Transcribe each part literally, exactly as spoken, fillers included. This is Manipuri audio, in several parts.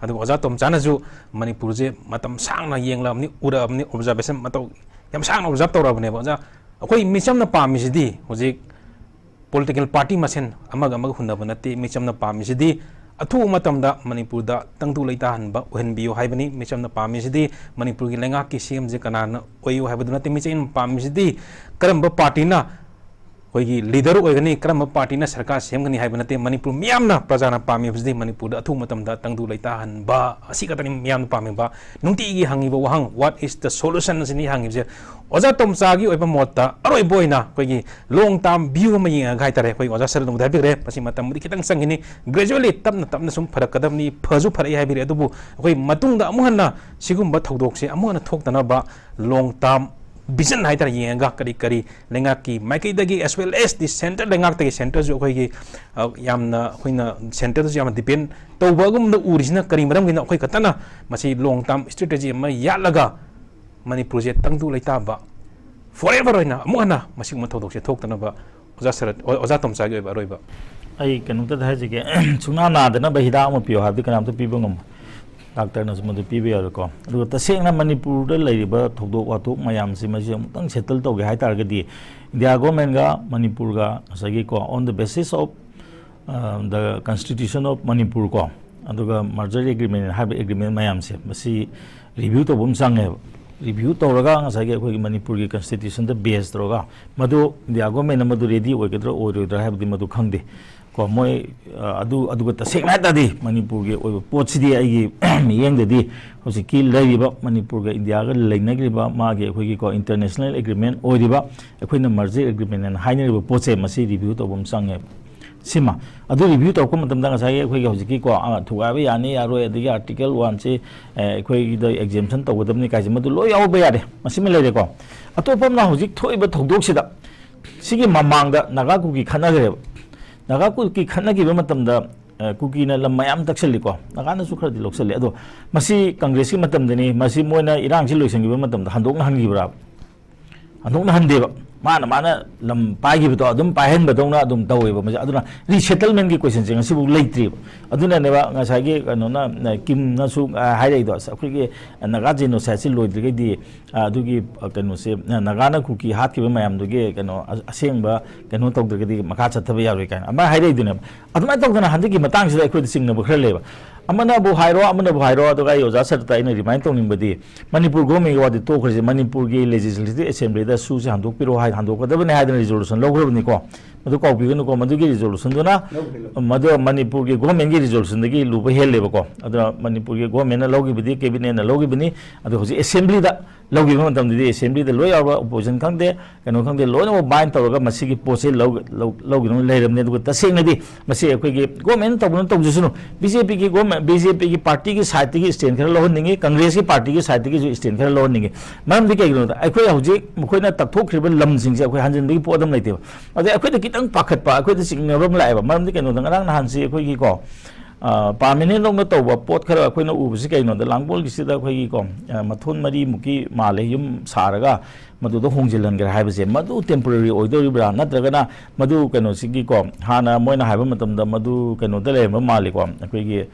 ꯑꯗꯨꯒ ꯑꯣꯖꯥ ꯇꯣꯝꯆꯥꯅꯁꯨ ꯃꯅꯤꯄꯨꯔꯁꯦ ꯃꯇꯝ ꯁꯥꯡꯅ ꯌꯦꯡꯂꯕꯅꯤ, ꯎꯔꯛꯑꯕꯅꯤ, ꯑꯣꯕꯖꯥꯔꯕꯦꯁꯟ ꯃꯇꯧ ꯌꯥꯝ ꯁꯥꯡꯅ ꯑꯣꯕꯖꯥꯔꯕ ꯇꯧꯔꯛꯑꯕꯅꯦꯕ꯫ ꯑꯣꯖꯥ, ꯑꯩꯈꯣꯏ ꯃꯤꯆꯝꯅ ꯄꯥꯝꯃꯤꯁꯤꯗꯤ ꯍꯧꯖꯤꯛ ꯄꯣꯂꯤꯇꯤꯀꯦꯜ ꯄꯥꯔꯇꯤ ꯃꯁꯦꯟ ꯑꯃꯒ ꯑꯃꯒ ꯍꯨꯟꯅꯕ ꯅꯠꯇꯦ꯫ ꯃꯤꯆꯝꯅ ꯄꯥꯝꯃꯤꯁꯤꯗꯤ ꯑꯊꯨꯕ ꯃꯇꯝꯗ ꯃꯅꯤꯄꯨꯔꯗ ꯇꯪꯗꯨ ꯂꯩꯇꯥꯍꯟꯕ ꯑꯣꯏꯍꯟꯕꯤꯌꯨ ꯍꯥꯏꯕꯅꯤ꯫ ꯃꯤꯆꯝꯅ ꯄꯥꯝꯃꯤꯁꯤꯗꯤ ꯃꯅꯤꯄꯨꯔꯒꯤ ꯂꯩꯉꯥꯛꯀꯤ ꯁꯤ ꯑꯦꯝꯁꯦ ꯀꯅꯥꯅ ꯑꯣꯏꯌꯨ ꯍꯥꯏꯕꯗꯨ ꯅꯠꯇꯦ꯫ ꯃꯤꯆꯝꯅ ꯄꯥꯝꯃꯤꯁꯤꯗꯤ ꯀꯔꯝꯕ ꯄꯥꯔꯇꯤꯅ ꯑꯩꯈꯣꯏꯒꯤ ꯂꯤꯗꯔ ꯑꯣꯏꯒꯅꯤ, ꯀꯔꯝꯕ ꯄꯥꯔꯇꯤꯅ ꯁꯔꯀꯥꯔ ꯁꯦꯝꯒꯅꯤ ꯍꯥꯏꯕ ꯅꯠꯇꯦ꯫ ꯃꯅꯤꯄꯨꯔ ꯃꯤꯌꯥꯝꯅ, ꯄ꯭ꯔꯖꯥꯅ ꯄꯥꯝꯃꯤꯕꯁꯤꯗꯤ ꯃꯅꯤꯄꯨꯔꯗ ꯑꯊꯨꯕ ꯃꯇꯝꯗ ꯇꯪꯗꯨ ꯂꯩꯇꯥꯍꯟꯕ ꯑꯁꯤ ꯈꯛꯇꯅꯤ ꯃꯤꯌꯥꯝꯅ ꯄꯥꯝꯃꯤꯕ꯫ ꯅꯨꯡꯇꯤꯒꯤ ꯍꯪꯉꯤꯕ ꯋꯥꯍꯪ, "What is the solution?" ꯑꯁꯤꯅꯤ ꯍꯪꯉꯤꯕꯁꯦ꯫ ꯑꯣꯖꯥ ꯇꯣꯝꯆꯥꯒꯤ ꯑꯣꯏꯕ ꯃꯣꯠꯇ ꯑꯔꯣꯏꯕ ꯑꯣꯏꯅ ꯑꯩꯈꯣꯏꯒꯤ ꯂꯣꯡ ꯇꯥꯔꯝ ꯚ꯭ꯌꯨ ꯑꯃ ꯌꯦꯡꯉꯒ ꯍꯥꯏꯇꯥꯔꯦ, ꯑꯩꯈꯣꯏ ꯑꯣꯖꯥ ꯁꯔꯠꯅꯕꯨꯗꯤ ꯍꯥꯏꯕꯤꯈ꯭ꯔꯦ, ꯃꯁꯤ ꯃꯇꯝꯕꯨꯗꯤ ꯈꯤꯇꯪ ꯆꯪꯒꯅꯤ, ꯒ꯭ꯔꯦꯖꯨꯋꯦꯂꯤ ꯇꯞꯅ ꯇꯞꯅ ꯁꯨꯝ ꯐꯔꯛꯀꯗꯕꯅꯤ, ꯐꯁꯨ ꯐꯔꯛꯏ ꯍꯥꯏꯕꯤꯔꯦ꯫ ꯑꯗꯨꯕꯨ ꯑꯩꯈꯣꯏ ꯃꯇꯨꯡꯗ ꯑꯃꯨꯛ ꯍꯟꯅ ꯁꯤꯒꯨꯝꯕ ꯊꯧꯗꯣꯛꯁꯦ ꯑꯃꯨꯛ ꯍꯟꯅ ꯊꯣꯛꯇꯅꯕ ꯂꯣꯡ ꯇꯥꯔꯝ ꯚꯤꯖꯟ ꯍꯥꯏꯇꯥꯔꯦ ꯌꯦꯡꯉꯒ, ꯀꯔꯤ ꯀꯔꯤ ꯂꯩꯉꯥꯛꯀꯤ ꯃꯥꯏꯀꯩꯗꯒꯤ, as well as the centre, ꯂꯩꯉꯥꯛꯇꯒꯤ ꯁꯦꯟꯇꯔꯁꯨ ꯑꯩꯈꯣꯏꯒꯤ, ꯑ, ꯌꯥꯝꯅ ꯑꯩꯈꯣꯏꯅ ꯁꯦꯟꯇꯔꯗꯁꯨ ꯌꯥꯝꯅ ꯗꯤꯄꯦꯟ ꯇꯧꯕꯒꯨꯝꯅ ꯎꯔꯤꯁꯤꯅ ꯀꯔꯤ ꯃꯔꯝꯒꯤꯅꯣ? ꯑꯩꯈꯣꯏ ꯈꯛꯇꯅ ꯃꯁꯤ ꯂꯣꯡ ꯇꯥꯔꯝ ꯁ꯭ꯇ꯭ꯔꯦꯇꯦꯖꯤ ꯑꯃ ꯌꯥꯠꯂꯒ ꯃꯅꯤꯄꯨꯔꯁꯦ ꯇꯪꯗꯨ ꯂꯩꯇꯥꯕ, ꯐꯣꯔꯑꯦꯚꯔ ꯑꯣꯏꯅ ꯑꯃꯨꯛ ꯍꯟꯅ ꯃꯁꯤꯒꯨꯝꯕ ꯊꯧꯗꯣꯛꯁꯦ ꯊꯣꯛꯇꯅꯕ ꯑꯣꯖꯥ ꯁꯔꯠ, ꯑꯣ-, ꯑꯣꯖꯥ ꯇꯣꯝꯆꯥꯒꯤ ꯑꯣꯏꯕ ꯑꯔꯣꯏꯕ꯫ ꯑꯩ ꯀꯩꯅꯣꯝꯇꯗ ꯍꯥꯏꯖꯒꯦ꯫ ꯁꯨꯡꯅꯥ ꯅꯥꯗꯅꯕ ꯍꯤꯗꯥꯛ ꯑꯃ ꯄꯤꯌꯣ ꯍꯥꯏꯕꯗꯤ ꯀꯅꯥꯝꯇ ꯄꯤꯕ ꯉꯝꯃꯣꯏ꯫ ꯗꯥꯛꯇꯔꯅꯁꯨ ꯃꯗꯨ ꯄꯤꯕ ꯌꯥꯔꯣꯏꯀꯣ꯫ ꯑꯗꯨꯒ ꯇꯁꯦꯡꯅ ꯃꯅꯤꯄꯨꯔꯗ ꯂꯩꯔꯤꯕ ꯊꯧꯗꯣꯛ ꯋꯥꯊꯣꯛ ꯃꯌꯥꯝꯁꯦ ꯃꯁꯤ ꯑꯃꯨꯛꯇꯪ ꯁꯦꯇꯜ ꯇꯧꯒꯦ ꯍꯥꯏ ꯇꯥꯔꯒꯗꯤ, ꯏꯟꯗꯤꯌꯥ ꯒꯣꯔꯃꯦꯟꯒ ꯃꯅꯤꯄꯨꯔꯒ ꯉꯁꯥꯏꯒꯤ ꯀꯣ, on the basis of, uh, the Constitution of Manipur ꯀꯣ, ꯑꯗꯨꯒ merger agreement ꯍꯥꯏꯕ ꯑꯦꯒ꯭ꯔꯤꯃꯦꯟ ꯃꯌꯥꯝꯁꯦ ꯃꯁꯤ ꯔꯤꯚ꯭ꯌꯨ ꯇꯧꯕ ꯑꯃ ꯆꯪꯉꯦꯕ꯫ ꯔꯤꯚ꯭ꯌꯨ ꯇꯧꯔꯒ ꯉꯁꯥꯏꯒꯤ ꯑꯩꯈꯣꯏꯒꯤ ꯃꯅꯤꯄꯨꯔꯒꯤ ꯀꯟꯁꯇꯤꯇ꯭ꯌꯨꯁꯟꯗ ꯕꯦꯁ ꯇꯧꯔꯒ ꯃꯗꯨ ꯏꯟꯗꯤꯌꯥ ꯒꯣꯔꯃꯦꯟꯅ ꯃꯗꯨ ꯔꯦꯗꯤ ꯑꯣꯏꯒꯗ꯭ꯔꯥ ꯑꯣꯏꯔꯣꯏꯗ꯭ꯔꯥ ꯍꯥꯏꯕꯗꯤ ꯃꯗꯨ ꯈꯪꯗꯦ꯫ ꯀꯣ, ꯃꯣꯏ, ꯑ, ꯑꯗꯨ, ꯑꯗꯨꯒ ꯇꯁꯦꯡꯅ ꯍꯥꯏ ꯇꯥꯔꯗꯤ ꯃꯅꯤꯄꯨꯔꯒꯤ ꯑꯣꯏꯕ ꯄꯣꯠꯁꯤꯗꯤ ꯑꯩꯒꯤ ꯃꯤꯠꯌꯦꯡꯗꯗꯤ ꯍꯧꯖꯤꯛꯀꯤ ꯂꯩꯔꯤꯕ ꯃꯅꯤꯄꯨꯔꯒ ꯏꯟꯗꯤꯌꯥꯒ ꯂꯩꯅꯈ꯭ꯔꯤꯕ ꯃꯥꯒꯤ ꯑꯩꯈꯣꯏꯒꯤ ꯀꯣ, ꯏꯟꯇꯔꯅꯦꯁꯅꯦꯜ ꯑꯦꯒ꯭ꯔꯤꯃꯦꯟ ꯑꯣꯏꯔꯤꯕ, ꯑꯩꯈꯣꯏꯅ merger agreement ꯍꯥꯏꯅ ꯍꯥꯏꯅꯔꯤꯕ ꯄꯣꯠꯁꯦ ꯃꯁꯤ ꯔꯤꯚ꯭ꯌꯨ ꯇꯧꯕ ꯑꯃ ꯆꯪꯉꯦꯕ꯫ ꯁꯤꯃ꯫ ꯑꯗꯨ ꯔꯤꯚ꯭ꯌꯨ ꯇꯧꯔꯛꯄ ꯃꯇꯝꯗ ꯉꯁꯥꯏꯒꯤ ꯑꯩꯈꯣꯏꯒꯤ ꯍꯧꯖꯤꯛꯀꯤ ꯀꯣ, ꯑ, ꯊꯨꯒꯥꯏꯕ ꯌꯥꯅꯤ ꯌꯥꯔꯣꯏ, ꯑꯗꯒꯤ ꯑꯥꯔꯇꯤꯀꯜ ꯋꯥꯟꯁꯤ, ꯑ, ꯑꯩꯈꯣꯏꯒꯤꯗ exemption ꯇꯧꯒꯗꯕꯅꯤ ꯀꯥꯏꯁꯦ ꯃꯗꯨ ꯂꯣꯏ ꯌꯥꯎꯕ ꯌꯥꯔꯦ꯫ ꯃꯁꯤꯃ ꯂꯩꯔꯦꯀꯣ꯫ ꯑꯇꯣꯞꯄ ꯑꯃꯅ ꯍꯧꯖꯤꯛ ꯊꯣꯛꯏꯕ ꯊꯧꯗꯣꯛꯁꯤꯗ, ꯁꯤꯒꯤ ꯃꯃꯥꯡꯗ ꯅꯥꯒꯥ ꯀꯨꯀꯤ ꯈꯠꯅꯈ꯭ꯔꯦꯕ꯫ ꯅꯥꯒꯥ ꯀꯨꯀꯤ ꯈꯠꯅꯈꯤꯕ ꯃꯇꯝꯗ, ꯑ, ꯀꯨꯀꯤꯅ ꯂꯝ ꯃꯌꯥꯝ ꯇꯛꯁꯜꯂꯤꯀꯣ, ꯅꯥꯒꯥꯅꯁꯨ ꯈꯔꯗꯤ ꯂꯧꯁꯜꯂꯤ꯫ ꯑꯗꯣ ꯃꯁꯤ ꯀꯪꯒ꯭ꯔꯦꯁꯀꯤ ꯃꯇꯝꯗꯅꯤ, ꯃꯁꯤ ꯃꯣꯏꯅ ꯏꯔꯥꯡꯁꯤ ꯂꯣꯏꯁꯤꯟꯈꯤꯕ ꯃꯇꯝꯗ ꯍꯟꯗꯣꯛꯅ ꯍꯟꯈꯤꯕ꯭ꯔꯥ? ꯍꯟꯗꯣꯛꯅ ꯍꯟꯗꯦꯕ꯫ ꯃꯥꯅ ꯃꯥꯅ ꯂꯝ ꯄꯥꯏꯈꯤꯕꯗꯣ ꯑꯗꯨꯝ ꯄꯥꯏꯍꯟꯕꯗꯧꯅ ꯑꯗꯨꯝ ꯇꯧꯋꯦꯕ ꯃꯁꯤ꯫ ꯑꯗꯨꯅ ꯔꯤꯁꯦꯇꯜꯃꯦꯟꯒꯤ ꯀꯣꯏꯁꯟꯁꯦ ꯉꯁꯤꯐꯥꯎ ꯂꯩꯇ꯭ꯔꯤꯕ꯫ ꯑꯗꯨꯅꯅꯦꯕ ꯉꯁꯥꯏꯒꯤ ꯀꯩꯅꯣꯅ, ꯑ, ꯀꯤꯝꯅꯁꯨ, ꯑ, ꯍꯥꯏꯔꯛꯏꯗꯣ, "ꯑꯁ, ꯑꯩꯈꯣꯏꯒꯤ ꯅꯥꯒꯥ ꯖꯦꯅꯣꯁꯥꯏꯠꯁꯤ ꯂꯣꯏꯗ꯭ꯔꯤꯈꯩꯗꯤ, ꯑ, ꯑꯗꯨꯒꯤ, ꯑ, ꯀꯩꯅꯣꯁꯦ, ꯑ, ꯅꯥꯒꯥꯅ ꯀꯨꯀꯤ ꯍꯥꯠꯈꯤꯕ ꯃꯌꯥꯝꯗꯨꯒꯤ ꯀꯩꯅꯣ, ꯑ-, ꯑꯁꯦꯡꯕ ꯀꯩꯅꯣ ꯇꯧꯗ꯭ꯔꯒꯗꯤ ꯃꯈꯥ ꯆꯠꯊꯕ ꯌꯥꯔꯣꯏ" ꯀꯥꯏꯅ ꯑꯃ ꯍꯥꯏꯔꯛꯏꯗꯨꯅꯦꯕ꯫ ꯑꯗꯨꯃꯥꯏꯅ ꯇꯧꯗꯅ ꯍꯟꯗꯛꯀꯤ ꯃꯇꯥꯡꯁꯤꯗ ꯑꯩꯈꯣꯏꯗ ꯆꯤꯡꯅꯕ ꯈꯔ ꯂꯩꯕ꯫ ꯑꯃꯅꯕꯨ ꯍꯥꯏꯔꯣ, ꯑꯃꯅꯕꯨ ꯍꯥꯏꯔꯣ, ꯑꯗꯨꯒ ꯑꯩ ꯑꯣꯖꯥ ꯁꯔꯇ ꯑꯩꯅ ꯔꯤꯃꯥꯏꯟ ꯇꯧꯅꯤꯡꯕꯗꯤ, ꯃꯅꯤꯄꯨꯔ ꯒꯣꯔꯃꯦꯟꯒꯤ ꯋꯥꯗꯤ ꯇꯣꯛꯈ꯭ꯔꯁꯦ, ꯃꯅꯤꯄꯨꯔꯒꯤ ꯂꯦꯖꯤꯁꯂꯦꯇꯤꯚ ꯑꯦꯁꯦꯝꯕ꯭ꯂꯤꯗ ꯁꯨꯁꯦ ꯍꯟꯗꯣꯛꯄꯤꯔꯣ ꯍꯥꯏ, ꯍꯟꯗꯣꯛꯀꯗꯕꯅꯤ ꯍꯥꯏꯗꯅ ꯔꯤꯖꯣꯂꯨꯁꯟ ꯂꯧꯈ꯭ꯔꯕꯅꯤꯀꯣ꯫ ꯃꯗꯨ ꯀꯥꯎꯕꯤꯒꯅꯨꯀꯣ, ꯃꯗꯨꯒꯤ ꯔꯤꯖꯣꯂꯨꯁꯟꯗꯨꯅ, ꯂꯧꯈ꯭ꯔꯦ, ꯂꯧꯈ꯭ꯔꯦ꯫ ꯃꯗꯨ ꯃꯅꯤꯄꯨꯔꯒꯤ ꯒꯣꯔꯃꯦꯟꯒꯤ ꯔꯤꯖꯣꯂꯨꯁꯟꯗꯒꯤ ꯂꯨꯕ ꯍꯦꯜꯂꯦꯕꯀꯣ꯫ ꯑꯗꯨꯅ ꯃꯅꯤꯄꯨꯔꯒꯤ ꯒꯣꯔꯃꯦꯟꯅ ꯂꯧꯈꯤꯕꯗꯤ, ꯀꯦꯕꯤꯅꯦꯠꯅ ꯂꯧꯈꯤꯕꯅꯤ, ꯑꯗꯣ ꯍꯧꯖꯤꯛ ꯑꯦꯁꯦꯝꯕ꯭ꯂꯤꯗ ꯂꯧꯈꯤꯕ ꯃꯇꯝꯗꯗꯤ ꯑꯦꯁꯦꯝꯕ꯭ꯂꯤꯗ ꯂꯣꯏ ꯌꯥꯎꯔꯕ, ꯑꯣꯄꯣꯖꯤꯁꯟ ꯈꯪꯗꯦ, ꯀꯩꯅꯣ ꯈꯪꯗꯦ, ꯂꯣꯏꯅꯃꯛ ꯕꯥꯏꯟ ꯇꯧꯔꯒ ꯃꯁꯤꯒꯤ ꯄꯣꯠꯁꯦ ꯂꯧ-, ꯂꯧ-, ꯂꯧꯈꯤꯗꯧꯅ ꯂꯩꯔꯕꯅꯤ꯫ ꯑꯗꯨꯒ ꯇꯁꯦꯡꯅꯗꯤ ꯃꯁꯤ ꯑꯩꯈꯣꯏꯒꯤ ꯒꯣꯔꯃꯦꯟ ꯇꯧꯕꯅ ꯇꯧꯖꯁꯅꯨ, ꯕꯤ ꯖꯦ ꯄꯤꯒꯤ ꯒꯣꯔꯃꯦꯟ, ꯕꯤ ꯖꯦ ꯄꯤꯒꯤ ꯄꯥꯔꯇꯤꯒꯤ ꯁꯥꯏꯠꯇꯒꯤ ꯁ꯭ꯇꯦꯟ ꯈꯔ ꯂꯧꯍꯟꯅꯤꯡꯉꯤ, ꯀꯪꯒ꯭ꯔꯦꯁꯀꯤ ꯄꯥꯔꯇꯤꯒꯤ ꯁꯥꯏꯠꯇꯒꯤꯁꯨ ꯁ꯭ꯇꯦꯟ ꯈꯔ ꯂꯧꯍꯟꯅꯤꯡꯉꯤ꯫ ꯃꯔꯝꯗꯤ ꯀꯩꯒꯤꯅꯣꯗ, ꯑꯩꯈꯣꯏ ꯍꯧꯖꯤꯛ ꯃꯈꯣꯏꯅ ꯇꯛꯊꯣꯛꯈ꯭ꯔꯤꯕ ꯂꯝꯁꯤꯡꯁꯦ ꯑꯩꯈꯣꯏ ꯍꯟꯖꯤꯟꯕꯒꯤ ꯄꯣꯠ ꯑꯃ ꯂꯩꯇꯦꯕ꯫ ꯑꯗꯩ ꯑꯩꯈꯣꯏꯗ ꯈꯤꯇꯪ ꯄꯥꯈꯠꯄ, ꯑꯩꯈꯣꯏꯗ ꯆꯤꯡꯅꯕ ꯑꯃ ꯂꯥꯛꯑꯦꯕ꯫ ꯃꯔꯝꯗꯤ ꯀꯩꯅꯣꯗ, ꯉꯔꯥꯡ ꯅꯍꯥꯟꯁꯤ ꯑꯩꯈꯣꯏꯒꯤꯀꯣ, ꯑ, ꯄꯥꯔꯃꯤꯅꯦꯟ ꯂꯧꯅ ꯇꯧꯕ ꯄꯣꯠ ꯈꯔ ꯑꯩꯈꯣꯏꯅ ꯎꯕꯁꯤ ꯀꯩꯅꯣꯗ, ꯂꯥꯡꯒꯣꯜꯒꯤꯁꯤꯗ ꯑꯩꯈꯣꯏꯒꯤꯀꯣ, ꯑ, ꯃꯊꯣꯟ ꯃꯔꯤꯃꯨꯛꯀꯤ ꯃꯥꯜꯂꯦ ꯌꯨꯝ ꯁꯥꯔꯒ ꯃꯗꯨꯗ ꯍꯣꯡꯖꯤꯜꯍꯟꯈ꯭ꯔꯦ ꯍꯥꯏꯕꯁꯦ, ꯃꯗꯨ ꯇꯦꯝꯄꯣꯔꯔꯤ ꯑꯣꯏꯗꯧꯔꯤꯕ꯭ꯔꯥ, ꯅꯠꯇ꯭ꯔꯒꯅ ꯃꯗꯨ ꯀꯩꯅꯣꯁꯤꯒꯤꯀꯣ, ꯍꯥꯟꯅ ꯃꯣꯏꯅ ꯍꯥꯏꯕ ꯃꯇꯝꯗ ꯃꯗꯨ ꯀꯩꯅꯣꯗ ꯂꯩꯔꯝꯕ ꯃꯥꯜꯂꯤꯀꯣ, ꯑꯩꯈꯣꯏꯒꯤ,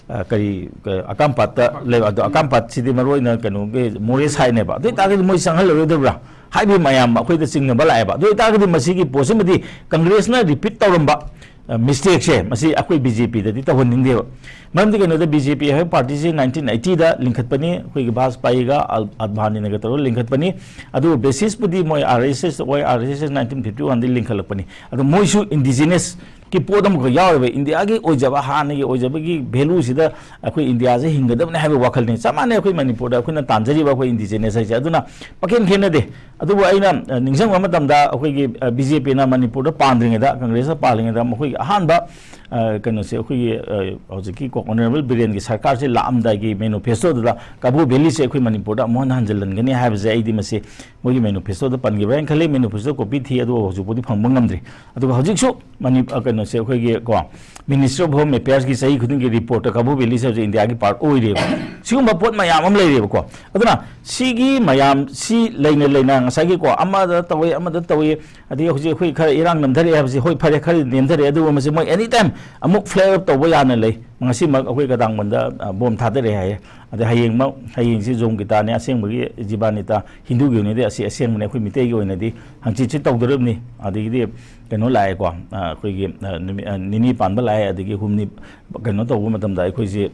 ꯑ, ꯀꯔꯤ, ꯀ-, ꯑꯀꯥꯝꯄꯥꯠꯇ ꯂꯩꯕ, ꯑꯗꯣ ꯑꯀꯥꯝꯄꯥꯠꯁꯤꯗꯤ ꯃꯔꯨ ꯑꯣꯏꯅ ꯀꯩꯅꯣꯒꯤ ꯃꯣꯔꯦ ꯁꯥꯏꯠꯅꯦꯕ꯫ ꯑꯗꯨ ꯑꯣꯏꯇꯥꯔꯒꯗꯤ ꯃꯣꯏ ꯆꯪꯍꯜꯂꯔꯣꯏꯗꯕ꯭ꯔꯥ ꯍꯥꯏꯕꯒꯤ ꯃꯌꯥꯝ ꯑꯩꯈꯣꯏꯗ ꯆꯤꯡꯅꯕ ꯂꯥꯛꯑꯦꯕ꯫ ꯑꯗꯨ ꯑꯣꯏꯇꯥꯔꯒꯗꯤ ꯃꯁꯤꯒꯤ ꯄꯣꯠꯁꯤꯃꯗꯤ ꯀꯪꯒ꯭ꯔꯦꯁꯅ ꯔꯤꯄꯤꯠ ꯇꯧꯔꯝꯕ, ꯑ, ꯃꯤꯁꯇꯦꯛꯁꯦ ꯃꯁꯤ ꯑꯩꯈꯣꯏ ꯕꯤ ꯖꯦ ꯄꯤꯗꯗꯤ ꯇꯧꯍꯟꯅꯤꯡꯗꯦꯕ꯫ ꯃꯔꯝꯗꯤ ꯀꯩꯅꯣꯗ, ꯕꯤ ꯖꯦ ꯄꯤ ꯍꯥꯏꯕ ꯄꯥꯔꯇꯤꯁꯤ ꯅꯥꯏꯟꯇꯤꯟ ꯑꯩꯠꯇꯤꯗ ꯂꯤꯡꯈꯠꯄꯅꯤ, ꯑꯩꯈꯣꯏꯒꯤ ꯚꯥꯖꯄꯥꯏꯒ ꯑꯜ-, ꯑꯗꯚꯥꯅꯤꯅꯒ ꯇꯧꯔꯒ ꯂꯤꯡꯈꯠꯄꯅꯤ꯫ ꯑꯗꯨꯕꯨ ꯕꯦꯁꯤꯁꯄꯨꯗꯤ ꯃꯣꯏ ꯑꯥꯔ ꯑꯦꯁ ꯑꯦꯁ, ꯑꯣꯏ ꯑꯥꯔ ꯑꯦꯁ ꯑꯦꯁ ꯅꯥꯏꯟꯇꯤꯟ ꯐꯤꯐꯇꯤ ꯋꯥꯟꯗ ꯂꯤꯡꯈꯠꯂꯛꯄꯅꯤ꯫ ꯑꯗꯣ ꯃꯣꯏꯁꯨ ꯏꯟꯗꯤꯖꯤꯅꯁꯀꯤ ꯄꯣꯠ ꯑꯃꯈꯛ ꯌꯥꯎꯔꯤꯕ, ꯏꯟꯗꯤꯌꯥꯒꯤ ꯑꯣꯏꯖꯕ, ꯍꯥꯟꯅꯒꯤ ꯑꯣꯏꯖꯕꯒꯤ ꯚꯦꯂꯨꯁꯤꯗ ꯑꯩꯈꯣꯏ ꯏꯟꯗꯤꯌꯥꯁꯦ ꯍꯤꯡꯒꯗꯕꯅꯤ ꯍꯥꯏꯕ ꯋꯥꯈꯜꯅꯤ꯫ ꯆꯞ ꯃꯥꯟꯅꯩ ꯑꯩꯈꯣꯏ ꯃꯅꯤꯄꯨꯔꯗ ꯑꯩꯈꯣꯏꯅ ꯇꯥꯟꯖꯔꯤꯕ ꯑꯩꯈꯣꯏ ꯏꯟꯗꯤꯖꯤꯅꯁ ꯍꯥꯏꯁꯦ꯫ ꯑꯗꯨꯅ ꯄꯥꯈꯦꯟ ꯈꯦꯠꯅꯗꯦ꯫ ꯑꯗꯨꯕꯨ ꯑꯩꯅ, ꯑ, ꯅꯤꯡꯁꯤꯡꯕ ꯃꯇꯝꯗ ꯑꯩꯈꯣꯏꯒꯤ, ꯑ, ꯕꯤ ꯖꯦ ꯄꯤꯅ ꯃꯅꯤꯄꯨꯔꯗ ꯄꯥꯟꯗ꯭ꯔꯤꯉꯩꯗ, ꯀꯪꯒ꯭ꯔꯦꯁꯅ ꯄꯥꯜꯂꯤꯉꯩꯗ ꯃꯈꯣꯏꯒꯤ ꯑꯍꯥꯟꯕ, ꯑ, ꯀꯩꯅꯣꯁꯦ ꯑꯩꯈꯣꯏꯒꯤ, ꯑ, ꯍꯧꯖꯤꯛꯀꯤ ꯀꯣ ꯑꯣꯅꯔꯦꯕꯜ ꯕꯤꯔꯦꯟꯒꯤ ꯁꯔꯀꯥꯔꯁꯦ ꯂꯥꯛꯑꯝꯗꯥꯏꯒꯤ ꯃꯦꯅꯤꯐꯦꯁꯇꯣꯗꯨꯗ ꯀꯥꯕꯨ ꯚꯦꯂꯤꯁꯦ ꯑꯩꯈꯣꯏ ꯃꯅꯤꯄꯨꯔꯗ ꯑꯃꯨꯛ ꯍꯟꯅ ꯍꯟꯖꯤꯜꯍꯟꯒꯅꯤ ꯍꯥꯏꯕꯁꯦ ꯑꯩꯗꯤ ꯃꯁꯤ ꯃꯣꯏꯒꯤ ꯃꯦꯅꯤꯐꯦꯁꯇꯣꯗ ꯄꯟꯈꯤꯕ꯭ꯔꯥ ꯍꯥꯏꯅ ꯈꯜꯂꯤ꯫ ꯃꯦꯅꯤꯐꯦꯁꯇꯣ ꯀꯣꯄꯤ ꯊꯤ, ꯑꯗꯨꯕꯨ ꯍꯧꯖꯤꯛ ꯐꯥꯎꯗꯤ ꯐꯪꯕ ꯉꯝꯗ꯭ꯔꯤ꯫ ꯑꯗꯨꯒ ꯍꯧꯖꯤꯛꯁꯨ ꯃꯅꯤ-, ꯑ, ꯀꯩꯅꯣꯁꯦ ꯑꯩꯈꯣꯏꯒꯤ ꯀꯣ ꯃꯤꯅꯤꯁꯇ꯭ꯔꯤ ꯑꯣꯐ ꯍꯣꯝ ꯑꯦꯐꯤꯌꯔꯁꯀꯤ ꯆꯍꯤ ꯈꯨꯗꯤꯡꯒꯤ ꯔꯤꯄꯣꯔꯠꯇ ꯀꯥꯕꯨ ꯚꯦꯂꯤꯁꯦ ꯍꯧꯖꯤꯛ ꯏꯟꯗꯤꯌꯥꯒꯤ ꯄꯥꯔꯠ ꯑꯣꯏꯔꯦꯕ꯫ ꯁꯤꯒꯨꯝꯕ ꯄꯣꯠ ꯃꯌꯥꯝ ꯑꯃ ꯂꯩꯔꯦꯕꯀꯣ꯫ ꯑꯗꯨꯅ ꯁꯤꯒꯤ ꯃꯌꯥꯝ ꯁꯤ ꯂꯩꯅ ꯂꯩꯅ ꯉꯁꯥꯏꯒꯤꯀꯣ, ꯑꯃꯗ ꯇꯧꯏ, ꯑꯃꯗ ꯇꯧꯏ, ꯑꯗꯒꯤ ꯍꯧꯖꯤꯛ ꯑꯩꯈꯣꯏ ꯈꯔ ꯏꯔꯥꯡ ꯅꯝꯊꯔꯛꯑꯦ ꯍꯥꯏꯕꯁꯤ, ꯍꯣꯏ, ꯐꯔꯦ, ꯈꯔ ꯅꯦꯝꯊꯔꯛꯑꯦ, ꯑꯗꯨꯕꯨ ꯃꯁꯤ ꯃꯣꯏ ꯑꯦꯅꯤ ꯇꯥꯏꯝ ꯑꯃꯨꯛ ꯐ꯭ꯂꯦꯌꯔ ꯑꯞ ꯇꯧꯕ ꯌꯥꯅ ꯂꯩ꯫ ꯉꯁꯤꯃꯛ ꯑꯩꯈꯣꯏ ꯀꯗꯥꯡꯕꯟꯗ, ꯑ, ꯕꯣꯝ ꯊꯥꯗꯔꯛꯑꯦ ꯍꯥꯏꯌꯦ꯫ ꯑꯗꯩ ꯍꯌꯦꯡꯃꯛ, ꯍꯌꯦꯡꯁꯤ ꯖꯣꯝꯒꯤꯇꯥꯅꯤ, ꯑꯁꯦꯡꯕꯒꯤ ꯖꯤꯕꯥꯅꯤꯇꯥ, ꯍꯤꯟꯗꯨꯒꯤ ꯑꯣꯏꯅꯗꯤ ꯑꯁꯤ ꯑꯁꯦꯡꯕꯅꯤ, ꯑꯩꯈꯣꯏ ꯃꯤꯇꯩꯒꯤ ꯑꯣꯏꯅꯗꯤ ꯍꯪꯆꯤꯠꯁꯤ ꯇꯧꯗꯣꯔꯤꯕꯅꯤ꯫ ꯑꯗꯒꯤꯗꯤ ꯀꯩꯅꯣ ꯂꯥꯛꯑꯦꯀꯣ, ꯑ, ꯑꯩꯈꯣꯏꯒꯤ, ꯑ, ꯅꯨꯃꯤꯠ, ꯑ, ꯅꯤꯅꯤ ꯄꯥꯟꯕ ꯂꯥꯛꯑꯦ, ꯑꯗꯒꯤ ꯍꯨꯝꯅꯤ ꯀꯩꯅꯣ ꯇꯧꯕ ꯃꯇꯝꯗ ꯑꯩꯈꯣꯏꯁꯤ,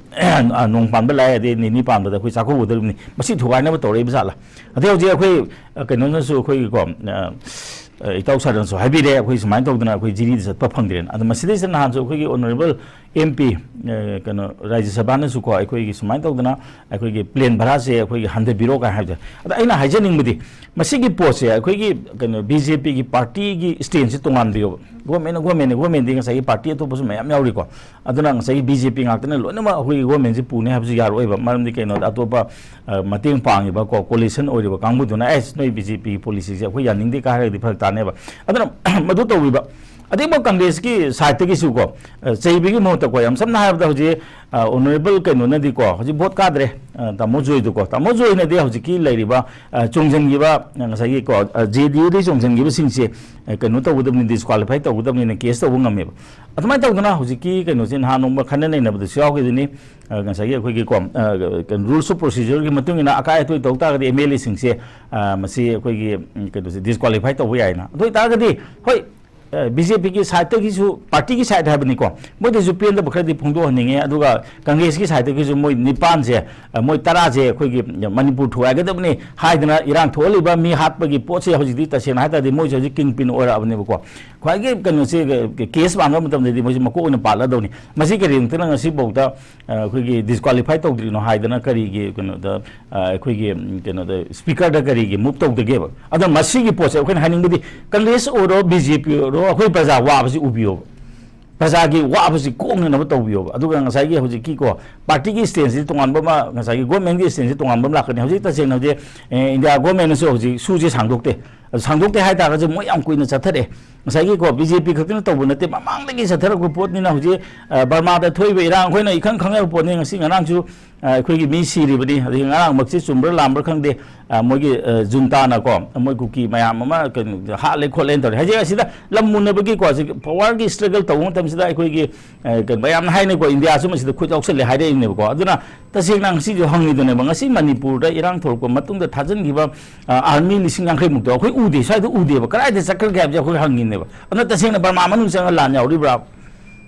ꯑ, ꯅꯣꯡ ꯄꯥꯟꯕ ꯂꯥꯛꯑꯦ, ꯑꯗꯩ ꯅꯤꯅꯤ ꯄꯥꯟꯕꯗ ꯑꯩꯈꯣꯏ ꯆꯥꯛꯀꯧꯒꯗꯧꯔꯤꯕꯅꯤ꯫ ꯃꯁꯤ ꯊꯨꯒꯥꯏꯅꯕ ꯇꯧꯔꯛꯏꯕ ꯖꯥꯠꯂꯥ? ꯑꯗꯩ ꯍꯧꯖꯤꯛ ꯑꯩꯈꯣꯏ, ꯑ, ꯀꯩꯅꯣꯅꯁꯨ, ꯑꯩꯈꯣꯏꯒꯤꯀꯣ, ꯑ, ꯑ, ꯏꯇꯥꯎ ꯁꯥꯔꯅꯁꯨ ꯍꯥꯏꯕꯤꯔꯦ, ꯑꯩꯈꯣꯏ ꯁꯨꯃꯥꯏꯅ ꯇꯧꯗꯅ ꯑꯩꯈꯣꯏ ꯖꯤꯔꯤꯗ ꯆꯠꯄ ꯐꯪꯗ꯭ꯔꯦꯅ꯫ ꯑꯗꯣ ꯃꯁꯤꯗꯩꯁꯤꯗ ꯅꯍꯥꯟꯁꯨ ꯑꯩꯈꯣꯏꯒꯤ ꯑꯣꯅꯔꯦꯕꯜ ꯑꯦꯝ ꯄꯤ, ꯑ, ꯀꯩꯅꯣ, ꯔꯥꯖ꯭ꯌ ꯁꯚꯥꯅꯁꯨꯀꯣ, ꯑꯩꯈꯣꯏꯒꯤ ꯁꯨꯃꯥꯏꯅ ꯇꯧꯗꯅ ꯑꯩꯈꯣꯏꯒꯤ ꯄ꯭ꯂꯦꯟ ꯚꯔꯥꯁꯦ ꯑꯩꯈꯣꯏꯒꯤ ꯍꯟꯊꯕꯤꯔꯣ ꯀꯥꯏꯅ ꯍꯥꯏꯕꯁꯦ꯫ ꯑꯗ ꯑꯩꯅ ꯍꯥꯏꯖꯅꯤꯡꯕꯗꯤ, ꯃꯁꯤꯒꯤ ꯄꯣꯠꯁꯦ ꯑꯩꯈꯣꯏꯒꯤ ꯀꯩꯅꯣ, ꯕꯤ ꯖꯦ ꯄꯤꯒꯤ ꯄꯥꯔꯇꯤꯒꯤ ꯁ꯭ꯇꯦꯟꯁꯁꯦ ꯇꯣꯉꯥꯟꯕꯤꯌꯣꯕ꯫ ꯒꯣꯔꯃꯦꯟꯅ ꯒꯣꯔꯃꯦꯟꯅꯤ, ꯒꯣꯔꯃꯦꯟꯗꯤ ꯉꯁꯥꯏꯒꯤ ꯄꯥꯔꯇꯤ ꯑꯇꯣꯞꯄꯁꯨ ꯃꯌꯥꯝ ꯌꯥꯎꯔꯤꯀꯣ꯫ ꯑꯗꯨꯅ ꯉꯁꯥꯏꯒꯤ ꯕꯤ ꯖꯦ ꯄꯤ ꯉꯥꯛꯇꯅ ꯂꯣꯏꯅꯃꯛ ꯑꯩꯈꯣꯏꯒꯤ ꯒꯣꯔꯃꯦꯟꯁꯦ ꯄꯨꯅꯤ ꯍꯥꯏꯕꯁꯨ ꯌꯥꯔꯛꯑꯣꯏꯕ꯫ ꯃꯔꯝꯗꯤ ꯀꯩꯅꯣꯗ, ꯑꯇꯣꯞꯄ, ꯑ, ꯃꯇꯦꯡ ꯄꯥꯡꯉꯤꯕ ꯀꯣ, ꯀꯣꯂꯤꯁꯟ ꯑꯣꯏꯔꯤꯕ ꯀꯥꯡꯕꯨꯗꯨꯅ, "ꯑꯦꯁ, ꯅꯣꯏ ꯕꯤ ꯖꯦ ꯄꯤꯒꯤ ꯄꯣꯂꯤꯁꯤꯁꯦ ꯑꯩꯈꯣꯏ ꯌꯥꯅꯤꯡꯗꯦ" ꯀꯥꯏ ꯍꯥꯏꯔꯒꯗꯤ ꯐꯔꯛ ꯇꯥꯅꯦꯕ꯫ ꯑꯗꯨꯅ ꯃꯗꯨ ꯇꯧꯕꯤꯕ꯫ ꯑꯗꯩ ꯑꯃꯨꯛ ꯀꯪꯒ꯭ꯔꯦꯁꯀꯤ ꯁꯥꯏꯠꯇꯒꯤꯁꯨ ꯀꯣ, ꯑ, ꯆꯩꯕꯒꯤ ꯃꯍꯨꯠꯇ ꯀꯣ, ꯌꯥꯝ ꯁꯝꯅ ꯍꯥꯏꯔꯕꯗ ꯍꯧꯖꯤꯛ, ꯑ, ꯑꯣꯅꯔꯦꯕꯜ ꯀꯩꯅꯣꯅꯗꯤꯀꯣ, ꯍꯧꯖꯤꯛ ꯚꯣꯠ ꯀꯥꯗ꯭ꯔꯦ, ꯑ, ꯇꯥꯃꯣ ꯖꯣꯏꯗꯨꯀꯣ, ꯇꯥꯃꯣ ꯖꯣꯏꯅꯗꯤ ꯍꯧꯖꯤꯛꯀꯤ ꯂꯩꯔꯤꯕ, ꯑ, ꯆꯣꯡꯁꯤꯟꯈꯤꯕ, ꯑ, ꯉꯁꯥꯏꯒꯤ ꯀꯣ, ꯑ, ꯖꯦ ꯗꯤ ꯌꯨꯗꯒꯤ ꯆꯣꯡꯁꯤꯟꯈꯤꯕꯁꯤꯡꯁꯦ, ꯑ, ꯀꯩꯅꯣ ꯇꯧꯒꯗꯕꯅꯤ, ꯗꯤꯁꯀ꯭ꯋꯥꯂꯤꯐꯥꯏ ꯇꯧꯒꯗꯕꯅꯤꯅ ꯀꯦꯁ ꯇꯧꯕ ꯉꯝꯃꯦꯕ꯫ ꯑꯗꯨꯃꯥꯏꯅ ꯇꯧꯗꯅ ꯍꯧꯖꯤꯛꯀꯤ ꯀꯩꯅꯣꯁꯦ ꯅꯍꯥꯟ ꯅꯣꯡꯃ ꯈꯟꯅ ꯅꯩꯅꯕꯗꯁꯨ ꯌꯥꯎꯈꯤꯗꯨꯅꯤ꯫ ꯑ, ꯉꯁꯥꯏꯒꯤ ꯑꯩꯈꯣꯏꯒꯤ ꯀꯣ, ꯑ, ꯀꯩꯅꯣ, ꯔꯨꯜꯁ ꯑꯣꯐ ꯄ꯭ꯔꯣꯁꯤꯖꯔꯒꯤ ꯃꯇꯨꯡ ꯏꯟꯅ ꯑꯀꯥꯏ ꯑꯇꯣꯏ ꯇꯧ ꯇꯥꯔꯒꯗꯤ ꯑꯦꯝ ꯑꯦꯜ ꯑꯦꯁꯤꯡꯁꯦ, ꯑ, ꯃꯁꯤ ꯑꯩꯈꯣꯏꯒꯤ, ꯎꯝ, ꯀꯩꯅꯣꯁꯦ ꯗꯤꯁꯀ꯭ꯋꯥꯂꯤꯐꯥꯏ ꯇꯧꯕ ꯌꯥꯏꯅ꯫ ꯑꯗꯨ ꯑꯣꯏꯇꯥꯔꯒꯗꯤ, ꯍꯣꯏ, ꯑ, ꯕꯤ ꯖꯦ ꯄꯤꯒꯤ ꯁꯥꯏꯠꯇꯒꯤꯁꯨ, ꯄꯥꯔꯇꯤꯒꯤ ꯁꯥꯏꯠ ꯍꯥꯏꯕꯅꯤꯀꯣ, ꯃꯣꯏꯗꯁꯨ ꯄꯦꯟꯗꯕ ꯈꯔꯗꯤ ꯐꯣꯡꯗꯣꯛꯍꯟꯅꯤꯡꯉꯦ꯫ ꯑꯗꯨꯒ ꯀꯪꯒ꯭ꯔꯦꯁꯀꯤ ꯁꯥꯏꯠꯇꯒꯤꯁꯨ ꯃꯣꯏ ꯅꯤꯄꯥꯟꯁꯦ, ꯑ, ꯃꯣꯏ ꯇꯔꯥꯁꯦ ꯑꯩꯈꯣꯏꯒꯤ ꯃꯅꯤꯄꯨꯔ ꯊꯨꯒꯥꯏꯒꯗꯕꯅꯤ ꯍꯥꯏꯗꯅ ꯏꯔꯥꯡ ꯊꯣꯛꯍꯜꯂꯤꯕ, ꯃꯤ ꯍꯥꯠꯄꯒꯤ ꯄꯣꯠꯁꯦ ꯍꯧꯖꯤꯛꯇꯤ ꯇꯁꯦꯡꯅ ꯍꯥꯏ ꯇꯥꯔꯗꯤ ꯃꯣꯏꯁꯨ ꯍꯧꯖꯤꯛ ꯀꯤꯡ ꯄꯤꯟ ꯑꯣꯏꯔꯛꯑꯕꯅꯦꯕꯀꯣ꯫ ꯈ꯭ꯋꯥꯏꯒꯤ ꯀꯩꯅꯣꯁꯦ, ꯀꯦꯁ ꯄꯥꯟꯕ ꯃꯇꯝꯗꯗꯤ ꯃꯣꯏꯁꯦ ꯃꯀꯣꯛ ꯑꯣꯏꯅ ꯄꯥꯜꯂꯗꯧꯅꯤ꯫ ꯃꯁꯤ ꯀꯔꯤꯒꯤꯅꯣ ꯉꯁꯤꯐꯥꯎꯗ, ꯑ, ꯑꯩꯈꯣꯏꯒꯤ ꯗꯤꯁꯀ꯭ꯋꯥꯂꯤꯐꯥꯏ ꯇꯧꯗ꯭ꯔꯤꯅꯣ ꯍꯥꯏꯗꯅ ꯀꯔꯤꯒꯤ ꯀꯩꯅꯣꯗ, ꯑ, ꯑꯩꯈꯣꯏꯒꯤ, ꯎꯝ, ꯀꯩꯅꯣꯗ, ꯁ꯭ꯄꯤꯀꯔꯗ ꯀꯔꯤꯒꯤ ꯃꯨꯚ ꯇꯧꯗꯒꯦꯕ? ꯑꯗꯣ ꯃꯁꯤꯒꯤ ꯄꯣꯠꯁꯦ ꯑꯩꯈꯣꯏꯅ ꯍꯥꯏꯅꯤꯡꯕꯗꯤ, ꯀꯪꯒ꯭ꯔꯦꯁ ꯑꯣꯏꯔꯣ, ꯕꯤ ꯖꯦ ꯄꯤ ꯑꯣꯏꯔꯣ, ꯑꯩꯈꯣꯏ ꯄ꯭ꯔꯖꯥ ꯋꯥꯕꯁꯤ ꯎꯕꯤꯌꯣꯕ꯫ ꯄ꯭ꯔꯖꯥꯒꯤ ꯋꯥꯕꯁꯤ ꯀꯣꯛꯅꯅꯕ ꯇꯧꯕꯤꯌꯣꯕ꯫ ꯑꯗꯨꯒ ꯉꯁꯥꯏꯒꯤ ꯍꯧꯖꯤꯛꯀꯤꯀꯣ, ꯄꯥꯔꯇꯤꯒꯤ ꯁ꯭ꯇꯦꯟꯁꯁꯤ ꯇꯣꯉꯥꯟꯕ ꯑꯃ, ꯉꯁꯥꯏꯒꯤ ꯒꯣꯔꯃꯦꯟꯒꯤ ꯁ꯭ꯇꯦꯟꯁꯁꯤ ꯇꯣꯉꯥꯟꯕ ꯑꯃ ꯂꯥꯛꯀꯅꯤ꯫ ꯍꯧꯖꯤꯛ ꯇꯁꯦꯡꯅ ꯍꯧꯖꯤꯛ, ꯑꯦ, ꯏꯟꯗꯤꯌꯥ ꯒꯣꯔꯃꯦꯟꯅꯁꯨ ꯍꯧꯖꯤꯛ ꯁꯨꯁꯦ ꯁꯥꯡꯗꯣꯛꯇꯦ꯫ ꯑꯗꯨ ꯁꯥꯡꯗꯣꯛꯇꯦ ꯍꯥꯏꯇꯥꯔꯒꯁꯨ ꯃꯣꯏ ꯌꯥꯝ ꯀꯨꯏꯅ ꯆꯠꯊꯔꯛꯑꯦ꯫ ꯉꯁꯥꯏꯒꯤꯀꯣ, ꯕꯤ ꯖꯦ ꯄꯤ ꯈꯛꯇꯅ ꯇꯧꯕ ꯅꯠꯇꯦ, ꯃꯃꯥꯡꯗꯒꯤ ꯆꯠꯊꯔꯛꯄ ꯄꯣꯠꯅꯤꯅ꯫ ꯍꯧꯖꯤꯛ ꯑ, ꯕꯔꯃꯥꯗ ꯊꯣꯛꯏꯕ ꯏꯔꯥꯡ ꯑꯩꯈꯣꯏꯅ ꯏꯈꯪ ꯈꯪꯉꯕ ꯄꯣꯠꯅꯤ꯫ ꯉꯁꯤ ꯉꯔꯥꯡꯁꯨ ꯑ, ꯑꯩꯈꯣꯏꯒꯤ ꯃꯤ ꯁꯤꯔꯤꯕꯅꯤ꯫ ꯑꯗꯒꯤ ꯉꯔꯥꯡꯃꯛꯁꯤ ꯆꯨꯝꯕ꯭ꯔꯥ ꯂꯥꯟꯕ꯭ꯔꯥ ꯈꯪꯗꯦ, ꯑ, ꯃꯣꯏꯒꯤ ꯑ, ꯖꯨꯟꯇꯥꯅꯀꯣ, ꯃꯣꯏ ꯀꯨꯀꯤ ꯃꯌꯥꯝ ꯑꯃ ꯀꯩꯅꯣ ꯍꯥꯠꯂꯦ ꯈꯣꯠꯂꯦꯅ ꯇꯧꯔꯦ꯫ ꯍꯧꯖꯤꯛ ꯑꯁꯤꯗ ꯂꯝ ꯃꯨꯟꯅꯕꯒꯤꯀꯣ, ꯍꯧꯖꯤꯛ ꯄꯋꯥꯔꯒꯤ ꯏꯁꯇ꯭ꯔꯒꯜ ꯇꯧꯕ ꯃꯇꯝꯁꯤꯗ ꯑꯩꯈꯣꯏꯒꯤ ꯑ, ꯀꯩꯅꯣ ꯃꯌꯥꯝꯅ ꯍꯥꯏꯅꯩꯀꯣ, ꯏꯟꯗꯤꯌꯥꯁꯨ ꯃꯁꯤꯗ ꯈꯨꯠ ꯌꯥꯎꯁꯜꯂꯦ ꯍꯥꯏꯔꯛꯏꯅꯦꯕꯀꯣ꯫ ꯑꯗꯨꯅ ꯇꯁꯦꯡꯅ ꯉꯁꯤꯁꯨ ꯍꯪꯉꯤꯗꯨꯅꯦꯕ, ꯉꯁꯤ ꯃꯅꯤꯄꯨꯔꯗ ꯏꯔꯥꯡ ꯊꯣꯛꯂꯛꯄ ꯃꯇꯨꯡꯗ ꯊꯥꯖꯤꯟꯈꯤꯕ ꯑ, ꯑꯥꯔꯃꯤ ꯂꯤꯁꯤꯡ ꯌꯥꯡꯈꯩꯃꯨꯛꯇꯣ ꯑꯩꯈꯣꯏ ꯎꯗꯦ, ꯁ꯭ꯋꯥꯏꯗ ꯎꯗꯦꯕ, ꯀꯗꯥꯏꯗ ꯆꯠꯈ꯭ꯔꯒꯦ ꯍꯥꯏꯕꯁꯦ ꯑꯩꯈꯣꯏ ꯍꯪꯉꯤꯅꯦꯕ꯫ ꯑꯗꯨꯅ ꯇꯁꯦꯡꯅ ꯕꯔꯃꯥ ꯃꯅꯨꯡ ꯆꯪꯉꯒ ꯂꯥꯟ ꯌꯥꯎꯔꯤꯕ꯭ꯔꯥ?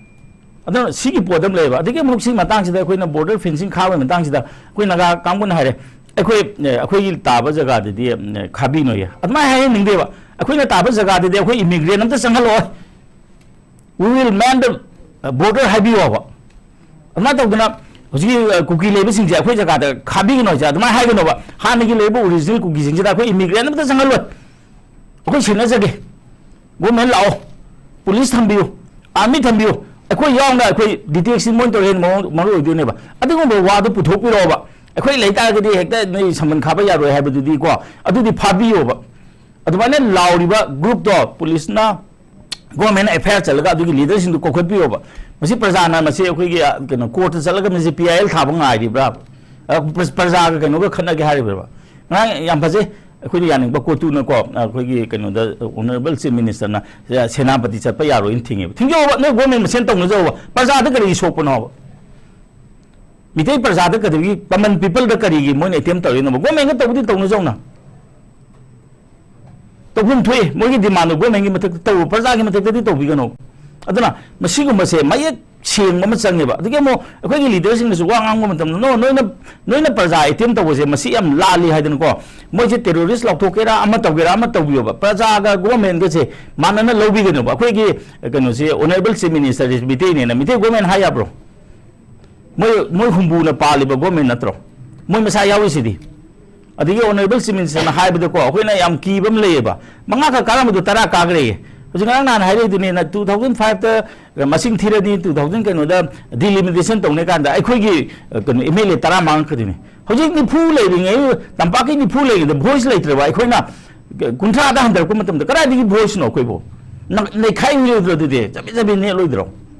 ꯑꯗꯨꯅ ꯁꯤꯒꯤ ꯄꯣꯠ ꯑꯃ ꯂꯩꯌꯦꯕ꯫ ꯑꯗꯒꯤ ꯑꯃꯨꯛ ꯁꯤꯒꯤ ꯃꯇꯥꯡꯁꯤꯗ ꯑꯩꯈꯣꯏꯅ ꯕꯣꯔꯗꯔ ꯐꯦꯟꯁꯤꯡ ꯈꯥꯕꯒꯤ ꯃꯇꯥꯡꯁꯤꯗ ꯑꯩꯈꯣꯏ ꯅꯥꯒꯥ ꯀꯥꯡꯕꯨꯅ ꯍꯥꯏꯔꯦ, "ꯑꯩꯈꯣꯏ, ꯑꯦ, ꯑꯩꯈꯣꯏꯒꯤ ꯇꯥꯕ ꯖꯒꯥꯗꯗꯤ, ꯎꯝ, ꯈꯥꯕꯤꯅꯣꯌꯦ"꯫ ꯑꯗꯨꯃꯥꯏꯅ ꯍꯥꯏꯍꯟꯅꯤꯡꯗꯦꯕ꯫ ꯑꯩꯈꯣꯏꯅ ꯇꯥꯕ ꯖꯒꯥꯗꯗꯤ ꯑꯩꯈꯣꯏ ꯏꯃꯤꯒ꯭ꯔꯦꯟ ꯑꯝꯇ ꯆꯪꯍꯜꯂꯛꯑꯣꯏ꯫ "We will man the border" ꯍꯥꯏꯕꯤꯌꯣꯕ꯫ ꯑꯗꯨꯃꯥꯏꯅ ꯇꯧꯗꯅ ꯍꯧꯖꯤꯛꯀꯤ, ꯑ, ꯀꯨꯀꯤ ꯂꯩꯕꯁꯤꯡꯁꯦ ꯑꯩꯈꯣꯏ ꯖꯒꯥꯗ ꯈꯥꯕꯤꯒꯅꯣ ꯍꯥꯏꯁꯦ, ꯑꯗꯨꯃꯥꯏꯅ ꯍꯥꯏꯒꯅꯣꯕ꯫ ꯍꯥꯟꯅꯒꯤ ꯂꯩꯕ ꯑꯣꯔꯤꯖꯤꯅꯦꯜ ꯀꯨꯀꯤꯁꯤꯡꯁꯤꯗ ꯑꯩꯈꯣꯏ ꯏꯃꯤꯒ꯭ꯔꯦꯟ ꯑꯃꯇ ꯆꯪꯍꯜꯂꯣꯏ꯫ ꯑꯩꯈꯣꯏ ꯁꯦꯟꯅꯖꯒꯦ꯫ ꯒꯣꯔꯃꯦꯟ ꯂꯥꯛꯑꯣ, ꯄꯨꯂꯤꯁ ꯊꯝꯕꯤꯌꯨ, ꯑꯥꯔꯃꯤ ꯊꯝꯕꯤꯌꯨ, ꯑꯩꯈꯣꯏ ꯌꯥꯎꯅ ꯑꯩꯈꯣꯏ ꯗꯤꯇꯦꯛꯁꯟ ꯃꯣꯏꯅ ꯇꯧꯔ ꯍꯦꯟꯅ ꯃꯔꯨ, ꯃꯔꯨ ꯑꯣꯏꯗꯣꯏꯅꯦꯕ꯫ ꯑꯗꯨꯒꯨꯝꯕ ꯋꯥꯗꯨ ꯄꯨꯊꯣꯛꯄꯤꯔꯛꯑꯣꯕ꯫ ꯑꯩꯈꯣꯏ ꯂꯩꯇꯥꯔꯒꯗꯤ ꯍꯦꯛꯇ ꯅꯣꯏ ꯁꯃꯟ ꯈꯥꯕ ꯌꯥꯔꯣꯏ ꯍꯥꯏꯕꯗꯨꯗꯤꯀꯣ, ꯑꯗꯨꯗꯤ ꯐꯥꯕꯤꯌꯣꯕ꯫ ꯑꯗꯨꯃꯥꯏꯅ ꯂꯥꯎꯔꯤꯕ ꯒ꯭ꯔꯨꯞꯇꯣ ꯄꯨꯂꯤꯁꯅ, ꯒꯣꯔꯃꯦꯟꯅ ꯑꯦꯐ ꯑꯥꯏ ꯑꯥꯔ ꯆꯠꯂꯒ ꯑꯗꯨꯒꯤ ꯂꯤꯗꯔꯁꯤꯡꯗꯨ ꯀꯧꯈꯠꯄꯤꯌꯣꯕ꯫ ꯃꯁꯤ ꯄ꯭ꯔꯖꯥꯅ ꯃꯁꯤ ꯑꯩꯈꯣꯏꯒꯤ, ꯑ, ꯀꯩꯅꯣ, ꯀꯣꯔꯠꯇ ꯆꯠꯂꯒ ꯃꯁꯤ ꯄꯤ ꯑꯥꯏ ꯑꯦꯜ ꯊꯥꯕ ꯉꯥꯏꯔꯤꯕ꯭ꯔꯥ? ꯑ, ꯄ꯭ꯔ-, ꯄ꯭ꯔꯖꯥꯒ ꯀꯩꯅꯣꯒ ꯈꯠꯅꯒꯦ ꯍꯥꯏꯔꯤꯕ꯭ꯔꯥ? ꯉꯔꯥꯡ ꯌꯥꯝ ꯐꯖꯩ꯫ ꯑꯩꯈꯣꯏꯅ ꯌꯥꯅꯤꯡꯕ ꯀꯣꯇꯨꯅꯀꯣ, ꯑꯩꯈꯣꯏꯒꯤ ꯀꯩꯅꯣꯗ, ꯑꯣꯅꯔꯦꯕꯜ ꯆꯤꯐ ꯃꯤꯅꯤꯁꯇꯔꯅ ꯁꯦꯅꯥꯄꯇꯤ ꯆꯠꯄ ꯌꯥꯔꯣꯏꯅ ꯊꯤꯡꯉꯦꯕ꯫ ꯊꯤꯡꯖꯧꯕ, ꯅꯣꯏ ꯒꯣꯔꯃꯦꯟ ꯃꯁꯦꯟ ꯇꯧꯅꯖꯧꯕ꯫ ꯄ꯭ꯔꯖꯥꯗ ꯀꯔꯤꯒꯤ ꯁꯣꯛꯄꯅꯣꯕ? ꯃꯤꯇꯩ ꯄ꯭ꯔꯖꯥꯗ ꯀꯔꯤꯒꯤ, ꯀꯃꯟ ꯄꯤꯄꯜꯗ ꯀꯔꯤꯒꯤ ꯃꯣꯏꯅ ꯑꯦꯇꯦꯝ ꯇꯧꯔꯤꯅꯣꯕ? ꯒꯣꯔꯃꯦꯟꯒ ꯇꯧꯕꯗꯤ ꯇꯧꯅꯖꯧꯅ꯫ ꯇꯧꯐꯝ ꯊꯣꯛꯏ, ꯃꯣꯏꯒꯤ ꯗꯤꯃꯥꯟꯗꯨ ꯒꯣꯔꯃꯦꯟꯒꯤ ꯃꯊꯛꯇ ꯇꯧꯕ, ꯄ꯭ꯔꯖꯥꯒꯤ ꯃꯊꯛꯇꯗꯤ ꯇꯧꯕꯤꯒꯅꯣ꯫ ꯑꯗꯨꯅ ꯃꯁꯤꯒꯨꯝꯕꯁꯦ ꯃꯌꯦꯛ ꯁꯦꯡꯕ ꯑꯃ ꯆꯪꯉꯦꯕ꯫ ꯑꯗꯒꯤ ꯑꯃꯨꯛ ꯑꯩꯈꯣꯏꯒꯤ ꯂꯤꯗꯔꯁꯤꯡꯅꯁꯨ ꯋꯥ ꯉꯥꯡꯕ ꯃꯇꯝꯗ, "ꯅꯣ, ꯅꯣꯏꯅ, ꯅꯣꯏꯅ ꯄ꯭ꯔꯖꯥ ꯑꯦꯇꯦꯝ ꯇꯧꯕꯁꯦ ꯃꯁꯤ ꯌꯥꯝ ꯂꯥꯜꯂꯤ" ꯍꯥꯏꯗꯅꯀꯣ, ꯃꯣꯏꯁꯦ ꯇꯦꯔꯣꯔꯤꯁ ꯂꯥꯎꯊꯣꯛꯀꯦꯔꯥ, ꯑꯃ ꯇꯧꯒꯦꯔꯥ, ꯑꯃ ꯇꯧꯕꯤꯌꯣꯕ, ꯄ꯭ꯔꯖꯥꯒ ꯒꯣꯔꯃꯦꯟꯒꯁꯦ ꯃꯥꯟꯅꯅ ꯂꯧꯕꯤꯒꯅꯣꯕ꯫ ꯑꯩꯈꯣꯏꯒꯤ ꯀꯩꯅꯣꯁꯦ, ꯑꯣꯅꯔꯦꯕꯜ ꯆꯤꯐ ꯃꯤꯅꯤꯁꯇꯔꯁꯦ ꯃꯤꯇꯩꯅꯦꯅ, ꯃꯤꯇꯩ ꯒꯣꯔꯃꯦꯟ ꯍꯥꯏ ꯌꯥꯕ꯭ꯔꯣ? ꯃꯣꯏ, ꯃꯣꯏ ꯍꯨꯝꯕꯨꯅ ꯄꯥꯜꯂꯤꯕ ꯒꯣꯔꯃꯦꯟ ꯅꯠꯇ꯭ꯔꯣ? ꯃꯣꯏ ꯃꯁꯥ ꯌꯥꯎꯔꯤꯁꯤꯗꯤ꯫ ꯑꯗꯒꯤ ꯑꯣꯅꯔꯦꯕꯜ ꯆꯤꯐ ꯃꯤꯅꯤꯁꯇꯔꯅ ꯍꯥꯏꯕꯗꯀꯣ, ꯑꯩꯈꯣꯏꯅ ꯌꯥꯝ ꯀꯤꯕ ꯑꯃ ꯂꯩꯌꯦꯕ, ꯃꯉꯥ ꯈꯛ ꯀꯥꯔꯝꯕꯗꯣ ꯇꯔꯥ ꯀꯥꯈ꯭ꯔꯦꯌꯦ꯫ ꯍꯧꯖꯤꯛ ꯉꯔꯥꯡ ꯅꯍꯥꯟ ꯍꯥꯏꯔꯛꯏꯗꯨꯅꯤ, ꯅ-, ꯇꯨ ꯊꯥꯎꯖꯟ ꯐꯥꯏꯚꯇ ꯃꯁꯤꯡ ꯊꯤꯔꯗꯤ, ꯇꯨ ꯊꯥꯎꯖꯟ ꯀꯩꯅꯣꯗ ꯗꯤꯂꯤꯃꯤꯇꯦꯁꯟ ꯇꯧꯅꯤ ꯀꯥꯟꯗ ꯑꯩꯈꯣꯏꯒꯤ, ꯑ, ꯀꯩꯅꯣ, ꯑꯦꯝ ꯑꯦꯜ ꯑꯦ ꯇꯔꯥ ꯃꯥꯡꯈ꯭ꯔꯗꯣꯏꯅꯤ꯫ ꯍꯧꯖꯤꯛ ꯅꯤꯐꯨ ꯂꯩꯔꯤꯉꯩ, ꯇꯝꯄꯥꯛꯀꯤ ꯅꯤꯐꯨ ꯂꯩꯔꯤꯉꯩꯗ ꯚꯣꯏꯁ ꯂꯩꯇ꯭ꯔꯕ ꯑꯩꯈꯣꯏꯅ ꯀꯨꯟꯊ꯭ꯔꯥꯗ ꯍꯟꯊꯔꯛꯄ ꯃꯇꯝꯗ ꯀꯗꯥꯏꯗꯒꯤ voiceꯅꯣ ꯑꯩꯈꯣꯏꯕꯨ? ꯅ-, ꯅꯩꯈꯥꯏꯔꯣꯏꯗ꯭ꯔꯣ ꯑꯗꯨꯗꯤ? ꯆꯕꯦꯠ ꯆꯕꯦꯠ ꯅꯦꯠꯂꯣꯏꯗ꯭ꯔꯣ?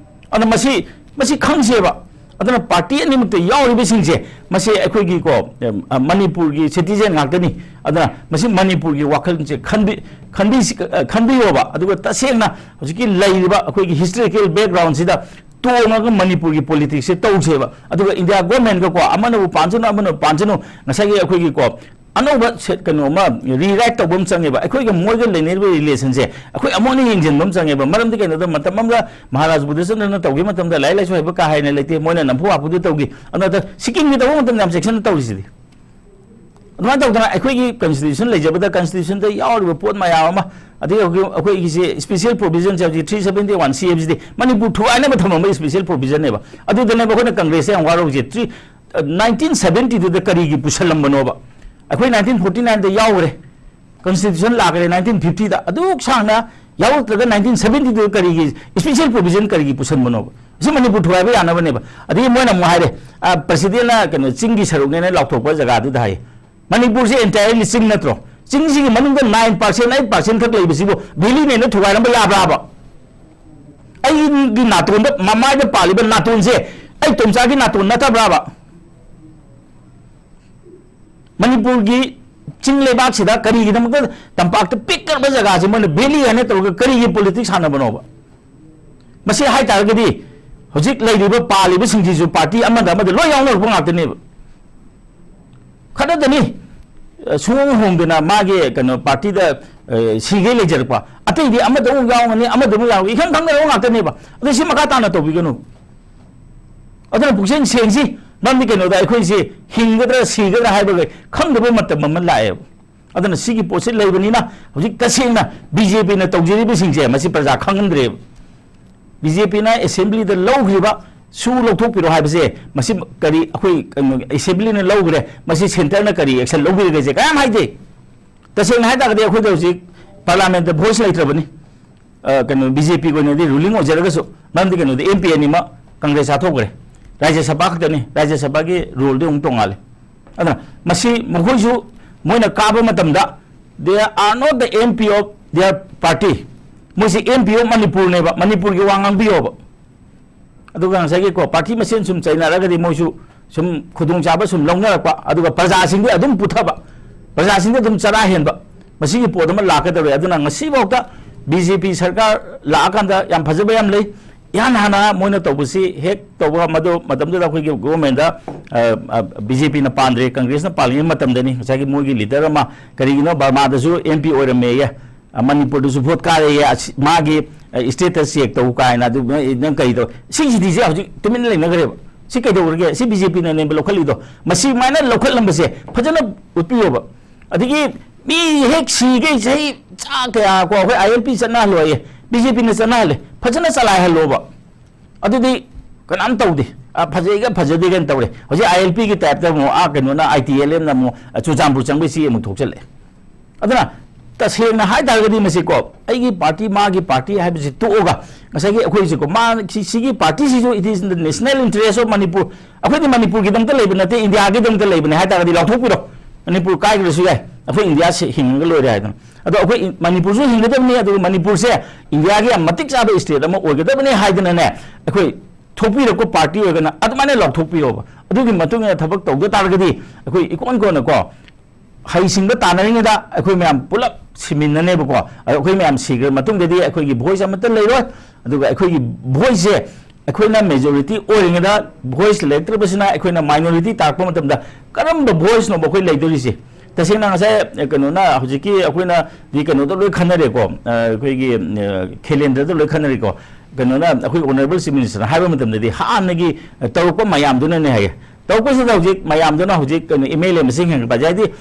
ꯑꯗꯨꯅ ꯃꯁꯤ, ꯃꯁꯤ ꯈꯪꯁꯦꯕ꯫ ꯑꯗꯨꯅ party ꯑꯅꯤꯃꯛꯇ ꯌꯥꯎꯔꯤꯕꯁꯤꯡꯁꯦ, ꯃꯁꯤ ꯑꯩꯈꯣꯏꯒꯤꯀꯣ, ꯑ, ꯃꯅꯤꯄꯨꯔꯒꯤ citizen ꯉꯥꯛꯇꯅꯤ꯫ ꯑꯗꯨꯅ ꯃꯁꯤ ꯃꯅꯤꯄꯨꯔꯒꯤ ꯋꯥꯈꯜꯁꯦ ꯈꯟꯕꯤ-, ꯈꯟꯕꯤꯁꯤ-, ꯑ, ꯈꯟꯕꯤꯌꯣꯕ꯫ ꯑꯗꯨꯒ ꯇꯁꯦꯡꯅ ꯍꯧꯖꯤꯛꯀꯤ ꯂꯩꯔꯤꯕ ꯑꯩꯈꯣꯏꯒꯤ historical backgroundꯁꯤꯗ ꯇꯣꯡꯉꯒ ꯃꯅꯤꯄꯨꯔꯒꯤ politicsꯁꯦ ꯇꯧꯁꯦꯕ꯫ ꯑꯗꯨꯒ India governmentꯀꯀꯣ, ꯑꯃꯅꯕꯨ ꯄꯥꯟꯁꯅꯨ, ꯑꯃꯅꯕꯨ ꯄꯥꯟꯁꯅꯨ, ꯉꯁꯥꯏꯒꯤ ꯑꯩꯈꯣꯏꯒꯤꯀꯣ, ꯑꯅꯧꯕ ꯁꯦ-, ꯀꯩꯅꯣ ꯑꯃ rewrite ꯇꯧꯕ ꯑꯃ ꯆꯪꯉꯦꯕ꯫ ꯑꯩꯈꯣꯏꯒ ꯃꯣꯏꯒ ꯂꯩꯅꯔꯤꯕ relationꯁꯦ ꯑꯩꯈꯣꯏ ꯑꯃꯨꯛ ꯍꯟꯅ ꯌꯦꯡꯁꯤꯟꯕ ꯑꯃ ꯆꯪꯉꯦꯕ꯫ ꯃꯔꯝꯗꯤ ꯀꯩꯅꯣꯗ, ꯃꯇꯝ ꯑꯃꯗ ꯃꯍꯥꯔꯥꯖ ꯕꯨꯙꯆꯟꯗ꯭ꯔꯅ ꯇꯧꯈꯤꯕ ꯃꯇꯝꯗ ꯂꯥꯏꯔꯤꯛ ꯂꯥꯏꯁꯨ ꯍꯩꯕ ꯀꯥ ꯍꯦꯟꯅ ꯂꯩꯇꯦ, ꯃꯣꯏꯅ ꯅꯝꯐꯨ ꯍꯥꯐꯨꯗ ꯇꯧꯈꯤ꯫ ꯑꯗꯨꯅ ꯁꯤꯛꯀꯤꯝꯒꯤ ꯇꯧꯕ ꯃꯇꯝꯗ ꯌꯥꯝ ꯆꯦꯛꯁꯤꯟꯅ ꯇꯧꯔꯤꯁꯤꯗꯤ꯫ ꯑꯗꯨꯃꯥꯏꯅ ꯇꯧꯗꯅ ꯑꯩꯈꯣꯏꯒꯤ constitution ꯂꯩꯖꯕꯗ, constitutionꯗ ꯌꯥꯎꯔꯤꯕ ꯄꯣꯠ ꯃꯌꯥꯝ ꯑꯃ, ꯑꯗꯒꯤ ꯍꯧꯖꯤꯛ ꯑꯩꯈꯣꯏꯒꯤꯁꯦ special provisionꯁꯦ ꯍꯧꯖꯤꯛ three seventy one C Fꯁꯤꯗꯤ Manipur ꯊꯨꯒꯥꯏꯅꯕ ꯊꯝꯃꯝꯕ special provisionꯅꯦꯕ꯫ ꯑꯗꯨꯗꯅꯦꯕ ꯑꯩꯈꯣꯏꯅ Congressꯇ ꯌꯥꯝ ꯋꯥꯔꯧꯁꯦ꯫ Three nineteen seventyꯗꯨꯗ ꯀꯔꯤꯒꯤ ꯄꯨꯁꯜꯂꯝꯕꯅꯣꯕ? ꯑꯩꯈꯣꯏ nineteen forty nineꯗ ꯌꯥꯎꯈ꯭ꯔꯦ, constitution ꯂꯥꯛꯈ꯭ꯔꯦ nineteen fiftyꯗ, ꯑꯗꯨꯛ ꯁꯥꯡꯅ ꯌꯥꯎꯔꯛꯇ꯭ꯔꯒ nineteen seventyꯗꯨꯗ ꯀꯔꯤꯒꯤ special provision ꯀꯔꯤꯒꯤ ꯄꯨꯁꯟꯕꯅꯣꯕ? ꯁꯤ ꯃꯅꯤꯄꯨꯔ ꯊꯨꯒꯥꯏꯕ ꯌꯥꯅꯕꯅꯦꯕ꯫ ꯑꯗꯒꯤ ꯃꯣꯏꯅ ꯑꯃꯨꯛ ꯍꯥꯏꯔꯦ, ꯑ, presidentꯅ ꯀꯩꯅꯣ ꯆꯤꯡꯒꯤ ꯁꯔꯨꯛꯅꯦꯅ ꯂꯥꯎꯊꯣꯛꯄ ꯖꯒꯥꯗꯨꯗ ꯍꯥꯏꯌꯦ꯫ ꯃꯅꯤꯄꯨꯔꯁꯦ entirely ꯆꯤꯡ ꯅꯠꯇ꯭ꯔꯣ? ꯆꯤꯡꯁꯤꯒꯤ ꯃꯅꯨꯡꯗ nine percent, eight percent ꯈꯛ ꯂꯩꯕꯁꯤꯕꯨ valleyꯅꯦꯅ ꯊꯨꯒꯥꯏꯔꯝꯕ ꯌꯥꯕ꯭ꯔꯥꯕ? ꯑꯩꯒꯤ ꯅꯥꯇꯣꯟꯗ, ꯃꯃꯥꯏꯗ ꯄꯥꯜꯂꯤꯕ ꯅꯥꯇꯣꯟꯁꯦ ꯑꯩ ꯇꯣꯝꯆꯥꯒꯤ ꯅꯥꯇꯣꯟ ꯅꯠꯇꯕ꯭ꯔꯥꯕ? ꯃꯅꯤꯄꯨꯔꯒꯤ ꯆꯤꯡ ꯂꯩꯕꯥꯛꯁꯤꯗ ꯀꯔꯤꯒꯤꯗꯃꯛꯇ ꯇꯝꯄꯥꯛꯇ ꯄꯤꯛꯈ꯭ꯔꯕ ꯖꯒꯥꯁꯦ ꯃꯣꯏꯅ valley ꯍꯥꯏꯅ ꯇꯧꯔꯒ ꯀꯔꯤꯒꯤ politics ꯁꯥꯟꯅꯕꯅꯣꯕ? ꯃꯁꯤ ꯍꯥꯏꯇꯥꯔꯒꯗꯤ ꯍꯧꯖꯤꯛ ꯂꯩꯔꯤꯕ ꯄꯥꯜꯂꯤꯕꯁꯤꯡꯁꯤꯁꯨ party ꯑꯃꯗ ꯑꯃꯗ ꯂꯣꯏ ꯌꯥꯎꯅꯔꯛꯄ ꯉꯥꯛꯇꯅꯦꯕ꯫ ꯈꯠꯅꯗꯅꯤ, ꯑ, ꯁꯨꯡꯍꯣꯡ ꯍꯣꯡꯗꯅ ꯃꯥꯒꯤ ꯀꯩꯅꯣ partyꯗ, ꯑ, ꯁꯤꯒꯩ ꯂꯩꯖꯔꯛꯄ꯫ ꯑꯇꯩꯗꯤ ꯑꯃꯗ ꯑꯃꯨꯛ ꯌꯥꯎꯒꯅꯤ, ꯑꯃꯗ ꯑꯃꯨꯛ ꯌꯥꯎꯒꯅꯤ, ꯏꯈꯪ ꯈꯪꯅꯔꯕ ꯉꯥꯛꯇꯅꯦꯕ꯫ ꯑꯗꯨ ꯁꯤ ꯃꯈꯥ ꯇꯥꯅ ꯇꯧꯕꯤꯒꯅꯨ꯫ ꯑꯗꯨꯅ ꯄꯨꯛꯆꯦꯜ ꯁꯦꯡꯁꯤ꯫ ꯃꯔꯝꯗꯤ ꯀꯩꯅꯣꯗ ꯑꯩꯈꯣꯏꯁꯤ ꯍꯤꯡꯒꯗ꯭ꯔꯥ ꯁꯤꯒꯗ꯭ꯔꯥ ꯍꯥꯏꯕꯒ ꯈꯪꯗꯕ ꯃꯇꯝ ꯑꯃ ꯂꯥꯛꯑꯦꯕ꯫ ꯑꯗꯨꯅ ꯁꯤꯒꯤ ꯄꯣꯠꯁꯤ ꯂꯩꯕꯅꯤꯅ ꯍꯧꯖꯤꯛ ꯇꯁꯦꯡꯅ BJPꯅ ꯇꯧꯖꯔꯤꯕꯁꯤꯡꯁꯦ ꯃꯁꯤ ꯄ꯭ꯔꯖꯥ ꯈꯪꯍꯟꯗ꯭ꯔꯦꯕ꯫ BJPꯅ assemblyꯗ ꯂꯧꯈ꯭ꯔꯤꯕ ꯁꯨ ꯂꯧꯊꯣꯛꯄꯤꯔꯣ ꯍꯥꯏꯕꯁꯦ ꯃꯁꯤ ꯀꯔꯤ ꯑꯩꯈꯣꯏ ꯀꯩꯅꯣ assemblyꯅ ꯂꯧꯈ꯭ꯔꯦ, ꯃꯁꯤ centreꯅ ꯀꯔꯤ action ꯂꯧꯕꯤꯔꯒꯦꯁꯦ ꯀꯌꯥꯝ ꯍꯥꯏꯗꯦ꯫ ꯇꯁꯦꯡꯅ ꯍꯥꯏ ꯇꯥꯔꯒꯗꯤ ꯑꯩꯈꯣꯏꯗ ꯍꯧꯖꯤꯛ parliamentꯇ voice ꯂꯩꯇ꯭ꯔꯕꯅꯤ꯫ ꯑ, ꯀꯩꯅꯣ, BJP ꯑꯣꯏꯅꯗꯤ ruling ꯑꯣꯏꯖꯔꯒꯁꯨ, ꯃꯔꯝꯗꯤ ꯀꯩꯅꯣꯗꯤ MP ꯑꯅꯤꯃꯛ Congress ꯆꯥꯊꯣꯛꯈ꯭ꯔꯦ꯫ ꯔꯥꯖ꯭ꯌ ꯁꯚꯥ ꯈꯛꯇꯅꯤ, ꯔꯥꯖ꯭ꯌ ꯁꯚꯥꯒꯤ roleꯗꯤ ꯑꯃꯨꯛ ꯇꯣꯡꯉꯥꯜꯂꯦ꯫ ꯑꯗꯨꯅ ꯃꯁꯤ ꯃꯈꯣꯏꯁꯨ ꯃꯣꯏꯅ ꯀꯥꯕ ꯃꯇꯝꯗ They are not the M P of their party. ꯃꯣꯏꯁꯤ M P of ꯃꯅꯤꯄꯨꯔꯅꯦꯕ, ꯃꯅꯤꯄꯨꯔꯒꯤ ꯋꯥ ꯉꯥꯡꯕꯤꯌꯣꯕ꯫ ꯑꯗꯨꯒ ꯉꯁꯥꯏꯒꯤꯀꯣ, ꯄꯥꯔꯇꯤ ꯃꯁꯦꯟ ꯁꯨꯝ ꯆꯩꯅꯔꯒꯗꯤ ꯃꯣꯏꯁꯨ ꯁꯨꯝ ꯈꯨꯗꯣꯡꯆꯥꯕ ꯁꯨꯝ ꯂꯧꯅꯔꯛꯄ, ꯑꯗꯨꯒ ꯄ꯭ꯔꯖꯥꯁꯤꯡꯗꯤ ꯑꯗꯨꯝ ꯄꯨꯊꯕ, ꯄ꯭ꯔꯖꯥꯁꯤꯡꯗꯤ ꯑꯗꯨꯝ ꯆꯔꯥ ꯍꯦꯟꯕ, ꯃꯁꯤꯒꯤ ꯄꯣꯠ ꯑꯃ ꯂꯥꯛꯀꯗꯧꯔꯦ꯫ ꯑꯗꯨꯅ ꯉꯁꯤꯐꯥꯎꯗ B J P ꯁꯔꯀꯥꯔ ꯂꯥꯛꯑꯀꯥꯟꯗ ꯌꯥꯝ ꯐꯖꯕ ꯌꯥꯝ ꯂꯩ꯫ ꯏꯍꯥꯟ ꯍꯥꯟꯅ ꯃꯣꯏꯅ ꯇꯧꯕꯁꯤ ꯍꯦꯛ ꯇꯧꯕ ꯃꯗꯨ ꯃꯇꯝꯗꯨꯗ ꯑꯩꯈꯣꯏꯒꯤ ꯒꯣꯚꯔꯟꯃꯦꯟꯗ, ꯑ, ꯑ, B J P ꯅ ꯄꯥꯟꯗ꯭ꯔꯦ, ꯀꯪꯒ꯭ꯔꯦꯁꯅ ꯄꯥꯜꯂꯤꯉꯩ ꯃꯇꯝꯗꯅꯤ꯫ ꯉꯁꯥꯏꯒꯤ ꯃꯣꯏꯒꯤ ꯂꯤꯗꯔ ꯑꯃ, ꯀꯔꯤꯒꯤꯅꯣ, ꯕꯔꯃꯥꯗꯁꯨ M P ꯑꯣꯏꯔꯝꯃꯦꯌꯦ, ꯑ, ꯃꯅꯤꯄꯨꯔꯗꯁꯨ ꯚꯣꯠ ꯀꯥꯔꯦꯌꯦ, ꯑꯁ, ꯃꯥꯒꯤ, ꯑ, status check ꯇꯧ ꯀꯥꯏꯅ, ꯑꯗꯨ ꯅꯪ, ꯅꯪ ꯀꯔꯤ ꯇꯧ? ꯁꯤꯁꯤꯗꯤ ꯁꯤ ꯍꯧꯖꯤꯛ ꯇꯨꯃꯤꯟꯅ ꯂꯩꯅꯈ꯭ꯔꯦꯕ꯫ ꯁꯤ ꯀꯩꯗꯧꯔꯒꯦ? ꯁꯤ B J P ꯅ ꯅꯦꯝꯕ ꯂꯧꯈꯠꯂꯤꯗꯣ꯫ ꯃꯁꯤ ꯁꯨꯃꯥꯏꯅ ꯂꯧꯈꯠꯂꯝꯕꯁꯦ ꯐꯖꯅ ꯎꯠꯄꯤꯌꯣꯕ꯫ ꯑꯗꯒꯤ ꯃꯤ ꯍꯦꯛ ꯁꯤꯒꯩ ꯆꯍꯤ ꯆꯥ ꯀꯌꯥ ꯀꯣ, ꯑꯩꯈꯣꯏ I L P ꯆꯠꯅꯍꯜꯂꯣꯏꯌꯦ, B J P ꯅ ꯆꯠꯅꯍꯜꯂꯦ, ꯐꯖꯅ ꯆꯂꯥꯏꯍꯜꯂꯣꯕ꯫ ꯑꯗꯨꯗꯤ ꯀꯅꯥꯝ ꯇꯧꯗꯦ꯫ ꯑ, ꯐꯖꯩꯒ ꯐꯖꯗꯦꯒꯅ ꯇꯧꯔꯦ꯫ ꯍꯧꯖꯤꯛ I L P ꯒꯤ type ꯇ ꯑꯃꯨꯛ, ꯑꯥ, ꯀꯩꯅꯣꯅ, I T L M ꯅ ꯑꯃꯨꯛ, ꯑ, ꯆꯨꯔꯆꯥꯟꯄꯨꯔ ꯆꯪꯕꯩ ꯆꯦ ꯑꯃꯨꯛ ꯊꯣꯛꯆꯜꯂꯛꯑꯦ꯫ ꯑꯗꯨꯅ ꯇꯁꯦꯡꯅ ꯍꯥꯏ ꯇꯥꯔꯒꯗꯤ ꯃꯁꯤꯀꯣ, ꯑꯩꯒꯤ ꯄꯥꯔꯇꯤ, ꯃꯥꯒꯤ ꯄꯥꯔꯇꯤ ꯍꯥꯏꯕꯁꯤ ꯇꯣꯛꯑꯒ, ꯉꯁꯥꯏꯒꯤ ꯑꯩꯈꯣꯏꯁꯤꯀꯣ, ꯃꯥ ꯁꯤ-, ꯁꯤꯒꯤ ꯄꯥꯔꯇꯤꯁꯤꯁꯨ, it is in the national interest of Manipur꯫ ꯑꯩꯈꯣꯏꯗꯤ ꯃꯅꯤꯄꯨꯔꯒꯤꯗꯃꯛꯇ ꯂꯩꯕ ꯅꯠꯇꯦ, ꯏꯟꯗꯤꯌꯥꯒꯤꯗꯃꯛꯇ ꯂꯩꯕꯅꯦ ꯍꯥꯏ ꯇꯥꯔꯒꯗꯤ ꯂꯥꯎꯊꯣꯛꯄꯤꯔꯣ꯫ ꯃꯅꯤꯄꯨꯔ ꯀꯥꯏꯈ꯭ꯔꯁꯨ ꯌꯥꯏ, ꯑꯩꯈꯣꯏ ꯏꯟꯗꯤꯌꯥ ꯁꯤ ꯍꯤꯡꯉꯒ ꯂꯣꯏꯔꯦ ꯍꯥꯏꯗꯅ꯫ ꯑꯗꯣ ꯑꯩꯈꯣꯏ ꯏꯟ-, ꯃꯅꯤꯄꯨꯔꯁꯨ ꯍꯤꯡꯒꯗꯕꯅꯤ, ꯑꯗꯨꯒ ꯃꯅꯤꯄꯨꯔꯁꯦ ꯏꯟꯗꯤꯌꯥꯒꯤ ꯌꯥꯝ ꯃꯇꯤꯛ ꯆꯥꯕ state ꯑꯃ ꯑꯣꯏꯒꯗꯕꯅꯤ ꯍꯥꯏꯗꯅꯅꯦ, ꯑꯩꯈꯣꯏ ꯊꯣꯛꯄꯤꯔꯛꯄ ꯄꯥꯔꯇꯤ ꯑꯣꯏꯔꯒꯅ ꯑꯗꯨꯃꯥꯏꯅ ꯂꯥꯎꯊꯣꯛꯄꯤꯌꯣꯕ꯫ ꯑꯗꯨꯒꯤ ꯃꯇꯨꯡ ꯏꯟꯅ ꯊꯕꯛ ꯇꯧꯗ ꯇꯥꯔꯒꯗꯤ ꯑꯩꯈꯣꯏ ꯏꯀꯣꯟ ꯀꯣꯟꯅꯀꯣ, ꯍꯩꯁꯤꯡꯕ ꯇꯥꯟꯅꯔꯤꯉꯩꯗ ꯑꯩꯈꯣꯏ ꯃꯌꯥꯝ ꯄꯨꯂꯞ ꯁꯤꯃꯤꯟꯅꯅꯦꯕꯀꯣ꯫ ꯑꯗꯣ ꯑꯩꯈꯣꯏ ꯃꯌꯥꯝ ꯁꯤꯈ꯭ꯔ ꯃꯇꯨꯡꯗꯗꯤ ꯑꯩꯈꯣꯏꯒꯤ voice ꯑꯃꯠꯇ ꯂꯩꯔꯣꯏ꯫ ꯑꯗꯨꯒ ꯑꯩꯈꯣꯏꯒꯤ voice ꯁꯦ, ꯑꯩꯈꯣꯏꯅ majority ꯑꯣꯏꯔꯤꯉꯩꯗ voice ꯂꯩꯔꯛꯇ꯭ꯔꯕꯁꯤꯅ ꯑꯩꯈꯣꯏꯅ minority ꯇꯥꯔꯛꯄ ꯃꯇꯝꯗ ꯀꯔꯝꯕ voice ꯅꯣꯕ ꯑꯩꯈꯣꯏ ꯂꯩꯗꯣꯔꯤꯁꯦ? ꯇꯁꯦꯡꯅ ꯉꯁꯥꯏ, ꯑ, ꯀꯩꯅꯣꯅ ꯍꯧꯖꯤꯛꯀꯤ ꯑꯩꯈꯣꯏꯅꯗꯤ ꯀꯩꯅꯣꯗ ꯂꯣꯏ ꯈꯟꯅꯔꯦꯀꯣ, ꯑ, ꯑꯩꯈꯣꯏꯒꯤ, ꯑ, ꯈꯦꯂꯦꯟꯗ꯭ꯔꯗ ꯂꯣꯏ ꯈꯟꯅꯔꯦꯀꯣ꯫ ꯀꯩꯅꯣꯅ, ꯑꯩꯈꯣꯏ honourable chief minister ꯅ ꯍꯥꯏꯕ ꯃꯇꯝꯗꯗꯤ ꯍꯥꯟꯅꯒꯤ, ꯑ, ꯇꯧꯔꯛꯄ ꯃꯌꯥꯝꯗꯨꯅꯅꯦ ꯍꯥꯏꯌꯦ꯫ ꯇꯧꯔꯛꯄꯁꯤꯗ ꯍꯧꯖꯤꯛ ꯃꯌꯥꯝꯗꯨꯅ ꯍꯧꯖꯤꯛ ꯀꯩꯅꯣ M L A ꯃꯁꯤꯡ ꯍꯦꯟꯒꯠꯄ ꯍꯥꯏꯁꯦ, ꯍꯥꯏꯗꯤ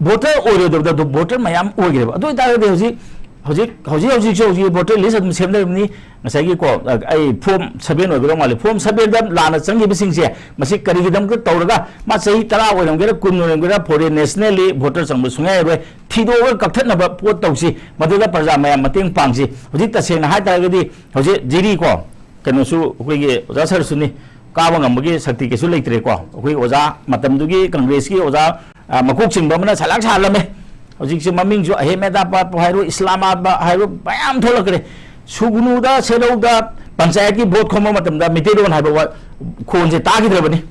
voter ꯑꯣꯏꯔꯣꯏꯗꯕꯗ ꯑꯗꯨ voter ꯃꯌꯥꯝ ꯑꯣꯏꯈ꯭ꯔꯦꯕ꯫ ꯑꯗꯨ ꯑꯣꯏꯇꯥꯔꯒꯗꯤ ꯍꯧꯖꯤꯛ, ꯍꯧꯖꯤꯛ, ꯍꯧꯖꯤꯛ, ꯍꯧꯖꯤꯛꯁꯨ ꯍꯧꯖꯤꯛ voter list ꯑꯗꯨꯝ ꯁꯦꯝꯅꯔꯤꯕꯅꯤ꯫ ꯉꯁꯥꯏꯒꯤꯀꯣ, ꯑ, ꯑꯩ form seven ꯑꯣꯏꯒꯗꯧ ꯃꯥꯜꯂꯦ꯫ Form seven ꯗ ꯂꯥꯟꯅ ꯆꯪꯈꯤꯕꯁꯤꯡꯁꯦ ꯃꯁꯤ ꯀꯔꯤꯒꯤꯗꯃꯛꯇ ꯇꯧꯔꯒ ꯃꯥ ꯆꯍꯤ ꯇꯔꯥ ꯑꯣꯏꯔꯝꯒꯦꯔꯥ, ꯀꯨꯟ ꯑꯣꯏꯔꯝꯒꯦꯔꯥ, foreign national ꯂꯤ voter ꯆꯪꯕ ꯁꯨꯡꯌꯥ ꯌꯥꯔꯣꯏ꯫ ꯊꯤꯗꯣꯛꯑꯒ ꯀꯛꯊꯠꯅꯕ ꯄꯣꯠ ꯇꯧꯁꯤ, ꯃꯗꯨꯗ ꯄ꯭ꯔꯖꯥ ꯃꯌꯥꯝ ꯃꯇꯦꯡ ꯄꯥꯡꯁꯤ꯫ ꯍꯧꯖꯤꯛ ꯇꯁꯦꯡꯅ ꯍꯥꯏꯇꯥꯔꯒꯗꯤ ꯍꯧꯖꯤꯛ ꯖꯤꯔꯤ ꯀꯣ, ꯀꯩꯅꯣꯁꯨ ꯑꯩꯈꯣꯏꯒꯤ ꯑꯣꯖꯥ ꯁꯔꯁꯨꯅꯤ, ꯀꯥꯕ ꯉꯝꯕꯒꯤ ꯁꯛꯇꯤ ꯀꯩꯁꯨ ꯂꯩꯇ꯭ꯔꯦꯀꯣ꯫ ꯑꯩꯈꯣꯏ ꯑꯣꯖꯥ ꯃꯇꯝꯗꯨꯒꯤ ꯀꯪꯒ꯭ꯔꯦꯁꯀꯤ ꯑꯣꯖꯥ, ꯑ, ꯃꯀꯣꯛ ꯆꯤꯡꯕ ꯑꯃꯅ ꯁꯂꯥꯛ ꯁꯥꯍꯜꯂꯝꯃꯦ꯫ ꯍꯧꯖꯤꯛꯁꯦ ꯃꯃꯤꯡꯁꯨ ꯑꯍꯃꯦꯗꯥꯕꯥꯗꯄꯨ ꯍꯥꯏꯔꯣ, ꯏꯁꯂꯥꯃꯥꯕꯥꯗ ꯍꯥꯏꯔꯣ, ꯃꯌꯥꯝ ꯊꯣꯛꯂꯛꯈ꯭ꯔꯦ꯫ ꯁꯨꯒꯅꯨꯗ, ꯁꯦꯔꯧꯗ ꯄꯟꯆꯥꯌꯠꯀꯤ ꯚꯣꯠ ꯈꯣꯝꯕ ꯃꯇꯝꯗ ꯃꯩꯇꯩꯂꯣꯟ ꯍꯥꯏꯕ ꯋꯥ-, ꯈꯣꯟꯁꯦ ꯇꯥꯈꯤꯗ꯭ꯔꯕꯅꯤ꯫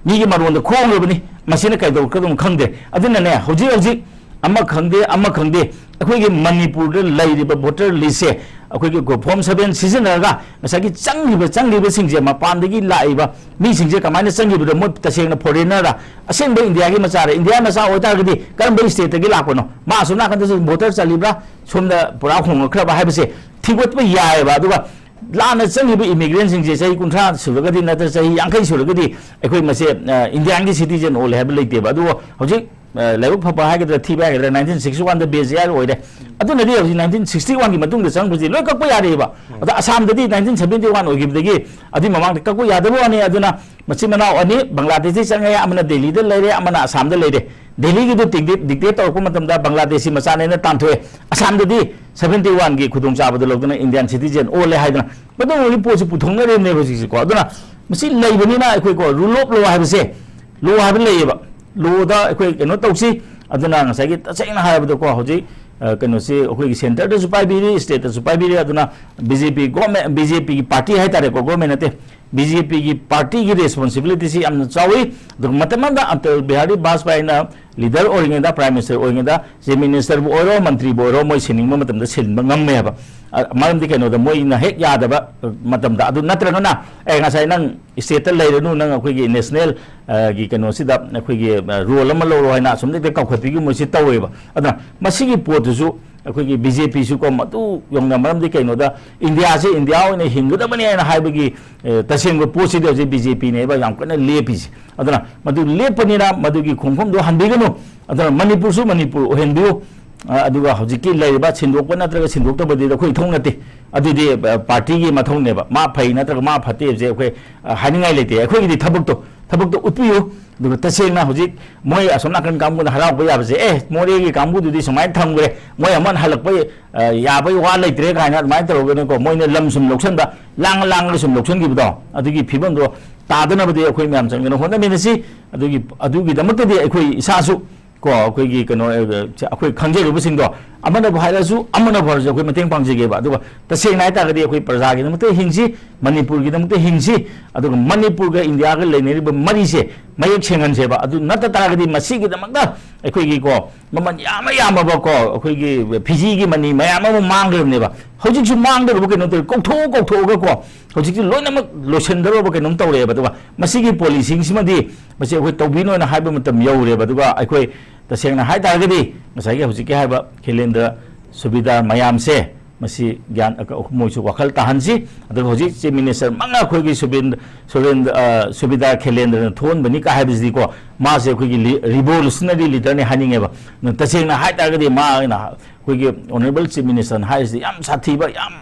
ꯃꯤꯒꯤ ꯃꯔꯣꯟꯗ ꯈꯣꯡꯈ꯭ꯔꯕꯅꯤ꯫ ꯃꯁꯤꯅ ꯀꯩꯗꯧꯔꯛꯀꯗꯧꯅꯣ ꯈꯪꯗꯦ꯫ ꯑꯗꯨꯅꯅꯦ, ꯍꯧꯖꯤꯛ ꯍꯧꯖꯤꯛ ꯑꯃ ꯈꯪꯗꯦ, ꯑꯃ ꯈꯪꯗꯦ, ꯑꯩꯈꯣꯏꯒꯤ ꯃꯅꯤꯄꯨꯔꯗ ꯂꯩꯔꯤꯕ ꯚꯣꯇꯔ ꯂꯤꯁꯁꯦ, ꯑꯩꯈꯣꯏꯒꯤ ꯐꯣꯔꯝ ꯁꯚꯦꯟ ꯁꯤꯖꯤꯟꯅꯔꯒ ꯉꯁꯥꯏꯒꯤ ꯆꯪꯈꯤꯕ, ꯆꯪꯈꯤꯕꯁꯤꯡꯁꯦ, ꯃꯄꯥꯟꯗꯒꯤ ꯂꯥꯛꯏꯕ ꯃꯤꯁꯤꯡꯁꯦ ꯀꯃꯥꯏꯅ ꯆꯪꯈꯤꯕꯗꯣ, ꯃꯣꯏ ꯇꯁꯦꯡꯅ ꯐꯣꯔꯦꯟꯅꯔ, ꯑꯁꯦꯡꯕ ꯏꯟꯗꯤꯌꯥꯒꯤ ꯃꯆꯥꯔ? ꯏꯟꯗꯤꯌꯥ ꯃꯆꯥ ꯑꯣꯏꯇꯥꯔꯒꯗꯤ ꯀꯔꯝꯕ ꯁ꯭ꯇꯦꯠꯇꯒꯤ ꯂꯥꯛꯄꯅꯣ? ꯃꯥ ꯑꯁꯣꯝ ꯅꯥꯀꯟꯗꯁꯨ ꯚꯣꯇꯔ ꯆꯜꯂꯤꯕ꯭ꯔꯥ, ꯁꯣꯝꯗ ꯄꯨꯔꯥ ꯍꯣꯡꯉꯛꯈ꯭ꯔꯕ ꯍꯥꯏꯕꯁꯦ ꯊꯤꯒꯠꯄ ꯌꯥꯏꯑꯕ꯫ ꯑꯗꯨꯒ ꯂꯥꯟꯅ ꯆꯪꯈꯤꯕ ꯏꯃꯤꯒ꯭ꯔꯦꯟꯁꯤꯡꯁꯦ ꯆꯍꯤ ꯀꯨꯟꯊ꯭ꯔꯥ ꯁꯨꯔꯒꯗꯤ ꯅꯠꯇ꯭ꯔ ꯆꯍꯤ ꯌꯥꯡꯈꯩ ꯁꯨꯔꯒꯗꯤ ꯑꯩꯈꯣꯏ ꯃꯁꯦ, ꯑ, ꯏꯟꯗꯤꯌꯥꯟꯒꯤ ꯁꯤꯇꯤꯖꯦꯟ ꯑꯣꯜꯂꯦ ꯍꯥꯏꯕ ꯂꯩꯇꯦꯕ꯫ ꯑꯗꯨꯕꯨ ꯍꯧꯖꯤꯛ, ꯑ, ꯂꯥꯏꯕꯛ ꯐꯕ ꯍꯥꯏꯒꯗ꯭ꯔꯥ ꯊꯤꯕ ꯍꯥꯏꯒꯗ꯭ꯔꯥ, ꯅꯥꯏꯟꯇꯤꯟ ꯁꯤꯛꯁꯇꯤ ꯋꯥꯟꯗ ꯕꯦꯖꯤꯌꯥꯔ ꯑꯣꯏꯔꯦ꯫ ꯑꯗꯨꯅꯗꯤ ꯍꯧꯖꯤꯛ ꯅꯥꯏꯟꯇꯤꯟ ꯁꯤꯛꯁꯇꯤ ꯋꯥꯟꯒꯤ ꯃꯇꯨꯡꯗ ꯆꯪꯕꯁꯤ ꯂꯣꯏ ꯀꯛꯄ ꯌꯥꯔꯦꯕ꯫ ꯑꯗ ꯑꯁꯥꯝꯗꯗꯤ ꯅꯥꯏꯟꯇꯤꯟ ꯁꯚꯦꯟꯇꯤ ꯋꯥꯟ ꯑꯣꯏꯈꯤꯕꯗꯒꯤ ꯑꯗꯨꯏ ꯃꯃꯥꯡꯗ ꯀꯛꯄ ꯌꯥꯗꯕ ꯋꯥꯅꯤ꯫ ꯑꯗꯨꯅ ꯃꯆꯤꯟ ꯃꯅꯥꯎ ꯑꯅꯤ ꯕꯪꯒ꯭ꯂꯥꯗꯦꯁꯇꯒꯤ ꯆꯪꯉꯦ, ꯑꯃꯅ ꯗꯦꯜꯂꯤꯗ ꯂꯩꯔꯦ, ꯑꯃꯅ ꯑꯁꯥꯝꯗ ꯂꯩꯔꯦ꯫ ꯗꯦꯜꯂꯤꯒꯤꯗꯨ dictate, dictate ꯇꯧꯔꯛꯄ ꯃꯇꯝꯗ ꯕꯪꯒ꯭ꯂꯥꯗꯦꯁꯤ ꯃꯆꯥꯅꯦꯅ ꯇꯥꯟꯊꯣꯛꯑꯦ꯫ ꯑꯁꯥꯝꯗꯗꯤ ꯁꯚꯦꯟꯇꯤ ꯋꯥꯟꯒꯤ ꯈꯨꯗꯣꯡꯆꯥꯕꯗꯨ ꯂꯧꯗꯨꯅ ꯏꯟꯗꯤꯌꯥꯟ ꯁꯤꯇꯤꯖꯦꯟ ꯑꯣꯜꯂꯦ ꯍꯥꯏꯗꯅ ꯃꯇꯨꯡ ꯄꯣꯠꯁꯤ ꯄꯨꯊꯣꯛꯅꯔꯤꯕꯅꯦꯕ ꯍꯧꯖꯤꯛꯁꯦꯀꯣ꯫ ꯑꯗꯨꯅ ꯃꯁꯤ ꯂꯩꯕꯅꯤꯅ ꯑꯩꯈꯣꯏꯀꯣ, rule of law ꯍꯥꯏꯕꯁꯦ, law ꯍꯥꯏꯕ ꯂꯩꯌꯦꯕ꯫ Law ꯗ ꯑꯩꯈꯣꯏ ꯀꯩꯅꯣ ꯇꯧꯁꯤ꯫ ꯑꯗꯨꯅ ꯉꯁꯥꯏꯒꯤ ꯇꯁꯦꯡꯅ ꯍꯥꯏꯔꯕꯗꯀꯣ, ꯍꯧꯖꯤꯛ, ꯑ, ꯀꯩꯅꯣꯁꯤ ꯑꯩꯈꯣꯏꯒꯤ centre ꯗꯁꯨ ꯄꯥꯏꯕꯤꯔꯤ, state ꯇꯁꯨ ꯄꯥꯏꯕꯤꯔꯤ꯫ ꯑꯗꯨꯅ ꯕꯤ ꯖꯦ ꯄꯤ government, ꯕꯤ ꯖꯦ ꯄꯤꯒꯤ party ꯍꯥꯏꯇꯥꯔꯦꯀꯣ, government ꯅꯠꯇꯦ, ꯕꯤ ꯖꯦ ꯄꯤꯒꯤ party ꯒꯤ responsibility ꯁꯤ ꯌꯥꯝꯅ ꯆꯥꯎꯏ꯫ ꯑꯗꯨꯒ ꯃꯇꯝ ꯑꯃꯗ ꯑꯇꯜ ꯕꯤꯍꯥꯔꯤ ꯕꯥꯖꯄꯥꯏꯅ leader ꯑꯣꯏꯔꯤꯉꯩꯗ, prime minister ꯑꯣꯏꯔꯤꯉꯩꯗ, chief minister ꯕꯨ ꯑꯣꯏꯔꯣ, ꯃꯟꯇ꯭ꯔꯤꯕꯨ ꯑꯣꯏꯔꯣ, ꯃꯣꯏ ꯁꯤꯟꯅꯤꯡꯕ ꯃꯇꯝꯗ ꯁꯤꯟꯕ ꯉꯝꯃꯦꯕ꯫ ꯑ, ꯃꯔꯝꯗꯤ ꯀꯩꯅꯣꯗ ꯃꯣꯏꯅ ꯍꯦꯛ ꯌꯥꯗꯕ, ꯑ, ꯃꯇꯝꯗ, ꯑꯗꯨ ꯅꯠꯇ꯭ꯔꯒꯅ, "ꯑꯦ, ꯉꯁꯥꯏ ꯅꯪ state ꯇ ꯂꯩꯔꯅꯨ, ꯅꯪ ꯑꯩꯈꯣꯏꯒꯤ national, ꯑ, ꯒꯤ ꯀꯩꯅꯣꯁꯤꯗ ꯑꯩꯈꯣꯏꯒꯤ, ꯑ, role ꯑꯃ ꯂꯧꯔꯣ" ꯍꯥꯏꯅ ꯑꯁꯣꯝꯗꯒꯤ ꯀꯧꯈꯠꯄꯤꯈꯤꯕ ꯃꯣꯏꯁꯤ ꯇꯧꯋꯦꯕ꯫ ꯑꯗꯨꯅ ꯃꯁꯤꯒꯤ ꯄꯣꯠꯇꯨꯁꯨ ꯑꯩꯈꯣꯏꯒꯤ ꯕꯤ ꯖꯦ ꯄꯤ ꯁꯨ ꯀꯣ, ꯃꯗꯨ ꯌꯧꯅ, ꯃꯔꯝꯗꯤ ꯀꯩꯅꯣꯗ, ꯏꯟꯗꯤꯌꯥꯁꯦ ꯏꯟꯗꯤꯌꯥ ꯑꯣꯏꯅ ꯍꯤꯡꯒꯗꯕꯅꯤ ꯍꯥꯏꯅ ꯍꯥꯏꯕꯒꯤ, ꯑꯦ, ꯇꯁꯦꯡꯕ ꯄꯣꯠꯁꯤꯗꯤ ꯍꯧꯖꯤꯛ ꯕꯤ ꯖꯦ ꯄꯤ ꯅꯦꯕ ꯌꯥꯝ ꯀꯟꯅ ꯂꯦꯞꯄꯤꯁꯦ꯫ ꯑꯗꯨꯅ ꯃꯗꯨ ꯂꯦꯞꯄꯅꯤꯅ ꯃꯗꯨꯒꯤ ꯈꯣꯡꯐꯝꯗꯨ ꯍꯟꯕꯤꯒꯅꯨ꯫ ꯑꯗꯨꯅ ꯃꯅꯤꯄꯨꯔꯁꯨ ꯃꯅꯤꯄꯨꯔ ꯑꯣꯏꯍꯟꯕꯤꯌꯨ꯫ ꯑ, ꯑꯗꯨꯒ ꯍꯧꯖꯤꯛꯀꯤ ꯂꯩꯔꯤꯕ ꯁꯤꯟꯗꯣꯛꯄ ꯅꯠꯇ꯭ꯔꯒ ꯁꯤꯟꯗꯣꯛꯇꯕꯗꯤ ꯑꯩꯈꯣꯏ ꯏꯊꯧ ꯅꯠꯇꯦ꯫ ꯑꯗꯨꯗꯤ, ꯑ, party ꯒꯤ ꯃꯊꯧꯅꯦꯕ꯫ ꯃꯥ ꯐꯩ ꯅꯠꯇ꯭ꯔꯒ ꯃꯥ ꯐꯠꯇꯦ ꯍꯥꯏꯕꯁꯦ ꯑꯩꯈꯣꯏ, ꯑ, ꯍꯥꯏꯅꯤꯡꯉꯥꯏ ꯂꯩꯇꯦ꯫ ꯑꯩꯈꯣꯏꯒꯤꯗꯤ ꯊꯕꯛꯇꯣ, ꯊꯕꯛꯇꯣ ꯎꯠꯄꯤꯌꯨ꯫ ꯑꯗꯨꯒ ꯇꯁꯦꯡꯅ ꯍꯧꯖꯤꯛ ꯃꯣꯏ ꯑꯁꯣꯝ ꯅꯥꯀꯟ ꯀꯥꯡꯕꯨꯅ ꯍꯔꯥꯎꯕ ꯌꯥꯕꯁꯦ, "ꯑꯦ, ꯃꯣꯔꯦꯒꯤ ꯀꯥꯡꯕꯨꯗꯨꯗꯤ ꯁꯨꯃꯥꯏꯅ ꯊꯝꯈ꯭ꯔꯦ, ꯃꯣꯏ ꯑꯃꯅ ꯍꯜꯂꯛꯄ, ꯑ, ꯌꯥꯕꯒꯤ ꯋꯥ ꯂꯩꯇ꯭ꯔꯦ" ꯀꯥꯏꯅ ꯑꯗꯨꯃꯥꯏꯅ ꯇꯧꯔꯒꯅꯀꯣ, ꯃꯣꯏꯅ ꯂꯝ ꯁꯨꯝ ꯂꯧꯁꯟꯕ, ꯂꯥꯡꯉ ꯂꯥꯡꯉꯒ ꯁꯨꯝ ꯂꯧꯁꯟꯈꯤꯕꯗꯣ, ꯑꯗꯨꯒꯤ ꯐꯤꯕꯝꯗꯣ ꯇꯥꯗꯅꯕꯗꯤ ꯑꯩꯈꯣꯏ ꯃꯌꯥꯝ ꯆꯪꯗꯅ ꯍꯣꯠꯅꯃꯤꯟꯅꯁꯤ꯫ ꯑꯗꯨꯒꯤ, ꯑꯗꯨꯒꯤꯗꯃꯛꯇꯗꯤ ꯑꯩꯈꯣꯏ ꯏꯁꯥꯁꯨ ꯀꯣ, ꯑꯩꯈꯣꯏꯒꯤ ꯀꯩꯅꯣ, ꯑ, ꯑꯩꯈꯣꯏ ꯈꯪꯖꯔꯨꯕꯁꯤꯡꯗꯣ, ꯑꯃꯅꯕꯨ ꯍꯥꯏꯔꯁꯨ, ꯑꯃꯅꯕꯨ ꯍꯥꯏꯔꯁꯨ, ꯑꯩꯈꯣꯏ ꯃꯇꯦꯡ ꯄꯥꯡꯖꯒꯦꯕ꯫ ꯑꯗꯨꯒ ꯇꯁꯦꯡꯅ ꯍꯥꯏꯇꯥꯔꯒꯗꯤ, ꯑꯩꯈꯣꯏ ꯄ꯭ꯔꯖꯥꯒꯤꯗꯃꯛꯇ ꯍꯤꯡꯁꯤ, ꯃꯅꯤꯄꯨꯔꯒꯤꯗꯃꯛꯇ ꯍꯤꯡꯁꯤ, ꯑꯗꯨꯒ ꯃꯅꯤꯄꯨꯔꯒ ꯏꯟꯗꯤꯌꯥꯒ ꯂꯩꯅꯔꯤꯕ ꯃꯔꯤꯁꯦ ꯃꯌꯦꯛ ꯁꯦꯡꯍꯟꯁꯦꯕ꯫ ꯑꯗꯨ ꯅꯠꯇ ꯇꯥꯔꯒꯗꯤ, ꯃꯁꯤꯒꯤꯗꯃꯛꯇ ꯑꯩꯈꯣꯏꯒꯤꯀꯣ, ꯃꯃꯜ ꯌꯥꯝꯅ ꯌꯥꯝꯃꯕꯀꯣ, ꯑꯩꯈꯣꯏꯒꯤ ꯐꯤꯖꯤꯒꯤ ꯃꯅꯤ ꯃꯌꯥꯝ ꯑꯃ ꯃꯥꯡꯈ꯭ꯔꯕꯅꯦꯕ꯫ ꯍꯧꯖꯤꯛꯁꯨ ꯃꯥꯡꯗꯧꯔꯕ ꯀꯩꯅꯣ ꯇꯧꯔꯦ, ꯀꯧꯊꯣꯛꯑ ꯀꯧꯊꯣꯛꯑꯒꯀꯣ, ꯍꯧꯖꯤꯛꯇꯤ ꯂꯣꯏꯅꯃꯛ ꯂꯣꯏꯁꯤꯟꯗꯧꯔꯕ ꯀꯩꯅꯣꯝ ꯇꯧꯔꯛꯑꯦꯕ꯫ ꯑꯗꯨꯒ ꯃꯁꯤꯒꯤ ꯄꯣꯂꯤꯁꯤꯡꯁꯤꯃꯗꯤ, ꯃꯁꯤ ꯑꯩꯈꯣꯏ ꯇꯧꯕꯤꯅꯣꯅ ꯍꯥꯏꯕ ꯃꯇꯝ ꯌꯧꯔꯦꯕ꯫ ꯑꯗꯨꯒ ꯑꯩꯈꯣꯏ ꯇꯁꯦꯡꯅ ꯍꯥꯏ ꯇꯥꯔꯒꯗꯤ, ꯉꯁꯥꯏꯒꯤ ꯍꯧꯖꯤꯛꯀꯤ ꯍꯥꯏꯕ ꯈꯦꯂꯦꯟꯗ꯭ꯔ ꯁꯨꯕꯦꯗꯥꯔ ꯃꯌꯥꯝꯁꯦ, ꯃꯁꯤ ꯒ꯭ꯌꯥꯟ, ꯃꯣꯏꯁꯨ ꯋꯥꯈꯜ ꯇꯥꯍꯟꯁꯤ꯫ ꯑꯗꯨꯒ ꯍꯧꯖꯤꯛ ꯆꯤꯐ ꯃꯤꯅꯤꯁꯇꯔ ꯃꯉꯥ ꯑꯩꯈꯣꯏꯒꯤ ꯁꯨꯕꯦꯟ-, ꯁꯨꯔꯦꯟꯗ꯭ꯔ, ꯑ, ꯁꯨꯕꯦꯗꯥꯔ ꯈꯦꯂꯦꯟꯗ꯭ꯔꯅ ꯊꯣꯛꯍꯟꯕꯅꯤ ꯀꯥ ꯍꯥꯏꯕꯁꯤꯗꯤꯀꯣ, ꯃꯥꯁꯦ ꯑꯩꯈꯣꯏꯒꯤ ꯂꯤ-, ꯔꯤꯚꯣꯂꯨꯁꯅꯔꯤ ꯂꯤꯗꯔꯅꯤ ꯍꯥꯏꯅꯤꯡꯉꯦꯕ꯫ ꯇꯁꯦꯡꯅ ꯍꯥꯏ ꯇꯥꯔꯒꯗꯤ, ꯃꯥꯅ ꯑꯩꯈꯣꯏꯒꯤ ꯑꯣꯅꯔꯦꯕꯜ ꯆꯤꯐ ꯃꯤꯅꯤꯁꯇꯔꯅ ꯍꯥꯏꯔꯤꯁꯤꯗꯤ ꯌꯥꯝ ꯁꯥꯊꯤꯕ, ꯌꯥꯝ,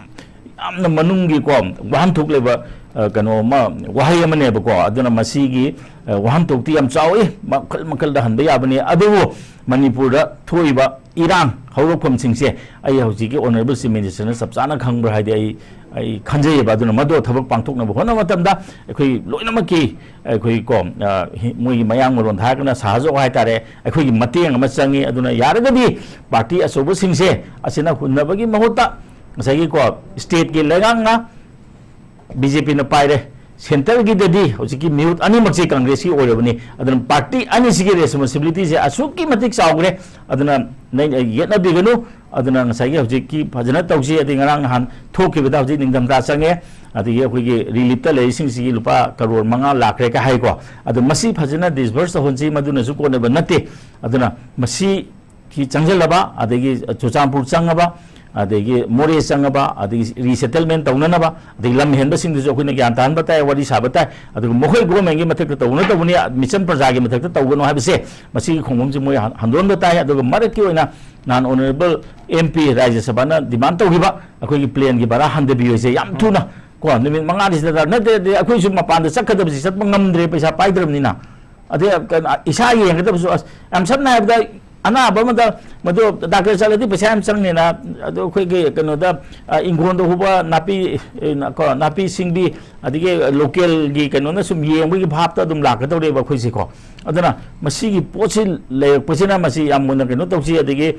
ꯌꯥꯝꯅ ꯃꯅꯨꯡꯒꯤꯀꯣ, ꯋꯥꯍꯟꯊꯣꯛ ꯂꯩꯕ, ꯑ, ꯀꯩꯅꯣ ꯑꯃ, ꯋꯥꯍꯩ ꯑꯃꯅꯦꯕꯀꯣ꯫ ꯑꯗꯨꯅ ꯃꯁꯤꯒꯤ, ꯑ, ꯋꯥꯍꯟꯊꯣꯛꯇꯤ ꯌꯥꯝ ꯆꯥꯎꯏ, ꯃꯈꯜ ꯃꯈꯜꯗ ꯍꯟꯕ ꯌꯥꯕꯅꯤ꯫ ꯑꯗꯨꯕꯨ ꯃꯅꯤꯄꯨꯔꯗ ꯊꯣꯛꯏꯕ ꯏꯔꯥꯡ ꯍꯧꯔꯛꯐꯝꯁꯤꯡꯁꯦ ꯑꯩ ꯍꯧꯖꯤꯛꯀꯤ ꯑꯣꯅꯔꯦꯕꯜ ꯆꯤꯐ ꯃꯤꯅꯤꯁꯇꯔꯅ ꯆꯞ ꯆꯥꯅ ꯈꯪꯕ꯭ꯔꯥ ꯍꯥꯏꯗꯤ ꯑꯩ, ꯑꯩ ꯈꯟꯖꯩꯌꯦꯕ꯫ ꯑꯗꯨꯅ ꯃꯗꯨ ꯊꯕꯛ ꯄꯥꯡꯊꯣꯛꯅꯕ ꯍꯣꯠꯅꯕ ꯃꯇꯝꯗ ꯑꯩꯈꯣꯏ ꯂꯣꯏꯅꯃꯛꯀꯤ, ꯑꯩꯈꯣꯏ ꯀꯣ, ꯑ, ꯍꯤ-, ꯃꯣꯏꯒꯤ ꯃꯌꯥꯡ ꯃꯔꯣꯟꯗ ꯍꯥꯏꯔꯒꯅ ꯁꯍꯖꯣꯛ ꯍꯥꯏꯇꯥꯔꯦ, ꯑꯩꯈꯣꯏꯒꯤ ꯃꯇꯦꯡ ꯑꯃ ꯆꯪꯉꯤ꯫ ꯑꯗꯨꯅ ꯌꯥꯔꯒꯗꯤ ꯄꯥꯔꯇꯤ ꯑꯆꯧꯕꯁꯤꯡꯁꯦ ꯑꯁꯤꯅ ꯍꯨꯟꯅꯕꯒꯤ ꯃꯍꯨꯠꯇ ꯉꯁꯥꯏꯒꯤ ꯀꯣ, ꯁ꯭ꯇꯦꯠꯀꯤ ꯂꯩꯉꯥꯛꯅ ꯕꯤ ꯖꯦ ꯄꯤꯅ ꯄꯥꯏꯔꯦ, ꯁꯦꯟꯇꯔꯒꯤꯗꯗꯤ ꯍꯧꯖꯤꯛꯀꯤ ꯃꯤꯍꯨꯠ ꯑꯅꯤꯃꯛꯁꯦ ꯀꯪꯒ꯭ꯔꯦꯁꯀꯤ ꯑꯣꯏꯔꯕꯅꯤ꯫ ꯑꯗꯨꯅ ꯄꯥꯔꯇꯤ ꯑꯅꯤꯁꯤꯒꯤ ꯔꯦꯁꯄꯣꯟꯁꯤꯕꯤꯂꯤꯇꯤꯁꯦ ꯑꯁꯨꯛꯀꯤ ꯃꯇꯤꯛ ꯆꯥꯎꯈ꯭ꯔꯦ꯫ ꯑꯗꯨꯅ ꯅ-, ꯌꯦꯠꯅꯕꯤꯒꯅꯨ꯫ ꯑꯗꯨꯅ ꯉꯁꯥꯏꯒꯤ ꯍꯧꯖꯤꯛꯀꯤ ꯐꯖꯅ ꯇꯧꯁꯤ꯫ ꯑꯗꯩ ꯉꯔꯥꯡ ꯅꯍꯥꯟ ꯊꯣꯛꯈꯤꯕꯗ ꯍꯧꯖꯤꯛ ꯅꯤꯡꯊꯝꯊꯥ ꯆꯪꯉꯦ, ꯑꯗꯒꯤ ꯑꯩꯈꯣꯏꯒꯤ ꯔꯤꯂꯤꯞꯇ ꯂꯩꯔꯤꯁꯤꯡꯁꯤꯒꯤ ꯂꯨꯄꯥ ꯀꯔꯣꯔ ꯃꯉꯥ ꯂꯥꯛꯈ꯭ꯔꯦ ꯀ ꯍꯥꯏꯀꯣ꯫ ꯑꯗꯣ ꯃꯁꯤ ꯐꯖꯅ ꯗꯤꯁꯕꯔꯁ ꯇꯧꯍꯟꯁꯤ, ꯃꯗꯨꯅꯁꯨ ꯀꯣꯟꯅꯕ ꯅꯠꯇꯦ꯫ ꯑꯗꯨꯅ ꯃꯁꯤ ꯁꯤ ꯆꯪꯁꯤꯜꯂꯕ, ꯑꯗꯒꯤ ꯆꯨꯔꯆꯥꯟꯄꯨꯔ ꯆꯪꯉꯕ, ꯑꯗꯒꯤ ꯃꯣꯔꯦ ꯆꯪꯉꯕ, ꯑꯗꯒꯤ ꯔꯤꯁꯦꯇꯜꯃꯦꯟ ꯇꯧꯅꯅꯕ, ꯑꯗꯒꯤ ꯂꯝ ꯍꯦꯟꯕꯁꯤꯡꯗꯨꯁꯨ ꯑꯩꯈꯣꯏꯅ ꯒ꯭ꯌꯥꯟ ꯇꯥꯍꯟꯕ ꯇꯥꯏ, ꯋꯥꯔꯤ ꯁꯥꯕ ꯇꯥꯏ꯫ ꯑꯗꯨꯒ ꯃꯈꯣꯏ ꯒꯣꯔꯃꯦꯟꯒꯤ ꯃꯊꯛꯇ ꯇꯧꯕꯅ ꯇꯧꯕꯅꯤ, ꯃꯤꯆꯝ ꯄ꯭ꯔꯖꯥꯒꯤ ꯃꯊꯛꯇ ꯇꯧꯒꯅꯨ ꯍꯥꯏꯕꯁꯦ, ꯃꯁꯤꯒꯤ ꯈꯣꯡꯐꯝꯁꯤ ꯃꯣꯏ ꯍꯟ-, ꯍꯟꯗꯣꯛꯍꯟꯕ ꯇꯥꯏ꯫ ꯑꯗꯨꯒ ꯃꯔꯛꯀꯤ ꯑꯣꯏꯅ ꯅꯍꯥꯟ ꯑꯣꯅꯔꯦꯕꯜ ꯑꯦꯝ ꯄꯤ ꯔꯥꯖ꯭ꯌ ꯁꯚꯥꯅ ꯗꯤꯃꯥꯟ ꯇꯧꯈꯤꯕ ꯑꯩꯈꯣꯏꯒꯤ ꯄ꯭ꯂꯦꯟꯒꯤ ꯚꯔꯥ ꯍꯟꯊꯕꯤꯌꯨ ꯍꯥꯏꯁꯦ ꯌꯥꯝ ꯊꯨꯅ ꯀꯣ, ꯅꯨꯃꯤꯠ ꯃꯉꯥꯅꯤꯁꯤꯗ ꯅꯠꯇ꯭ꯔꯗꯤ ꯑꯩꯈꯣꯏꯁꯨ ꯃꯄꯥꯟꯗ ꯆꯠꯀꯗꯕꯁꯤ ꯆꯠꯄ ꯉꯝꯗ꯭ꯔꯦ, ꯄꯩꯁꯥ ꯄꯥꯏꯗ꯭ꯔꯕꯅꯤꯅ꯫ ꯑꯗꯩ ꯀꯩꯅꯣ, ꯏꯁꯥ ꯌꯦꯡꯒꯗꯕꯁꯨ, ꯑꯁ, ꯌꯥꯝ ꯁꯝꯅ ꯍꯥꯏꯔꯕꯗ, ꯑꯅꯥꯕ ꯑꯃꯗ ꯃꯗꯨ ꯗꯥꯛꯇꯔ ꯆꯠꯂꯗꯤ ꯄꯩꯁꯥ ꯌꯥꯝ ꯆꯪꯅꯤꯅ, ꯑꯗꯣ ꯑꯩꯈꯣꯏꯒꯤ ꯀꯩꯅꯣꯗ, ꯑ, ꯏꯪꯈꯣꯜꯗ ꯍꯧꯕ ꯅꯥꯄꯤ, ꯑ, ꯀꯣ, ꯅꯥꯄꯤ ꯁꯤꯡꯕꯤ, ꯑꯗꯒꯤ ꯂꯣꯀꯦꯜꯒꯤ ꯀꯩꯅꯣꯅ ꯁꯨꯝ ꯌꯦꯡꯕꯒꯤ ꯚꯥꯞꯇ ꯑꯗꯨꯝ ꯂꯥꯛꯀꯗꯧꯔꯦꯕ ꯑꯩꯈꯣꯏꯁꯦꯀꯣ꯫ ꯑꯗꯨꯅ ꯃꯁꯤꯒꯤ ꯄꯣꯠꯁꯤ ꯂꯩꯔꯛꯄꯁꯤꯅ ꯃꯁꯤ ꯌꯥꯝ ꯃꯨꯟꯅ ꯀꯩꯅꯣ ꯇꯧꯁꯤ꯫ ꯑꯗꯒꯤ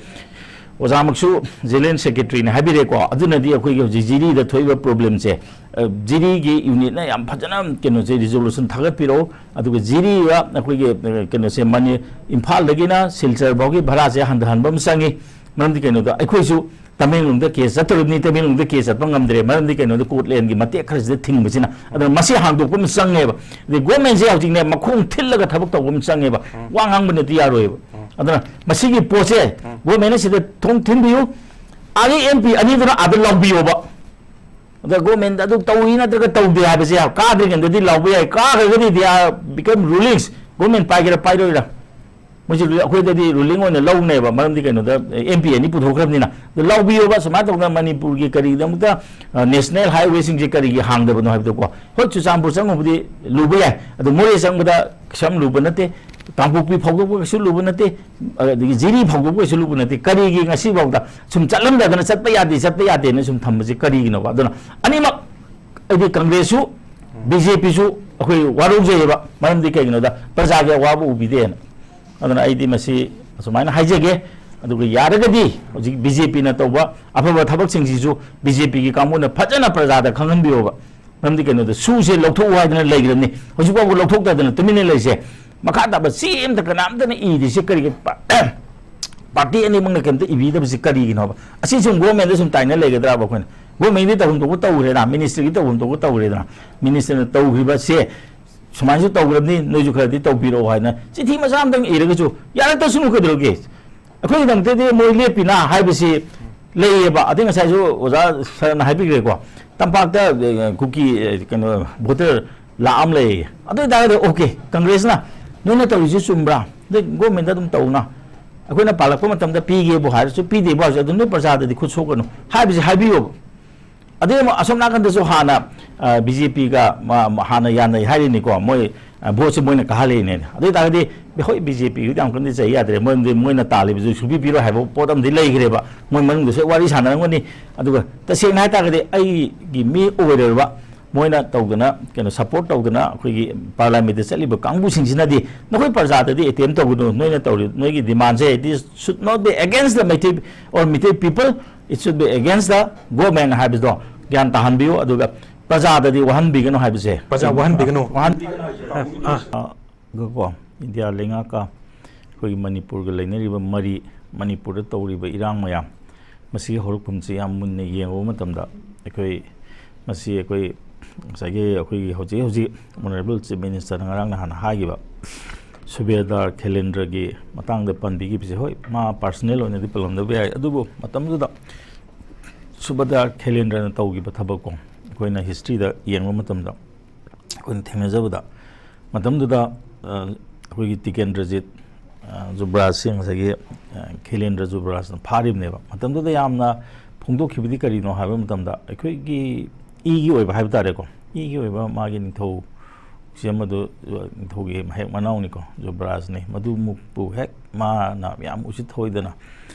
ꯑꯣꯖꯥꯃꯛꯁꯨ ꯖꯦꯂꯦꯟ ꯁꯦꯀ꯭ꯔꯦꯇꯔꯤꯅꯦ ꯍꯥꯏꯕꯤꯔꯦꯀꯣ, ꯑꯗꯨꯅꯗꯤ ꯑꯩꯈꯣꯏꯒꯤ ꯍꯧꯖꯤꯛ ꯖꯤꯔꯤꯗ ꯊꯣꯛꯏꯕ ꯄ꯭ꯔꯣꯕ꯭ꯂꯦꯝꯁꯦ, ꯑ, ꯖꯤꯔꯤꯒꯤ ꯌꯨꯅꯤꯠꯅ ꯌꯥꯝ ꯐꯖꯅ ꯀꯩꯅꯣꯁꯦ, ꯔꯤꯖꯣꯂꯨꯁꯟ ꯊꯥꯒꯠꯄꯤꯔꯛꯎ꯫ ꯑꯗꯨꯒ ꯖꯤꯔꯤꯒ ꯑꯩꯈꯣꯏꯒꯤ, ꯑ, ꯀꯩꯅꯣꯁꯦ, ꯃꯅꯤ-, ꯏꯝꯐꯥꯜꯗꯒꯤꯅ ꯁꯤꯜꯆꯔ ꯐꯥꯎꯒꯤ ꯚꯔꯥꯁꯦ ꯍꯟꯊꯍꯟꯕ ꯑꯃ ꯆꯪꯉꯤ꯫ ꯃꯔꯝꯗꯤ ꯀꯩꯅꯣꯗ ꯑꯩꯈꯣꯏꯁꯨ ꯇꯃꯦꯡꯂꯣꯡꯗ ꯀꯦꯁ ꯆꯠꯇꯧꯔꯤꯕꯅꯤ, ꯇꯃꯦꯡꯂꯣꯡꯗ ꯀꯦꯁ ꯆꯠꯄ ꯉꯝꯗ꯭ꯔꯦ, ꯃꯔꯝꯗꯤ ꯀꯩꯅꯣꯗ ꯀꯣꯔꯠ ꯂꯦꯟꯒꯤ ꯃꯇꯦꯛ ꯈꯔꯁꯤꯗ ꯊꯤꯡꯕꯁꯤꯅ꯫ ꯑꯗꯨꯅ ꯃꯁꯤ ꯍꯥꯡꯗꯣꯛꯄ ꯑꯃ ꯆꯪꯉꯦꯕ꯫ ꯑꯗꯩ ꯒꯣꯔꯃꯦꯟꯁꯦ ꯍꯧꯖꯤꯛꯅꯦ ꯃꯈꯣꯡ ꯊꯤꯜꯂꯒ ꯊꯕꯛ ꯇꯧꯕ ꯑꯃ ꯆꯪꯉꯦꯕ꯫ ꯎꯝ꯫ ꯋꯥ ꯉꯥꯡꯕꯅꯗꯤ ꯌꯥꯔꯣꯏꯕ꯫ ꯎꯝ꯫ ꯑꯗꯨꯅ ꯃꯁꯤꯒꯤ ꯄꯣꯠꯁꯦ ꯎꯝ꯫ ꯒꯣꯔꯃꯦꯟꯅ ꯁꯤꯗ ꯊꯣꯡ ꯊꯤꯟꯕꯤꯌꯨ, ꯑꯥꯒꯤ ꯑꯦꯝ ꯄꯤ ꯑꯅꯤꯗꯨꯅ ꯑꯥꯗ ꯂꯥꯎꯕꯤꯌꯣꯕ꯫ ꯑꯗ ꯒꯣꯔꯃꯦꯟꯗ ꯑꯗꯨ ꯇꯧꯏ ꯅꯠꯇ꯭ꯔꯒ ꯇꯧꯗꯦ ꯍꯥꯏꯕꯁꯦ ꯀꯥꯗ꯭ꯔꯤꯉꯩꯗꯗꯤ ꯂꯥꯎꯕ ꯌꯥꯏ, ꯀꯥꯈ꯭ꯔꯒꯗꯤ they are become rulings, government ꯄꯥꯏꯒꯦꯔꯥ ꯄꯥꯏꯔꯣꯏꯔꯥ, ꯃꯣꯏꯁꯦ ꯔꯨ-, ꯑꯩꯈꯣꯏꯗꯗꯤ ꯔꯨꯂꯤꯡ ꯑꯣꯏꯅ ꯂꯧꯅꯦꯕ, ꯃꯔꯝꯗꯤ ꯀꯩꯅꯣꯗ ꯑꯦꯝ ꯄꯤ ꯑꯅꯤ ꯄꯨꯊꯣꯛꯈ꯭ꯔꯕꯅꯤꯅ꯫ ꯑꯗꯨ ꯂꯥꯎꯕꯤꯌꯣꯕ, ꯁꯨꯃꯥꯏꯅ ꯇꯧꯗꯅ ꯃꯅꯤꯄꯨꯔꯒꯤ ꯀꯔꯤꯒꯤꯗꯃꯛꯇ, ꯑ, ꯅꯦꯁꯅꯦꯜ ꯍꯥꯏꯋꯦꯁꯤꯡꯁꯦ ꯀꯔꯤꯒꯤ ꯍꯥꯡꯗꯕꯅꯣ ꯍꯥꯏꯕꯗꯣꯀꯣ꯫ ꯍꯣꯏ, ꯆꯨꯔꯆꯥꯟꯄꯨꯔ ꯆꯪꯉꯨꯕꯗꯤ ꯂꯨꯕ ꯌꯥꯏ, ꯑꯗꯨ ꯃꯣꯔꯦ ꯆꯪꯕꯗ ꯀꯩꯁꯨ ꯌꯥꯝ ꯂꯨꯕ ꯅꯠꯇꯦ, ꯀꯥꯡꯄꯣꯛꯄꯤ ꯐꯥꯎꯗꯣꯛꯄ ꯀꯩꯁꯨ ꯂꯨꯕ ꯅꯠꯇꯦ, ꯑꯗꯒꯤ ꯖꯤꯔꯤ ꯐꯥꯎꯗꯣꯛꯄ ꯀꯩꯁꯨ ꯂꯨꯕ ꯅꯠꯇꯦ꯫ ꯀꯔꯤꯒꯤ ꯉꯁꯤꯐꯥꯎꯗ ꯁꯨꯝ ꯆꯠꯂꯝꯗꯗꯅ ꯆꯠꯄ ꯌꯥꯗꯦ, ꯆꯠꯄ ꯌꯥꯗꯦꯅ ꯁꯨꯝ ꯊꯝꯕꯁꯦ ꯀꯔꯤꯒꯤꯅꯣꯕ? ꯑꯗꯨꯅ ꯑꯅꯤꯃꯛ, ꯑꯩꯗꯤ ꯀꯪꯒ꯭ꯔꯦꯁꯁꯨ ꯕꯤ ꯖꯦ ꯄꯤꯁꯨ ꯑꯩꯈꯣꯏ ꯋꯥꯔꯧꯖꯩꯑꯕ꯫ ꯃꯔꯝꯗꯤ ꯀꯩꯒꯤꯅꯣꯗ ꯄ꯭ꯔꯖꯥꯒꯤ ꯑꯋꯥꯕ ꯎꯕꯤꯗꯦꯅ꯫ ꯑꯗꯨꯅ ꯑꯩꯗꯤ ꯃꯁꯤ ꯑꯁꯨꯃꯥꯏꯅ ꯍꯥꯏꯖꯒꯦ꯫ ꯑꯗꯨꯒ ꯌꯥꯔꯒꯗꯤ ꯍꯧꯖꯤꯛ ꯕꯤ ꯖꯦ ꯄꯤꯅ ꯇꯧꯕ ꯑꯐꯕ ꯊꯕꯛꯁꯤꯡꯁꯤꯁꯨ ꯕꯤ ꯖꯦ ꯄꯤꯒꯤ ꯀꯥꯡꯕꯨꯅ ꯐꯖꯅ ꯄ꯭ꯔꯖꯥꯗ ꯈꯪꯍꯟꯕꯤꯌꯣꯕ꯫ ꯃꯔꯝꯗꯤ ꯀꯩꯅꯣꯗ ꯁꯨꯁꯦ ꯂꯧꯊꯣꯛꯎ ꯍꯥꯏꯗꯅ ꯂꯩꯈ꯭ꯔꯕꯅꯤ, ꯍꯧꯖꯤꯛꯐꯥꯎꯕ ꯂꯧꯊꯣꯛꯇꯗꯅ ꯇꯨꯃꯤꯟꯅ ꯂꯩꯁꯦ꯫ ꯃꯈꯥ ꯇꯥꯕ ꯆꯦ ꯑꯝꯇ ꯀꯅꯥꯝꯇꯅ ꯏꯗ꯭ꯔꯤꯁꯦ ꯀꯔꯤꯒꯤ? ꯄꯥꯔꯇꯤ ꯑꯅꯤꯃꯛꯅ ꯀꯩꯝꯇ ꯏꯕꯤꯗꯕꯁꯤ ꯀꯔꯤꯒꯤꯅꯣꯕ? ꯑꯁꯤ ꯁꯨꯝ ꯒꯣꯔꯃꯦꯟꯗ ꯁꯨꯝ ꯇꯥꯏꯅ ꯂꯩꯒꯗ꯭ꯔꯕ ꯑꯩꯈꯣꯏꯅ? ꯒꯣꯔꯃꯦꯟꯒꯤ ꯇꯧꯐꯝ ꯊꯣꯛꯄ ꯇꯧꯈ꯭ꯔꯦꯅ, ꯃꯤꯅꯤꯁꯇ꯭ꯔꯤꯒꯤ ꯇꯧꯐꯝ ꯊꯣꯛꯄ ꯇꯧꯈ꯭ꯔꯦꯗꯅ, ꯃꯤꯅꯤꯁꯇ꯭ꯔꯅ ꯇꯧꯈ꯭ꯔꯤꯕꯁꯦ ꯁꯨꯃꯥꯏꯅꯁꯨ ꯇꯧꯈ꯭ꯔꯕꯅꯤ, ꯅꯣꯏꯁꯨ ꯈꯔꯗꯤ ꯇꯧꯕꯤꯔꯛꯑꯣ ꯍꯥꯏꯅ ꯆꯤꯊꯤ ꯃꯆꯥ ꯑꯃꯇꯪ ꯏꯔꯒꯁꯨ ꯌꯥꯔꯛꯇꯁꯅꯨ ꯀꯩꯗꯧꯔꯒꯦ? ꯑꯩꯈꯣꯏꯒꯤꯗꯃꯛꯇꯗꯤ ꯃꯣꯏ ꯂꯦꯞꯄꯤꯅ ꯍꯥꯏꯕꯁꯤ ꯂꯩꯌꯦꯕ꯫ ꯑꯗꯩ ꯉꯁꯥꯏꯁꯨ ꯑꯣꯖꯥ ꯁꯔꯅ ꯍꯥꯏꯕꯤꯈ꯭ꯔꯦꯀꯣ, ꯇꯝꯄꯥꯛꯇ, ꯑꯦ, ꯀꯨꯀꯤ, ꯑꯦ, ꯀꯩꯅꯣ, ꯚꯣꯇꯔ ꯂꯥꯛ ꯑꯃ ꯂꯩꯌꯦ꯫ ꯑꯗꯨ ꯑꯣꯏꯇꯥꯔꯒꯗꯤ ꯑꯣꯀꯦ, ꯀꯪꯒ꯭ꯔꯦꯁꯅ ꯅꯣꯏꯅ ꯇꯧꯔꯤꯁꯤ ꯆꯨꯝꯕ꯭ꯔꯥ? ꯅꯣꯏ ꯒꯣꯔꯃꯦꯟꯗ ꯑꯗꯨꯝ ꯇꯧꯅ, ꯑꯩꯈꯣꯏꯅ ꯄꯥꯜꯂꯛꯄ ꯃꯇꯝꯗ ꯄꯤꯒꯦꯕꯨ ꯍꯥꯏꯔꯁꯨ ꯄꯤꯗꯦꯕꯨ ꯍꯥꯏꯔꯁꯨ ꯑꯗꯨꯝ ꯅꯣꯏ ꯄ꯭ꯔꯖꯥꯗꯗꯤ ꯈꯨꯠ ꯁꯣꯛꯀꯅꯨ ꯍꯥꯏꯕꯁꯤ ꯍꯥꯏꯕꯤꯌꯣꯕ꯫ ꯑꯗꯩ ꯑꯃꯨꯛ ꯑꯁꯣꯝ ꯅꯥꯀꯟꯗꯁꯨ ꯍꯥꯟꯅ, ꯑ, ꯕꯤ ꯖꯦ ꯄꯤꯒ ꯃꯥ-, ꯃꯥ-, ꯍꯥꯟꯅ ꯌꯥꯅꯩ ꯍꯥꯏꯔꯤꯅꯤꯀꯣ, ꯃꯣꯏ ꯚꯣꯠꯁꯦ ꯃꯣꯏꯅ ꯀꯥꯍꯜꯂꯛꯏꯅꯦ꯫ ꯑꯗꯨ ꯑꯣꯏꯇꯥꯔꯒꯗꯤ ꯍꯣꯏ, ꯕꯤ ꯖꯦ ꯄꯤꯒꯤꯗꯤ ꯌꯥꯝ ꯀꯟꯅꯗꯤ ꯆꯩ ꯌꯥꯗ꯭ꯔꯦ, ꯃꯔꯝꯗꯤ ꯃꯣꯏꯅ ꯇꯥꯜꯂꯤꯕꯁꯨ ꯁꯨꯡꯄꯤ ꯄꯤꯔꯣꯏ ꯍꯥꯏꯕ ꯄꯣꯠ ꯑꯃꯗꯤ ꯂꯩꯈ꯭ꯔꯦꯕ꯫ ꯃꯣꯏ ꯃꯅꯨꯡꯗꯁꯨ ꯋꯥꯔꯤ ꯁꯥꯟꯅꯔꯝꯒꯅꯤ꯫ ꯑꯗꯨꯒ ꯇꯁꯦꯡꯅ ꯍꯥꯏꯇꯥꯔꯒꯗꯤ ꯑꯩꯒꯤ ꯃꯤ ꯑꯣꯏꯔꯣꯏꯕ꯫ ꯃꯣꯏꯅ ꯇꯧꯗꯅ, ꯀꯩꯅꯣ, ꯁꯄꯣꯔꯠ ꯇꯧꯗꯅ ꯑꯩꯈꯣꯏꯒꯤ ꯄꯥꯔꯂꯥꯃꯦꯟꯗ ꯆꯠꯂꯤꯕ ꯀꯥꯡꯕꯨꯁꯤꯡꯁꯤꯅꯗꯤ ꯅꯈꯣꯏ ꯄ꯭ꯔꯖꯥꯗꯗꯤ ꯑꯦꯇꯦꯝ ꯇꯧꯒꯅꯨ, ꯅꯣꯏꯅ ꯇꯧꯔꯤ, ꯅꯣꯏꯒꯤ ꯗꯤꯃꯥꯟꯁꯦ, it is should not be against the Meitei or Meitei people, it should be against the government ꯍꯥꯏꯕꯗꯣ ꯒ꯭ꯌꯥꯟ ꯇꯥꯍꯟꯕꯤꯌꯨ꯫ ꯑꯗꯨꯒ ꯄ꯭ꯔꯖꯥꯗꯗꯤ ꯋꯥꯍꯟꯕꯤꯒꯅꯨ ꯍꯥꯏꯕꯁꯦ꯫ ꯄ꯭ꯔꯖꯥ ꯋꯥꯍꯟꯕꯤꯒꯅꯨ꯫ ꯋꯥꯍꯟꯕꯤꯒꯅꯨ ꯍꯥꯏꯕꯁꯦ꯫ ꯑꯥ꯫ ꯑ, ꯀꯣ, ꯏꯟꯗꯤꯌꯥ ꯂꯩꯉꯥꯛꯀ ꯑꯩꯈꯣꯏꯒꯤ ꯃꯅꯤꯄꯨꯔꯒ ꯂꯩꯅꯔꯤꯕ ꯃꯔꯤ, ꯃꯅꯤꯄꯨꯔꯗ ꯇꯧꯔꯤꯕ ꯏꯔꯥꯡ ꯃꯌꯥꯝ, ꯃꯁꯤꯒꯤ ꯍꯧꯔꯛꯐꯝꯁꯤ ꯌꯥꯝ ꯃꯨꯟꯅ ꯌꯦꯡꯉꯨꯕ ꯃꯇꯝꯗ, ꯑꯩꯈꯣꯏ ꯃꯁꯤ ꯑꯩꯈꯣꯏ ꯉꯁꯥꯏꯒꯤ ꯑꯩꯈꯣꯏꯒꯤ ꯍꯧꯖꯤꯛ ꯍꯧꯖꯤꯛ ꯑꯣꯅꯔꯦꯕꯜ ꯆꯤꯐ ꯃꯤꯅꯤꯁꯇꯔꯅ ꯉꯔꯥꯡ ꯅꯍꯥꯟ ꯍꯥꯏꯈꯤꯕ ꯁꯨꯕꯦꯗꯥꯔ ꯈꯦꯂꯦꯟꯗ꯭ꯔꯒꯤ ꯃꯇꯥꯡꯗ ꯄꯟꯕꯤꯈꯤꯕꯁꯦ, ꯍꯣꯏ, ꯃꯥ ꯄꯥꯔꯁꯣꯅꯦꯜ ꯑꯣꯏꯅꯗꯤ ꯄꯜꯂꯝꯗꯕ ꯌꯥꯏ, ꯑꯗꯨꯕꯨ ꯃꯇꯝꯗꯨꯗ ꯁꯨꯕꯦꯗꯥꯔ ꯈꯦꯂꯦꯟꯗ꯭ꯔꯅ ꯇꯧꯈꯤꯕ ꯊꯕꯛꯀꯣ, ꯑꯩꯈꯣꯏꯅ ꯍꯤꯁꯇ꯭ꯔꯤꯗ ꯌꯦꯡꯕ ꯃꯇꯝꯗ ꯑꯩꯈꯣꯏꯅ ꯊꯦꯡꯅꯖꯕꯗ, ꯃꯇꯝꯗꯨꯗ, ꯑ, ꯑꯩꯈꯣꯏꯒꯤ ꯇꯤꯀꯦꯟꯗ꯭ꯔꯖꯤꯠ, ꯑ, ꯖꯨꯕ꯭ꯔꯥꯖꯁꯦ ꯉꯁꯥꯏꯒꯤ, ꯑ, ꯈꯦꯂꯦꯟꯗ꯭ꯔ ꯖꯨꯕ꯭ꯔꯥꯖꯅ ꯐꯥꯔꯤꯕꯅꯦꯕ꯫ ꯃꯇꯝꯗꯨꯗ ꯌꯥꯝꯅ ꯐꯣꯡꯗꯣꯛꯈꯤꯕꯗꯤ ꯀꯔꯤꯅꯣ ꯍꯥꯏꯕ ꯃꯇꯝꯗ, ꯑꯩꯈꯣꯏꯒꯤ ꯏꯒꯤ ꯑꯣꯏꯕ ꯍꯥꯏꯕ ꯇꯥꯔꯦꯀꯣ, ꯏꯒꯤ ꯑꯣꯏꯕ ꯃꯥꯒꯤ ꯅꯤꯡꯊꯧꯁꯦ, ꯃꯗꯨ, ꯑ, ꯅꯤꯡꯊꯧꯒꯤ ꯃꯍꯦꯛ ꯃꯅꯥꯎꯅꯤꯀꯣ, ꯖꯨꯕ꯭ꯔꯥꯖꯅꯤ꯫ ꯃꯗꯨꯃꯨꯛꯄꯨ ꯍꯦꯛ ꯃꯥꯅ ꯌꯥꯝ ꯎꯁꯤꯠ ꯊꯑꯣꯏꯗꯅ,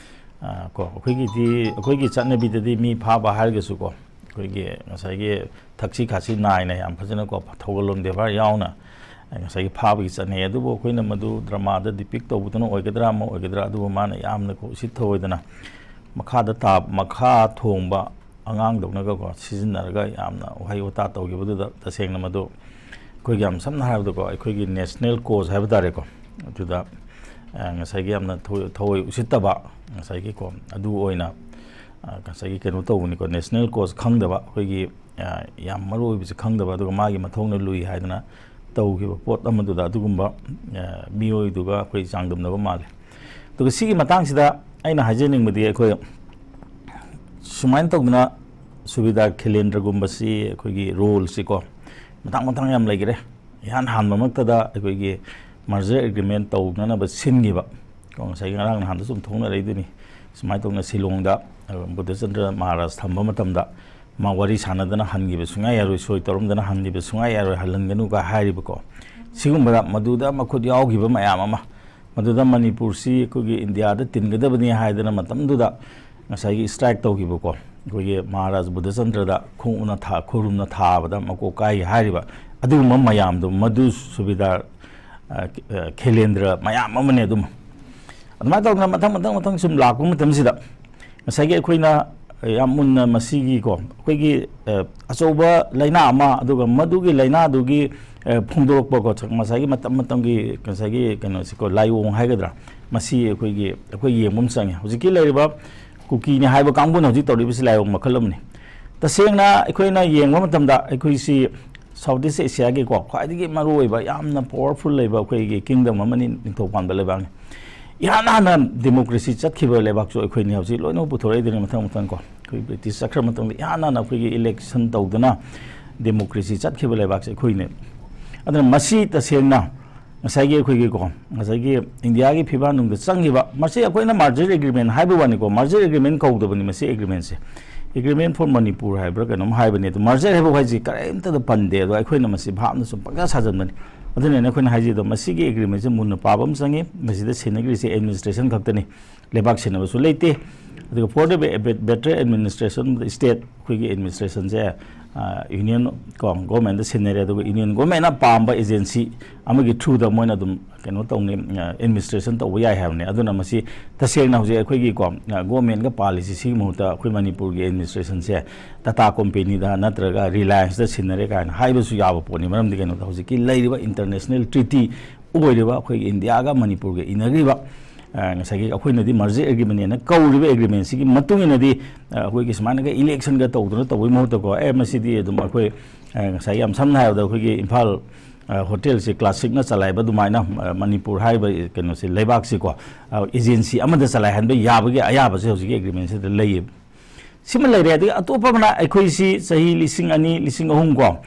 ꯑ, ꯀꯣ, ꯑꯩꯈꯣꯏꯒꯤꯗꯤ, ꯑꯩꯈꯣꯏꯒꯤ ꯆꯠꯅꯕꯤꯗꯗꯤ ꯃꯤ ꯐꯥꯕ ꯍꯥꯏꯔꯒꯁꯨꯀꯣ, ꯑꯩꯈꯣꯏꯒꯤ ꯉꯁꯥꯏꯒꯤ ꯊꯛꯁꯤ ꯈꯥꯁꯤ ꯅꯥꯏꯅ ꯌꯥꯝ ꯐꯖꯅꯀꯣ, ꯊꯧꯒꯜꯂꯣꯟ ꯕꯦꯕꯥꯔ ꯌꯥꯎꯅ, ꯉꯁꯥꯏꯒꯤ ꯐꯥꯕꯒꯤ ꯆꯠꯅꯩ꯫ ꯑꯗꯨꯕꯨ ꯑꯩꯈꯣꯏꯅ ꯃꯗꯨ ꯗ꯭ꯔꯃꯥꯗ ꯗꯤꯄꯤꯛ ꯇꯧꯕꯗꯨꯅ ꯑꯣꯏꯒꯗ꯭ꯔꯥ, ꯑꯃ ꯑꯣꯏꯒꯗ꯭ꯔꯥ, ꯑꯗꯨꯕꯨ ꯃꯥꯅ ꯌꯥꯝꯅꯀꯣ ꯎꯁꯤꯠ ꯊꯑꯣꯏꯗꯅ ꯃꯈꯥꯗ ꯇꯥ-, ꯃꯈꯥ ꯊꯣꯡꯕ ꯑꯉꯥꯡꯗꯧꯅꯒꯀꯣ ꯁꯤꯖꯤꯟꯅꯔꯒ ꯌꯥꯝꯅ ꯋꯥꯍꯩ ꯋꯥꯇꯥ ꯇꯧꯈꯤꯕꯗꯨꯗ, ꯇꯁꯦꯡꯅ ꯃꯗꯨ ꯑꯩꯈꯣꯏꯒꯤ ꯌꯥꯝ ꯁꯝꯅ ꯍꯥꯏꯔꯕꯗꯀꯣ, ꯑꯩꯈꯣꯏꯒꯤ ꯅꯦꯁꯅꯦꯜ ꯀꯣꯖ ꯍꯥꯏꯕ ꯇꯥꯔꯦꯀꯣ, ꯑꯗꯨꯗ, ꯑ, ꯉꯁꯥꯏꯒꯤ ꯌꯥꯝꯅ ꯊꯑꯣꯏ, ꯊꯑꯣꯏ ꯎꯁꯤꯠꯇꯕ, ꯉꯁꯥꯏꯒꯤꯀꯣ, ꯑꯗꯨ ꯑꯣꯏꯅ, ꯑ, ꯉꯁꯥꯏꯒꯤ ꯀꯩꯅꯣ ꯇꯧꯕꯅꯤꯀꯣ, ꯅꯦꯁꯅꯦꯜ ꯀꯣꯖ ꯈꯪꯗꯕ, ꯑꯩꯈꯣꯏꯒꯤ, ꯑ, ꯌꯥꯝ ꯃꯔꯨ ꯑꯣꯏꯕꯁꯤ ꯈꯪꯗꯕ, ꯑꯗꯨꯒ ꯃꯥꯒꯤ ꯃꯊꯧꯅ ꯂꯨꯏ ꯍꯥꯏꯗꯅ ꯇꯧꯈꯤꯕ ꯄꯣꯠ ꯑꯃꯗꯨꯗ ꯑꯗꯨꯒꯨꯝꯕ, ꯑ, ꯃꯤꯑꯣꯏꯗꯨꯒ ꯑꯩꯈꯣꯏ ꯆꯥꯡꯗꯝꯅꯕ ꯃꯥꯜꯂꯦ꯫ ꯑꯗꯨꯒ ꯁꯤꯒꯤ ꯃꯇꯥꯡꯁꯤꯗ ꯑꯩꯅ ꯍꯥꯏꯖꯅꯤꯡꯕꯗꯤ, ꯑꯩꯈꯣꯏ ꯁꯨꯃꯥꯏꯅ ꯇꯧꯗꯅ ꯁꯨꯕꯦꯗꯥꯔ ꯈꯦꯂꯦꯟꯗ꯭ꯔꯒꯨꯝꯕꯁꯤ ꯑꯩꯈꯣꯏꯒꯤ ꯔꯣꯜꯁꯤꯀꯣ, ꯃꯊꯪ ꯃꯊꯪ ꯌꯥꯝ ꯂꯩꯈꯔꯦ꯫ ꯏꯍꯥꯟ ꯍꯥꯟꯕꯃꯛꯇꯗ ꯑꯩꯈꯣꯏꯒꯤ ꯃꯔꯖꯔ ꯑꯦꯒ꯭ꯔꯤꯃꯦꯟ ꯇꯧꯅꯅꯕ ꯁꯤꯟꯈꯤꯕ ꯀꯣ, ꯉꯁꯥꯏꯒꯤ ꯉꯔꯥꯡ ꯅꯍꯥꯟꯗꯁꯨ ꯑꯗꯨꯝ ꯊꯣꯛꯅꯔꯛꯏꯗꯨꯅꯤ꯫ ꯁꯨꯃꯥꯏꯅ ꯇꯧꯅ ꯁꯤꯂꯣꯡꯗ, ꯑ, ꯕꯨꯙꯆꯟꯗ꯭ꯔ ꯃꯍꯥꯔꯥꯖ ꯊꯝꯕ ꯃꯇꯝꯗ ꯃꯥ ꯋꯥꯔꯤ ꯁꯥꯟꯅꯗꯅ ꯍꯟꯈꯤꯕ ꯁꯨꯡꯌꯥ ꯌꯥꯔꯣꯏ, ꯁꯣꯏ ꯇꯧꯔꯝꯗꯅ ꯍꯟꯈꯤꯕ ꯁꯨꯡꯌꯥ ꯌꯥꯔꯣꯏ, ꯍꯜꯍꯟꯒꯅꯨꯒ ꯍꯥꯏꯔꯤꯕꯀꯣ꯫ ꯁꯤꯒꯨꯝꯕꯗ ꯃꯗꯨꯗ ꯃꯈꯨꯠ ꯌꯥꯎꯈꯤꯕ ꯃꯌꯥꯝ ꯑꯃ, ꯃꯗꯨꯗ ꯃꯅꯤꯄꯨꯔꯁꯤ ꯑꯩꯈꯣꯏꯒꯤ ꯏꯟꯗꯤꯌꯥꯗ ꯇꯤꯟꯒꯗꯕꯅꯤ ꯍꯥꯏꯗꯅ ꯃꯇꯝꯗꯨꯗ ꯉꯁꯥꯏꯒꯤ strike ꯇꯧꯈꯤꯕꯀꯣ, ꯑꯩꯈꯣꯏꯒꯤ ꯃꯍꯥꯔꯥꯖ ꯕꯨꯙꯆꯟꯗ꯭ꯔꯗ ꯈꯣꯡꯎꯞꯅ ꯊꯥ-, ꯈꯨꯔꯨꯝꯅ ꯊꯥꯕꯗ ꯃꯀꯣꯛ ꯀꯥꯏꯒꯦ ꯍꯥꯏꯔꯤꯕ ꯑꯗꯨꯒꯨꯝꯕ ꯃꯌꯥꯝꯗꯣ, ꯃꯗꯨ ꯁꯨꯕꯦꯗꯥꯔ, ꯑ, ꯑ, ꯈꯦꯂꯦꯟꯗ꯭ꯔ ꯃꯌꯥꯝ ꯑꯃꯅꯤ ꯑꯗꯨꯝ꯫ ꯑꯗꯨꯃꯥꯏꯅ ꯇꯧꯗꯅ ꯃꯊꯪ, ꯃꯊꯪ, ꯃꯊꯪ ꯁꯨꯝ ꯂꯥꯛꯄ ꯃꯇꯝꯁꯤꯗ ꯉꯁꯥꯏꯒꯤ ꯑꯩꯈꯣꯏꯅ ꯌꯥꯝ ꯃꯨꯟꯅ ꯃꯁꯤꯒꯤꯀꯣ, ꯑꯩꯈꯣꯏꯒꯤ, ꯑ, ꯑꯆꯧꯕ ꯂꯥꯏꯅꯥ ꯑꯃ, ꯑꯗꯨꯒ ꯃꯗꯨꯒꯤ ꯂꯥꯏꯅꯥꯗꯨꯒꯤ, ꯑ, ꯐꯣꯡꯗꯣꯔꯛꯄꯀꯣ, ꯉꯁꯥꯏꯒꯤ ꯃꯇꯝ ꯃꯇꯝꯒꯤ ꯉꯁꯥꯏꯒꯤ ꯀꯩꯅꯣꯁꯤꯀꯣ, ꯂꯥꯏꯑꯣꯡ ꯍꯥꯏꯒꯗ꯭ꯔꯥ, ꯃꯁꯤ ꯑꯩꯈꯣꯏꯒꯤ, ꯑꯩꯈꯣꯏ ꯌꯦꯡꯕ ꯑꯃ ꯆꯪꯉꯤ꯫ ꯍꯧꯖꯤꯛꯀꯤ ꯂꯩꯔꯤꯕ ꯀꯨꯀꯤꯅꯤ ꯍꯥꯏꯕ ꯀꯥꯡꯕꯨꯅ ꯍꯧꯖꯤꯛ ꯇꯧꯔꯤꯕꯁꯤ ꯂꯥꯏꯑꯣꯡ ꯃꯈꯜ ꯑꯃꯅꯤ꯫ ꯇꯁꯦꯡꯅ ꯑꯩꯈꯣꯏꯅ ꯌꯦꯡꯕ ꯃꯇꯝꯗ ꯑꯩꯈꯣꯏꯁꯤ South East Asiaꯒꯤꯀꯣ ꯈ꯭ꯋꯥꯏꯗꯒꯤ ꯃꯔꯨꯑꯣꯏꯕ, ꯌꯥꯝꯅ powerful ꯂꯩꯕ ꯑꯩꯈꯣꯏꯒꯤ kingdom ꯑꯃꯅꯤ, ꯅꯤꯡꯊꯧ ꯄꯥꯟꯕ ꯂꯩꯕꯥꯛꯅꯤ꯫ ꯏꯍꯥꯟ ꯍꯥꯟꯅ democracy ꯆꯠꯈꯤꯕ ꯂꯩꯕꯥꯛꯁꯨ ꯑꯩꯈꯣꯏꯅꯤ꯫ ꯍꯧꯖꯤꯛ ꯂꯣꯏꯅꯃꯛ ꯄꯨꯊꯣꯔꯛꯏꯗꯨꯅꯤ ꯃꯊꯪ ꯃꯊꯪ ꯀꯣ꯫ ꯑꯩꯈꯣꯏ British ꯆꯠꯈ꯭ꯔ ꯃꯇꯨꯡꯗ ꯏꯍꯥꯟ ꯍꯥꯟꯅ ꯑꯩꯈꯣꯏꯒꯤ election ꯇꯧꯗꯅ democracy ꯆꯠꯈꯤꯕ ꯂꯩꯕꯥꯛꯁꯦ ꯑꯩꯈꯣꯏꯅꯦ꯫ ꯑꯗꯨꯅ ꯃꯁꯤ ꯇꯁꯦꯡꯅ ꯉꯁꯥꯏꯒꯤ ꯑꯩꯈꯣꯏꯒꯤꯀꯣ, ꯉꯁꯥꯏꯒꯤ ꯏꯟꯗꯤꯌꯥꯒꯤ ꯐꯤꯕꯥꯟ ꯅꯨꯡꯗ ꯆꯪꯈꯤꯕ, ꯃꯁꯤ ꯑꯩꯈꯣꯏꯅ merger agreement ꯍꯥꯏꯕ ꯋꯥꯅꯤꯀꯣ, merger agreement ꯀꯧꯗꯕꯅꯤ ꯃꯁꯤ agreementꯁꯦ꯫ Agreement for Manipur ꯍꯥꯏꯕ꯭ꯔꯥ ꯀꯩꯅꯣꯝ ꯍꯥꯏꯕꯅꯤ꯫ ꯑꯗꯨ merger ꯍꯥꯏꯕ ꯍꯥꯏꯁꯤ ꯀꯔꯤꯝꯇꯗ ꯄꯟꯗꯦ꯫ ꯑꯗꯣ ꯑꯩꯈꯣꯏꯅ ꯃꯁꯤ ꯚꯥꯞꯅ ꯁꯨꯝ ꯄꯪꯁꯥ ꯁꯥꯖꯟꯕꯅꯤ꯫ ꯑꯗꯨꯅꯅꯦ ꯑꯩꯈꯣꯏꯅ ꯍꯥꯏꯖꯩꯗꯣ, ꯃꯁꯤꯒꯤ agreementꯁꯦ ꯃꯨꯟꯅ ꯄꯥꯕ ꯑꯃ ꯆꯪꯉꯤ꯫ ꯃꯁꯤꯗ ꯁꯤꯟꯅꯈ꯭ꯔꯤꯁꯦ administration ꯈꯛꯇꯅꯤ, ꯂꯩꯕꯥꯛ ꯁꯤꯟꯅꯕꯁꯨ ꯂꯩꯇꯦ꯫ ꯑꯗꯨꯒ for the be-, better administration of the state, ꯑꯩꯈꯣꯏꯒꯤ administrationꯁꯦ, ꯑ, union ꯀꯣ, governmentꯗ ꯁꯤꯟꯅꯔꯦ, ꯑꯗꯨꯒ union governmentꯅ ꯄꯥꯝꯕ agency ꯑꯃꯒꯤ throughꯗ ꯃꯣꯏꯅ ꯑꯗꯨꯝ ꯀꯩꯅꯣ ꯇꯧꯅꯤ, ꯑ, administration ꯇꯧꯕ ꯌꯥꯏ ꯍꯥꯏꯕꯅꯤ꯫ ꯑꯗꯨꯅ ꯃꯁꯤ ꯇꯁꯦꯡꯅ ꯍꯧꯖꯤꯛ ꯑꯩꯈꯣꯏꯒꯤꯀꯣ, ꯑ, governmentꯒ ꯄꯥꯜꯂꯤꯁꯤ, ꯁꯤꯒꯤ ꯃꯍꯨꯠꯇ ꯑꯩꯈꯣꯏ ꯃꯅꯤꯄꯨꯔꯒꯤ administrationꯁꯦ Tata companyꯗ ꯅꯠꯇ꯭ꯔꯒ Relianceꯗ ꯁꯤꯟꯅꯔꯦ ꯀꯥꯏꯅ ꯍꯥꯏꯕꯁꯨ ꯌꯥꯕ ꯄꯣꯠꯅꯤ꯫ ꯃꯔꯝꯗꯤ ꯀꯩꯅꯣꯗ ꯍꯧꯖꯤꯛꯀꯤ ꯂꯩꯔꯤꯕ international treaty ꯑꯣꯏꯔꯤꯕ ꯑꯩꯈꯣꯏꯒꯤ ꯏꯟꯗꯤꯌꯥꯒ ꯃꯅꯤꯄꯨꯔꯒ ꯏꯅꯔꯤꯕ, ꯑ, ꯉꯁꯥꯏꯒꯤ ꯑꯩꯈꯣꯏꯅꯗꯤ merger agreement ꯍꯥꯏꯅ ꯀꯧꯔꯤꯕ agreementꯁꯤꯒꯤ ꯃꯇꯨꯡ ꯏꯟꯅꯗꯤ, ꯑ, ꯑꯩꯈꯣꯏꯒꯤ ꯁꯨꯃꯥꯏꯅꯒ electionꯒ ꯇꯧꯗꯅ ꯇꯧꯕꯒꯤ ꯃꯍꯨꯠꯇꯀꯣ, ꯑꯦ, ꯃꯁꯤꯗꯤ ꯑꯗꯨꯝ ꯑꯩꯈꯣꯏ, ꯑ, ꯉꯁꯥꯏꯒꯤ ꯌꯥꯝ ꯁꯝꯅ ꯍꯥꯏꯔꯕꯗ ꯑꯩꯈꯣꯏꯒꯤ ꯏꯝꯐꯥꯜ, ꯑ, hotelꯁꯦ Classicꯅ ꯆꯂꯥꯏꯕ ꯑꯗꯨꯃꯥꯏꯅ, ꯑ, ꯃꯅꯤꯄꯨꯔ ꯍꯥꯏꯔꯤꯕ ꯀꯩꯅꯣꯁꯦ, ꯂꯩꯕꯥꯛꯁꯤꯀꯣ, ꯑ, agency ꯑꯃꯗ ꯆꯂꯥꯏꯍꯟꯕ ꯌꯥꯕꯒꯤ ꯑꯌꯥꯕꯁꯦ ꯍꯧꯖꯤꯛꯀꯤ agreementꯁꯤꯗ ꯂꯩꯌꯦꯕ꯫ ꯁꯤꯃ ꯂꯩꯔꯦ꯫ ꯑꯗꯒꯤ ꯑꯇꯣꯞꯄ ꯑꯃꯅ ꯑꯩꯈꯣꯏꯁꯤ ꯆꯍꯤ ꯂꯤꯁꯤꯡ ꯑꯅꯤ, ꯂꯤꯁꯤꯡ ꯑꯍꯨꯝ ꯀꯣ,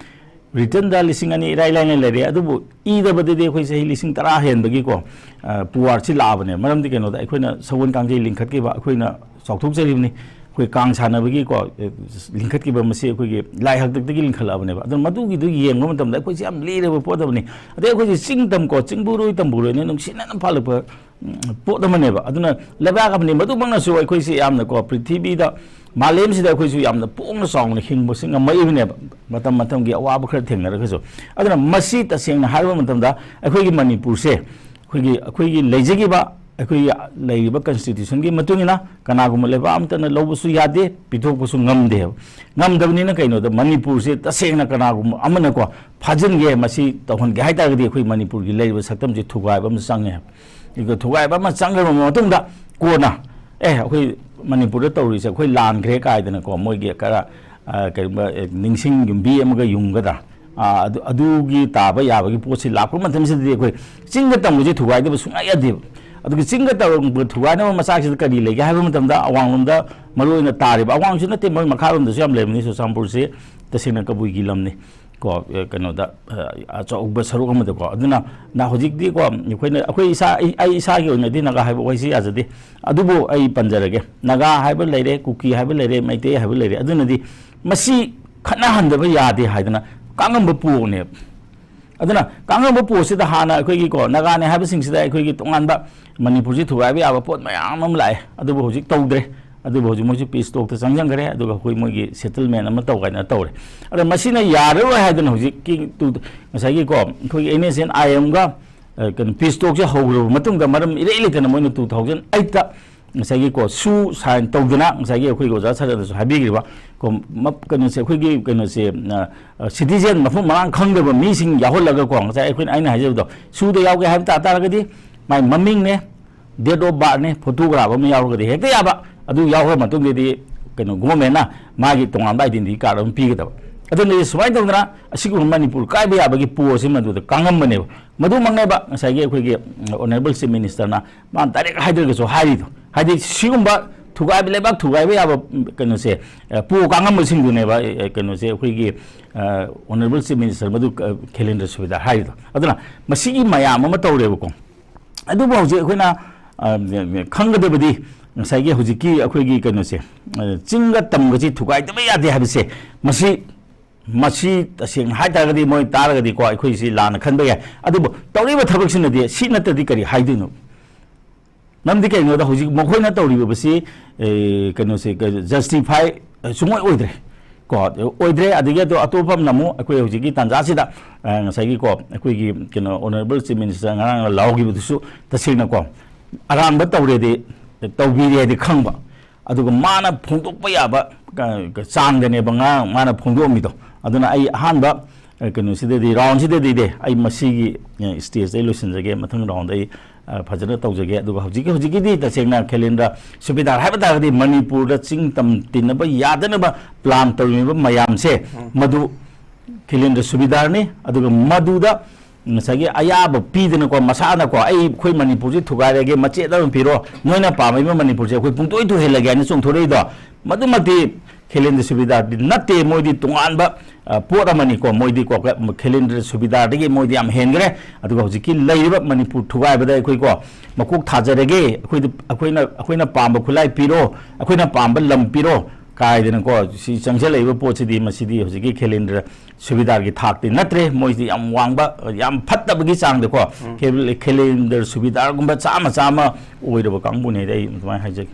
writtenꯗ ꯂꯤꯁꯤꯡ ꯑꯅꯤ ꯏꯔꯥꯏ ꯂꯥꯏꯅ ꯂꯩꯔꯦ, ꯑꯗꯨꯕꯨ ꯏꯗꯕꯗꯗꯤ ꯑꯩꯈꯣꯏ ꯆꯍꯤ ꯂꯤꯁꯤꯡ ꯇꯔꯥ ꯍꯦꯟꯕꯒꯤꯀꯣ, ꯑ, ꯄꯨꯋꯥꯔꯁꯤ ꯂꯥꯛꯑꯕꯅꯦ꯫ ꯃꯔꯝꯗꯤ ꯀꯩꯅꯣꯗ ꯑꯩꯈꯣꯏꯅ ꯁꯒꯣꯜ ꯀꯥꯡꯖꯩ ꯂꯤꯡꯈꯠꯈꯤꯕ, ꯑꯩꯈꯣꯏꯅ ꯆꯥꯎꯊꯣꯛꯆꯔꯤꯕꯅꯤ꯫ ꯑꯩꯈꯣꯏ ꯀꯥꯡ ꯁꯥꯟꯅꯕꯒꯤꯀꯣ, ꯑꯦ, ꯂꯤꯡꯈꯠꯈꯤꯕ ꯃꯁꯤ ꯑꯩꯈꯣꯏꯒꯤ ꯂꯥꯏ ꯍꯥꯛꯇꯛꯇꯒꯤ ꯂꯤꯡꯈꯠꯂꯛꯑꯕꯅꯦꯕ꯫ ꯑꯗꯨꯅ ꯃꯗꯨꯒꯤꯗꯨ ꯌꯦꯡꯕ ꯃꯇꯝꯗ ꯑꯩꯈꯣꯏꯁꯦ ꯌꯥꯝ ꯂꯤꯔꯕ ꯄꯣꯠ ꯑꯃꯅꯤ꯫ ꯑꯗꯩ ꯑꯩꯈꯣꯏꯁꯦ ꯆꯤꯡ ꯇꯝꯀꯣ, ꯆꯤꯡꯕꯨꯔꯣꯏ ꯇꯝꯕꯨꯔꯣꯏꯅ ꯅꯨꯡꯁꯤꯅꯅ ꯄꯥꯜꯂꯛꯄ, ꯎꯝ, ꯄꯣꯠ ꯑꯃꯅꯦꯕ꯫ ꯑꯗꯨꯅ ꯂꯩꯕꯥꯛ ꯑꯃꯅꯤ꯫ ꯃꯗꯨꯃꯛꯅꯁꯨ ꯑꯩꯈꯣꯏꯁꯦ ꯌꯥꯝꯅꯀꯣ, ꯄ꯭ꯔꯤꯊꯤꯕꯤꯗ, ꯃꯥꯂꯦꯝꯁꯤꯗ ꯑꯩꯈꯣꯏꯁꯨ ꯌꯥꯝꯅ ꯄꯣꯡꯅ ꯆꯥꯎꯅ ꯍꯤꯡꯕꯁꯤ ꯉꯝꯃꯛꯏꯕꯅꯦꯕ, ꯃꯇꯝ ꯃꯇꯝꯒꯤ ꯑꯋꯥꯕ ꯈꯔ ꯊꯦꯡꯅꯔꯒꯁꯨ꯫ ꯑꯗꯨꯅ ꯃꯁꯤ ꯇꯁꯦꯡꯅ ꯍꯥꯏꯔꯕ ꯃꯇꯝꯗ ꯑꯩꯈꯣꯏꯒꯤ ꯃꯅꯤꯄꯨꯔꯁꯦ, ꯑꯩꯈꯣꯏꯒꯤ, ꯑꯩꯈꯣꯏꯒꯤ ꯂꯩꯖꯈꯤꯕ, ꯑꯩꯈꯣꯏꯒꯤ ꯂꯩꯔꯤꯕ ꯀꯟꯁꯇꯤꯇ꯭ꯌꯨꯁꯟꯒꯤ ꯃꯇꯨꯡ ꯏꯟꯅ ꯀꯅꯥꯒꯨꯝꯕ ꯂꯩꯕꯥꯛ ꯑꯃꯠꯇꯅ ꯂꯧꯕꯁꯨ ꯌꯥꯗꯦ, ꯄꯤꯊꯣꯛꯄꯁꯨ ꯉꯝꯗꯦꯕ꯫ ꯉꯝꯗꯕꯅꯤꯅ ꯀꯩꯅꯣꯗ, ꯃꯅꯤꯄꯨꯔꯁꯦ ꯇꯁꯦꯡꯅ ꯀꯅꯥꯒꯨꯝꯕ ꯑꯃꯅꯀꯣ ꯐꯥꯖꯤꯟꯒꯦ, ꯃꯁꯤ ꯇꯧꯍꯟꯒꯦ ꯍꯥꯏ ꯇꯥꯔꯒꯗꯤ ꯑꯩꯈꯣꯏ ꯃꯅꯤꯄꯨꯔꯒꯤ ꯂꯩꯔꯤꯕ ꯁꯛꯇꯝꯁꯦ ꯊꯨꯒꯥꯏꯕ ꯑꯃ ꯆꯪꯉꯦ꯫ ꯑꯗꯨꯒ ꯊꯨꯒꯥꯏꯕ ꯑꯃ ꯆꯪꯈ꯭ꯔꯕ ꯃꯇꯨꯡꯗ ꯀꯣꯟꯅ, "ꯑꯦ, ꯑꯩꯈꯣꯏ ꯃꯅꯤꯄꯨꯔꯗ ꯇꯧꯔꯤꯁꯦ ꯑꯩꯈꯣꯏ ꯂꯥꯟꯈ꯭ꯔꯦ" ꯀꯥꯏꯗꯅꯀꯣ, ꯃꯣꯏꯒꯤ ꯈꯔ, ꯑ, ꯀꯩꯒꯨꯝꯕ, ꯑꯦ, ꯅꯤꯡꯁꯤꯡ ꯌꯨꯝꯕꯤ ꯑꯃꯒ ꯌꯨꯡꯒꯗ꯭ꯔꯥ, ꯑ, ꯑꯗꯨ, ꯑꯗꯨꯒꯤ ꯇꯥꯕ ꯌꯥꯕꯒꯤ ꯄꯣꯠꯁꯤ ꯂꯥꯛꯄ ꯃꯇꯝꯁꯤꯗꯗꯤ ꯑꯩꯈꯣꯏ ꯆꯤꯡꯒ ꯇꯝꯒꯁꯦ ꯊꯨꯒꯥꯏꯗꯕ ꯁꯨꯡꯌꯥ ꯌꯥꯗꯦꯕ꯫ ꯑꯗꯨꯒ ꯆꯤꯡꯒ ꯇꯝꯒ ꯊꯨꯒꯥꯏꯅꯕ ꯃꯆꯥꯛꯁꯤꯗ ꯀꯔꯤ ꯂꯩꯒꯦ ꯍꯥꯏꯕ ꯃꯇꯝꯗ, ꯑꯋꯥꯡꯂꯣꯝꯗ ꯃꯔꯨ ꯑꯣꯏꯅ ꯇꯥꯔꯤꯕ, ꯑꯋꯥꯡꯁꯨ ꯅꯠꯇꯦ, ꯃꯣꯏ ꯃꯈꯥꯔꯣꯝꯗꯁꯨ ꯌꯥꯝ ꯂꯩꯕꯅꯤ꯫ ꯆꯨꯔꯆꯥꯟꯄꯨꯔꯁꯦ ꯇꯁꯦꯡꯅ ꯀꯕꯨꯏꯒꯤ ꯂꯝꯅꯤ꯫ ꯀꯣ, ꯑꯦ, ꯀꯩꯅꯣꯗ, ꯑ, ꯑꯆꯧꯕ ꯁꯔꯨꯛ ꯑꯃꯗꯀꯣ꯫ ꯑꯗꯨꯅ ꯅ-, ꯍꯧꯖꯤꯛꯇꯤ ꯀꯣ, ꯑꯩꯈꯣꯏꯅ, ꯑꯩꯈꯣꯏ ꯏꯁꯥ, ꯑꯩ, ꯑꯩ ꯏꯁꯥꯒꯤ ꯑꯣꯏꯅꯗꯤ ꯅꯥꯒꯥ ꯍꯥꯏꯕ ꯋꯥꯍꯩꯁꯤ ꯌꯥꯖꯗꯦ꯫ ꯑꯗꯨꯕꯨ ꯑꯩ ꯄꯟꯖꯔꯒꯦ, ꯅꯥꯒꯥ ꯍꯥꯏꯕ ꯂꯩꯔꯦ, ꯀꯨꯀꯤ ꯍꯥꯏꯕ ꯂꯩꯔꯦ, ꯃꯩꯇꯩ ꯍꯥꯏꯕ ꯂꯩꯔꯦ꯫ ꯑꯗꯨꯅꯗꯤ ꯃꯁꯤ ꯈꯠꯅꯍꯟꯗꯕ ꯌꯥꯗꯦ ꯍꯥꯏꯗꯅ ꯀꯥꯡꯉꯝꯕ ꯄꯣꯛꯅꯦꯕ꯫ ꯑꯗꯨꯅ ꯀꯥꯡꯉꯝꯕ ꯄꯣꯠꯁꯤꯗ ꯍꯥꯟꯅ ꯑꯩꯈꯣꯏꯒꯤ ꯀꯣ, ꯅꯥꯒꯥꯅꯦ ꯍꯥꯏꯕꯁꯤꯡꯁꯤꯗ ꯑꯩꯈꯣꯏꯒꯤ ꯇꯣꯉꯥꯟꯕ ꯃꯅꯤꯄꯨꯔꯁꯤ ꯊꯨꯒꯥꯏꯕ ꯌꯥꯕ ꯄꯣꯠ ꯃꯌꯥꯝ ꯑꯃ ꯂꯥꯛꯑꯦ꯫ ꯑꯗꯨꯕꯨ ꯍꯧꯖꯤꯛ ꯇꯧꯗ꯭ꯔꯦ꯫ ꯑꯗꯨꯕꯨ ꯍꯧꯖꯤꯛ ꯃꯣꯏꯁꯨ ꯄꯤꯁ ꯇꯣꯛꯇ ꯆꯪꯁꯤꯟꯈ꯭ꯔꯦ꯫ ꯑꯗꯨꯒ ꯑꯩꯈꯣꯏ ꯃꯣꯏꯒꯤ ꯁꯦꯇꯜꯃꯦꯟ ꯑꯃ ꯇꯧ ꯀꯥꯏꯅ ꯇꯧꯔꯦ꯫ ꯑꯗ ꯃꯁꯤꯅ ꯌꯥꯔꯔꯣꯏ ꯍꯥꯏꯗꯅ ꯍꯧꯖꯤꯛꯀꯤ ꯇꯨ-, ꯉꯁꯥꯏꯒꯤ ꯀꯣ, ꯑꯩꯈꯣꯏꯒꯤ ꯑꯦꯟ ꯑꯦꯁ ꯑꯦꯟ ꯑꯥꯏ ꯑꯦꯝꯒ, ꯑ, ꯀꯩꯅꯣ, ꯄꯤꯁ ꯇꯣꯛꯁꯦ ꯍꯧꯈ꯭ꯔꯕ ꯃꯇꯨꯡꯗ ꯃꯔꯝ ꯏꯔꯩ ꯂꯩꯇꯅ ꯃꯣꯏꯅ ꯇꯨ ꯊꯥꯎꯖꯟ ꯑꯩꯠꯇ ꯉꯁꯥꯏꯒꯤ ꯀꯣ, ꯁꯨ ꯁꯥꯏꯟ ꯇꯧꯗꯅ, ꯉꯁꯥꯏꯒꯤ ꯑꯩꯈꯣꯏꯒꯤ ꯑꯣꯖꯥ ꯁꯔꯅꯁꯨ ꯍꯥꯏꯕꯤꯈ꯭ꯔꯤꯕ ꯀꯣ, ꯃ-, ꯀꯩꯅꯣꯁꯦ, ꯑꯩꯈꯣꯏꯒꯤ ꯀꯩꯅꯣꯁꯦ, ꯑ, ꯑ, ꯁꯤꯇꯤꯖꯦꯟ ꯃꯐꯝ ꯃꯔꯥꯡ ꯈꯪꯗꯕ ꯃꯤꯁꯤꯡ ꯌꯥꯎꯍꯜꯂꯒ ꯀꯣ, ꯉꯁꯥꯏ ꯑꯩꯈꯣꯏꯅ, ꯑꯩꯅ ꯍꯥꯏꯖꯕꯗꯣ, ꯁꯨꯗ ꯌꯥꯎꯒꯦ ꯍꯥꯏꯕ ꯇꯥ ꯇꯥꯔꯒꯗꯤ ꯃꯥꯏ ꯃꯃꯤꯡꯅꯦ, date of birthꯅꯦ, photograph ꯑꯃ ꯌꯥꯎꯔꯒꯗꯤ ꯍꯦꯛꯇ ꯌꯥꯕ꯫ ꯑꯗꯨ ꯌꯥꯎꯈ꯭ꯔ ꯃꯇꯨꯡꯗꯗꯤ ꯀꯩꯅꯣ, ꯒꯣꯔꯃꯦꯟꯅ ꯃꯥꯒꯤ ꯇꯣꯉꯥꯟꯕ identity card ꯑꯃ ꯄꯤꯒꯗꯕ꯫ ꯑꯗꯨꯅ ꯁꯨꯃꯥꯏꯅ ꯇꯧꯗꯅ ꯑꯁꯤꯒꯨꯝꯕ ꯃꯅꯤꯄꯨꯔ ꯀꯥꯏꯕ ꯌꯥꯕꯒꯤ ꯄꯣꯠ ꯑꯁꯤ ꯃꯗꯨꯗ ꯀꯥꯡꯉꯝꯕꯅꯦꯕ꯫ ꯃꯗꯨꯃꯛꯅꯦꯕ ꯉꯁꯥꯏꯒꯤ ꯑꯩꯈꯣꯏꯒꯤ, ꯎꯝ, Honourable Chief Ministerꯅ ꯃꯥ direct ꯍꯥꯏꯗ꯭ꯔꯒꯁꯨ ꯍꯥꯏꯔꯤꯗꯣ꯫ ꯍꯥꯏꯗꯤ ꯁꯤꯒꯨꯝꯕ ꯊꯨꯒꯥꯏꯕ, ꯂꯩꯕꯥꯛ ꯊꯨꯒꯥꯏꯕ ꯌꯥꯕ, ꯎꯝ, ꯀꯩꯅꯣꯁꯦ, ꯑ, ꯄꯣ ꯀꯥꯡꯉꯝꯕꯁꯤꯡꯗꯨꯅꯦꯕ, ꯑ, ꯀꯩꯅꯣꯁꯦ, ꯑꯩꯈꯣꯏꯒꯤ, ꯑ, Honourable Chief Minister ꯃꯗꯨ, ꯑ, ꯈꯦꯂꯦꯟꯗ꯭ꯔ ꯁꯨꯕꯦꯗꯥꯔ ꯍꯥꯏꯔꯤꯗꯣ꯫ ꯑꯗꯨꯅ ꯃꯁꯤꯒꯤ ꯃꯌꯥꯝ ꯑꯃ ꯇꯧꯔꯦꯕꯀꯣ꯫ ꯑꯗꯨꯕꯨ ꯍꯧꯖꯤꯛ ꯑꯩꯈꯣꯏꯅ, ꯑ, ꯈꯪꯒꯗꯕꯗꯤ, ꯉꯁꯥꯏꯒꯤ ꯍꯧꯖꯤꯛꯀꯤ ꯑꯩꯈꯣꯏꯒꯤ ꯀꯩꯅꯣꯁꯦ, ꯑ, ꯆꯤꯡꯒ ꯇꯝꯒꯁꯤ ꯊꯨꯒꯥꯏꯗꯕ ꯌꯥꯗꯦ ꯍꯥꯏꯕꯁꯦ, ꯃꯁꯤ, ꯃꯁꯤ ꯇꯁꯦꯡꯅ ꯍꯥꯏ ꯇꯥꯔꯒꯗꯤ ꯃꯣꯏ ꯇꯥꯔꯒꯗꯤꯀꯣ, ꯑꯩꯈꯣꯏꯁꯤ ꯂꯥꯟꯅ ꯈꯟꯕ ꯌꯥꯏ꯫ ꯑꯗꯨꯕꯨ ꯇꯧꯔꯤꯕ ꯊꯕꯛꯁꯤꯅꯗꯤ ꯁꯤ ꯅꯠꯇ꯭ꯔꯗꯤ ꯀꯔꯤ ꯍꯥꯏꯗꯣꯏꯅꯣ? ꯃꯔꯝꯗꯤ ꯀꯩꯒꯤꯅꯣꯗ ꯍꯧꯖꯤꯛ ꯃꯈꯣꯏꯅ ꯇꯧꯔꯤꯕꯁꯤ, ꯑꯦ, ꯀꯩꯅꯣꯁꯦ, ꯀ-, justify, ꯑ, ꯁꯨꯡꯑꯣꯏ ꯑꯣꯏꯗ꯭ꯔꯦ꯫ ꯀꯣ, ꯑꯣꯏꯗ꯭ꯔꯦ꯫ ꯑꯗꯒꯤ ꯑꯗꯣ ꯑꯇꯣꯞꯄ ꯑꯃꯅ ꯑꯃꯨꯛ ꯑꯩꯈꯣꯏ ꯍꯧꯖꯤꯛꯀꯤ ꯇꯥꯟꯖꯥꯁꯤꯗ, ꯑ, ꯉꯁꯥꯏꯒꯤꯀꯣ, ꯑꯩꯈꯣꯏꯒꯤ ꯀꯩꯅꯣ, Honourable Chief Minister ꯉꯔꯥꯡ ꯂꯥꯎꯈꯤꯕꯗꯨꯁꯨ ꯇꯁꯦꯡꯅꯀꯣ, ꯑꯔꯥꯟꯕ ꯇꯧꯔꯦꯗꯤ, ꯇꯧꯕꯤꯔꯦꯗꯤ ꯈꯪꯕ, ꯑꯗꯨꯒ ꯃꯥꯅ ꯐꯣꯡꯗꯣꯛꯄ ꯌꯥꯕ ꯀ-, ꯀ-, ꯆꯥꯡꯗꯅꯦꯕ ꯉꯔꯥꯡ ꯃꯥꯅ ꯐꯣꯡꯗꯣꯛꯑꯝꯃꯤꯗꯣ꯫ ꯑꯗꯨꯅ ꯑꯩ ꯑꯍꯥꯟꯕ, ꯑ, ꯀꯩꯅꯣꯁꯤꯗꯗꯤ, round ꯁꯤꯗꯗꯤꯅꯦ, ꯑꯩ ꯃꯁꯤꯒꯤ, ꯑ, stage ꯇ ꯑꯩ ꯂꯣꯏꯁꯤꯟꯖꯒꯦ꯫ ꯃꯊꯪ round ꯗ ꯑꯩ, ꯑ, ꯐꯖꯅ ꯇꯧꯖꯒꯦ꯫ ꯑꯗꯨꯒ ꯍꯧꯖꯤꯛꯀꯤ, ꯍꯧꯖꯤꯛꯀꯤꯗꯤ ꯇꯁꯦꯡꯅ ꯈꯦꯂꯦꯟꯗ꯭ꯔ ꯁꯨꯕꯦꯗꯥꯔ ꯍꯥꯏꯕ ꯇꯥꯔꯒꯗꯤ ꯃꯅꯤꯄꯨꯔꯗ ꯆꯤꯡ ꯇꯝ ꯇꯤꯟꯅꯕ ꯌꯥꯗꯅꯕ plan ꯇꯧꯔꯤꯕ ꯃꯌꯥꯝꯁꯦ, ꯎꯝ꯫ ꯃꯗꯨ ꯈꯦꯂꯦꯟꯗ꯭ꯔ ꯁꯨꯕꯦꯗꯥꯔꯅꯤ꯫ ꯑꯗꯨꯒ ꯃꯗꯨꯗ ꯉꯁꯥꯏꯒꯤ ꯑꯌꯥꯕ ꯄꯤꯗꯅꯀꯣ, ꯃꯁꯥꯅꯀꯣ, "ꯑꯩ, ꯑꯩꯈꯣꯏ ꯃꯅꯤꯄꯨꯔꯁꯤ ꯊꯨꯒꯥꯏꯔꯒꯦ, ꯃꯆꯦꯠ ꯑꯃ ꯄꯤꯔꯣ, ꯅꯣꯏꯅ ꯄꯥꯝꯃꯤꯕ ꯃꯅꯤꯄꯨꯔꯁꯦ ꯑꯩꯈꯣꯏ ꯄꯨꯡꯇꯣꯏ ꯊꯨꯍꯜꯂꯒꯦ" ꯍꯥꯏꯅ ꯆꯣꯡꯊꯣꯔꯛꯏꯗꯣ, ꯃꯗꯨꯃꯛꯇꯤ ꯈꯦꯂꯦꯟꯗ꯭ꯔ ꯁꯨꯕꯦꯗꯥꯔꯗꯤ ꯅꯠꯇꯦ꯫ ꯃꯣꯏꯗꯤ ꯇꯣꯉꯥꯟꯕ, ꯑ, ꯄꯣꯠ ꯑꯃꯅꯤꯀꯣ꯫ ꯃꯣꯏꯗꯤꯀꯣ, ꯈꯦꯂꯦꯟꯗ꯭ꯔ ꯁꯨꯕꯦꯗꯥꯔꯗꯒꯤ ꯃꯣꯏꯗꯤ ꯌꯥꯝ ꯍꯦꯟꯈ꯭ꯔꯦ꯫ ꯑꯗꯨꯒ ꯍꯧꯖꯤꯛꯀꯤ ꯂꯩꯔꯤꯕ ꯃꯅꯤꯄꯨꯔ ꯊꯨꯒꯥꯏꯕꯗ ꯑꯩꯈꯣꯏꯀꯣ, ꯃꯀꯣꯛ ꯊꯥꯖꯔꯒꯦ, ꯑꯩꯈꯣꯏꯗ, ꯑꯩꯈꯣꯏꯅ, ꯑꯩꯈꯣꯏꯅ ꯄꯥꯝꯕ ꯈꯨꯠꯂꯥꯏ ꯄꯤꯔꯣ, ꯑꯩꯈꯣꯏꯅ ꯄꯥꯝꯕ ꯂꯝ ꯄꯤꯔꯣ ꯀꯥꯏꯗꯅꯀꯣ, ꯁꯤ ꯆꯪꯁꯤꯜꯂꯛꯏꯕ ꯄꯣꯠꯁꯤꯗꯤ, ꯃꯁꯤꯗꯤ ꯍꯧꯖꯤꯛꯀꯤ ꯈꯦꯂꯦꯟꯗ꯭ꯔ ꯁꯨꯕꯦꯗꯥꯔꯒꯤ ꯊꯥꯛꯇꯤ ꯅꯠꯇ꯭ꯔꯦ꯫ ꯃꯣꯏꯁꯤꯗꯤ ꯌꯥꯝ ꯋꯥꯡꯕ, ꯌꯥꯝ ꯐꯠꯇꯕꯒꯤ ꯆꯥꯡꯗꯀꯣ, ꯎꯝ꯫ ꯈꯦ-, ꯈꯦꯂꯦꯟꯗ꯭ꯔ ꯁꯨꯕꯦꯗꯥꯔꯒꯨꯝꯕ ꯆꯥꯝꯃ ꯆꯥꯝꯃ ꯑꯣꯏꯔꯕ ꯀꯥꯡꯕꯨꯅꯦꯗꯤ ꯑꯩ ꯑꯗꯨꯃꯥꯏꯅ ꯍꯥꯏꯖꯒꯦ꯫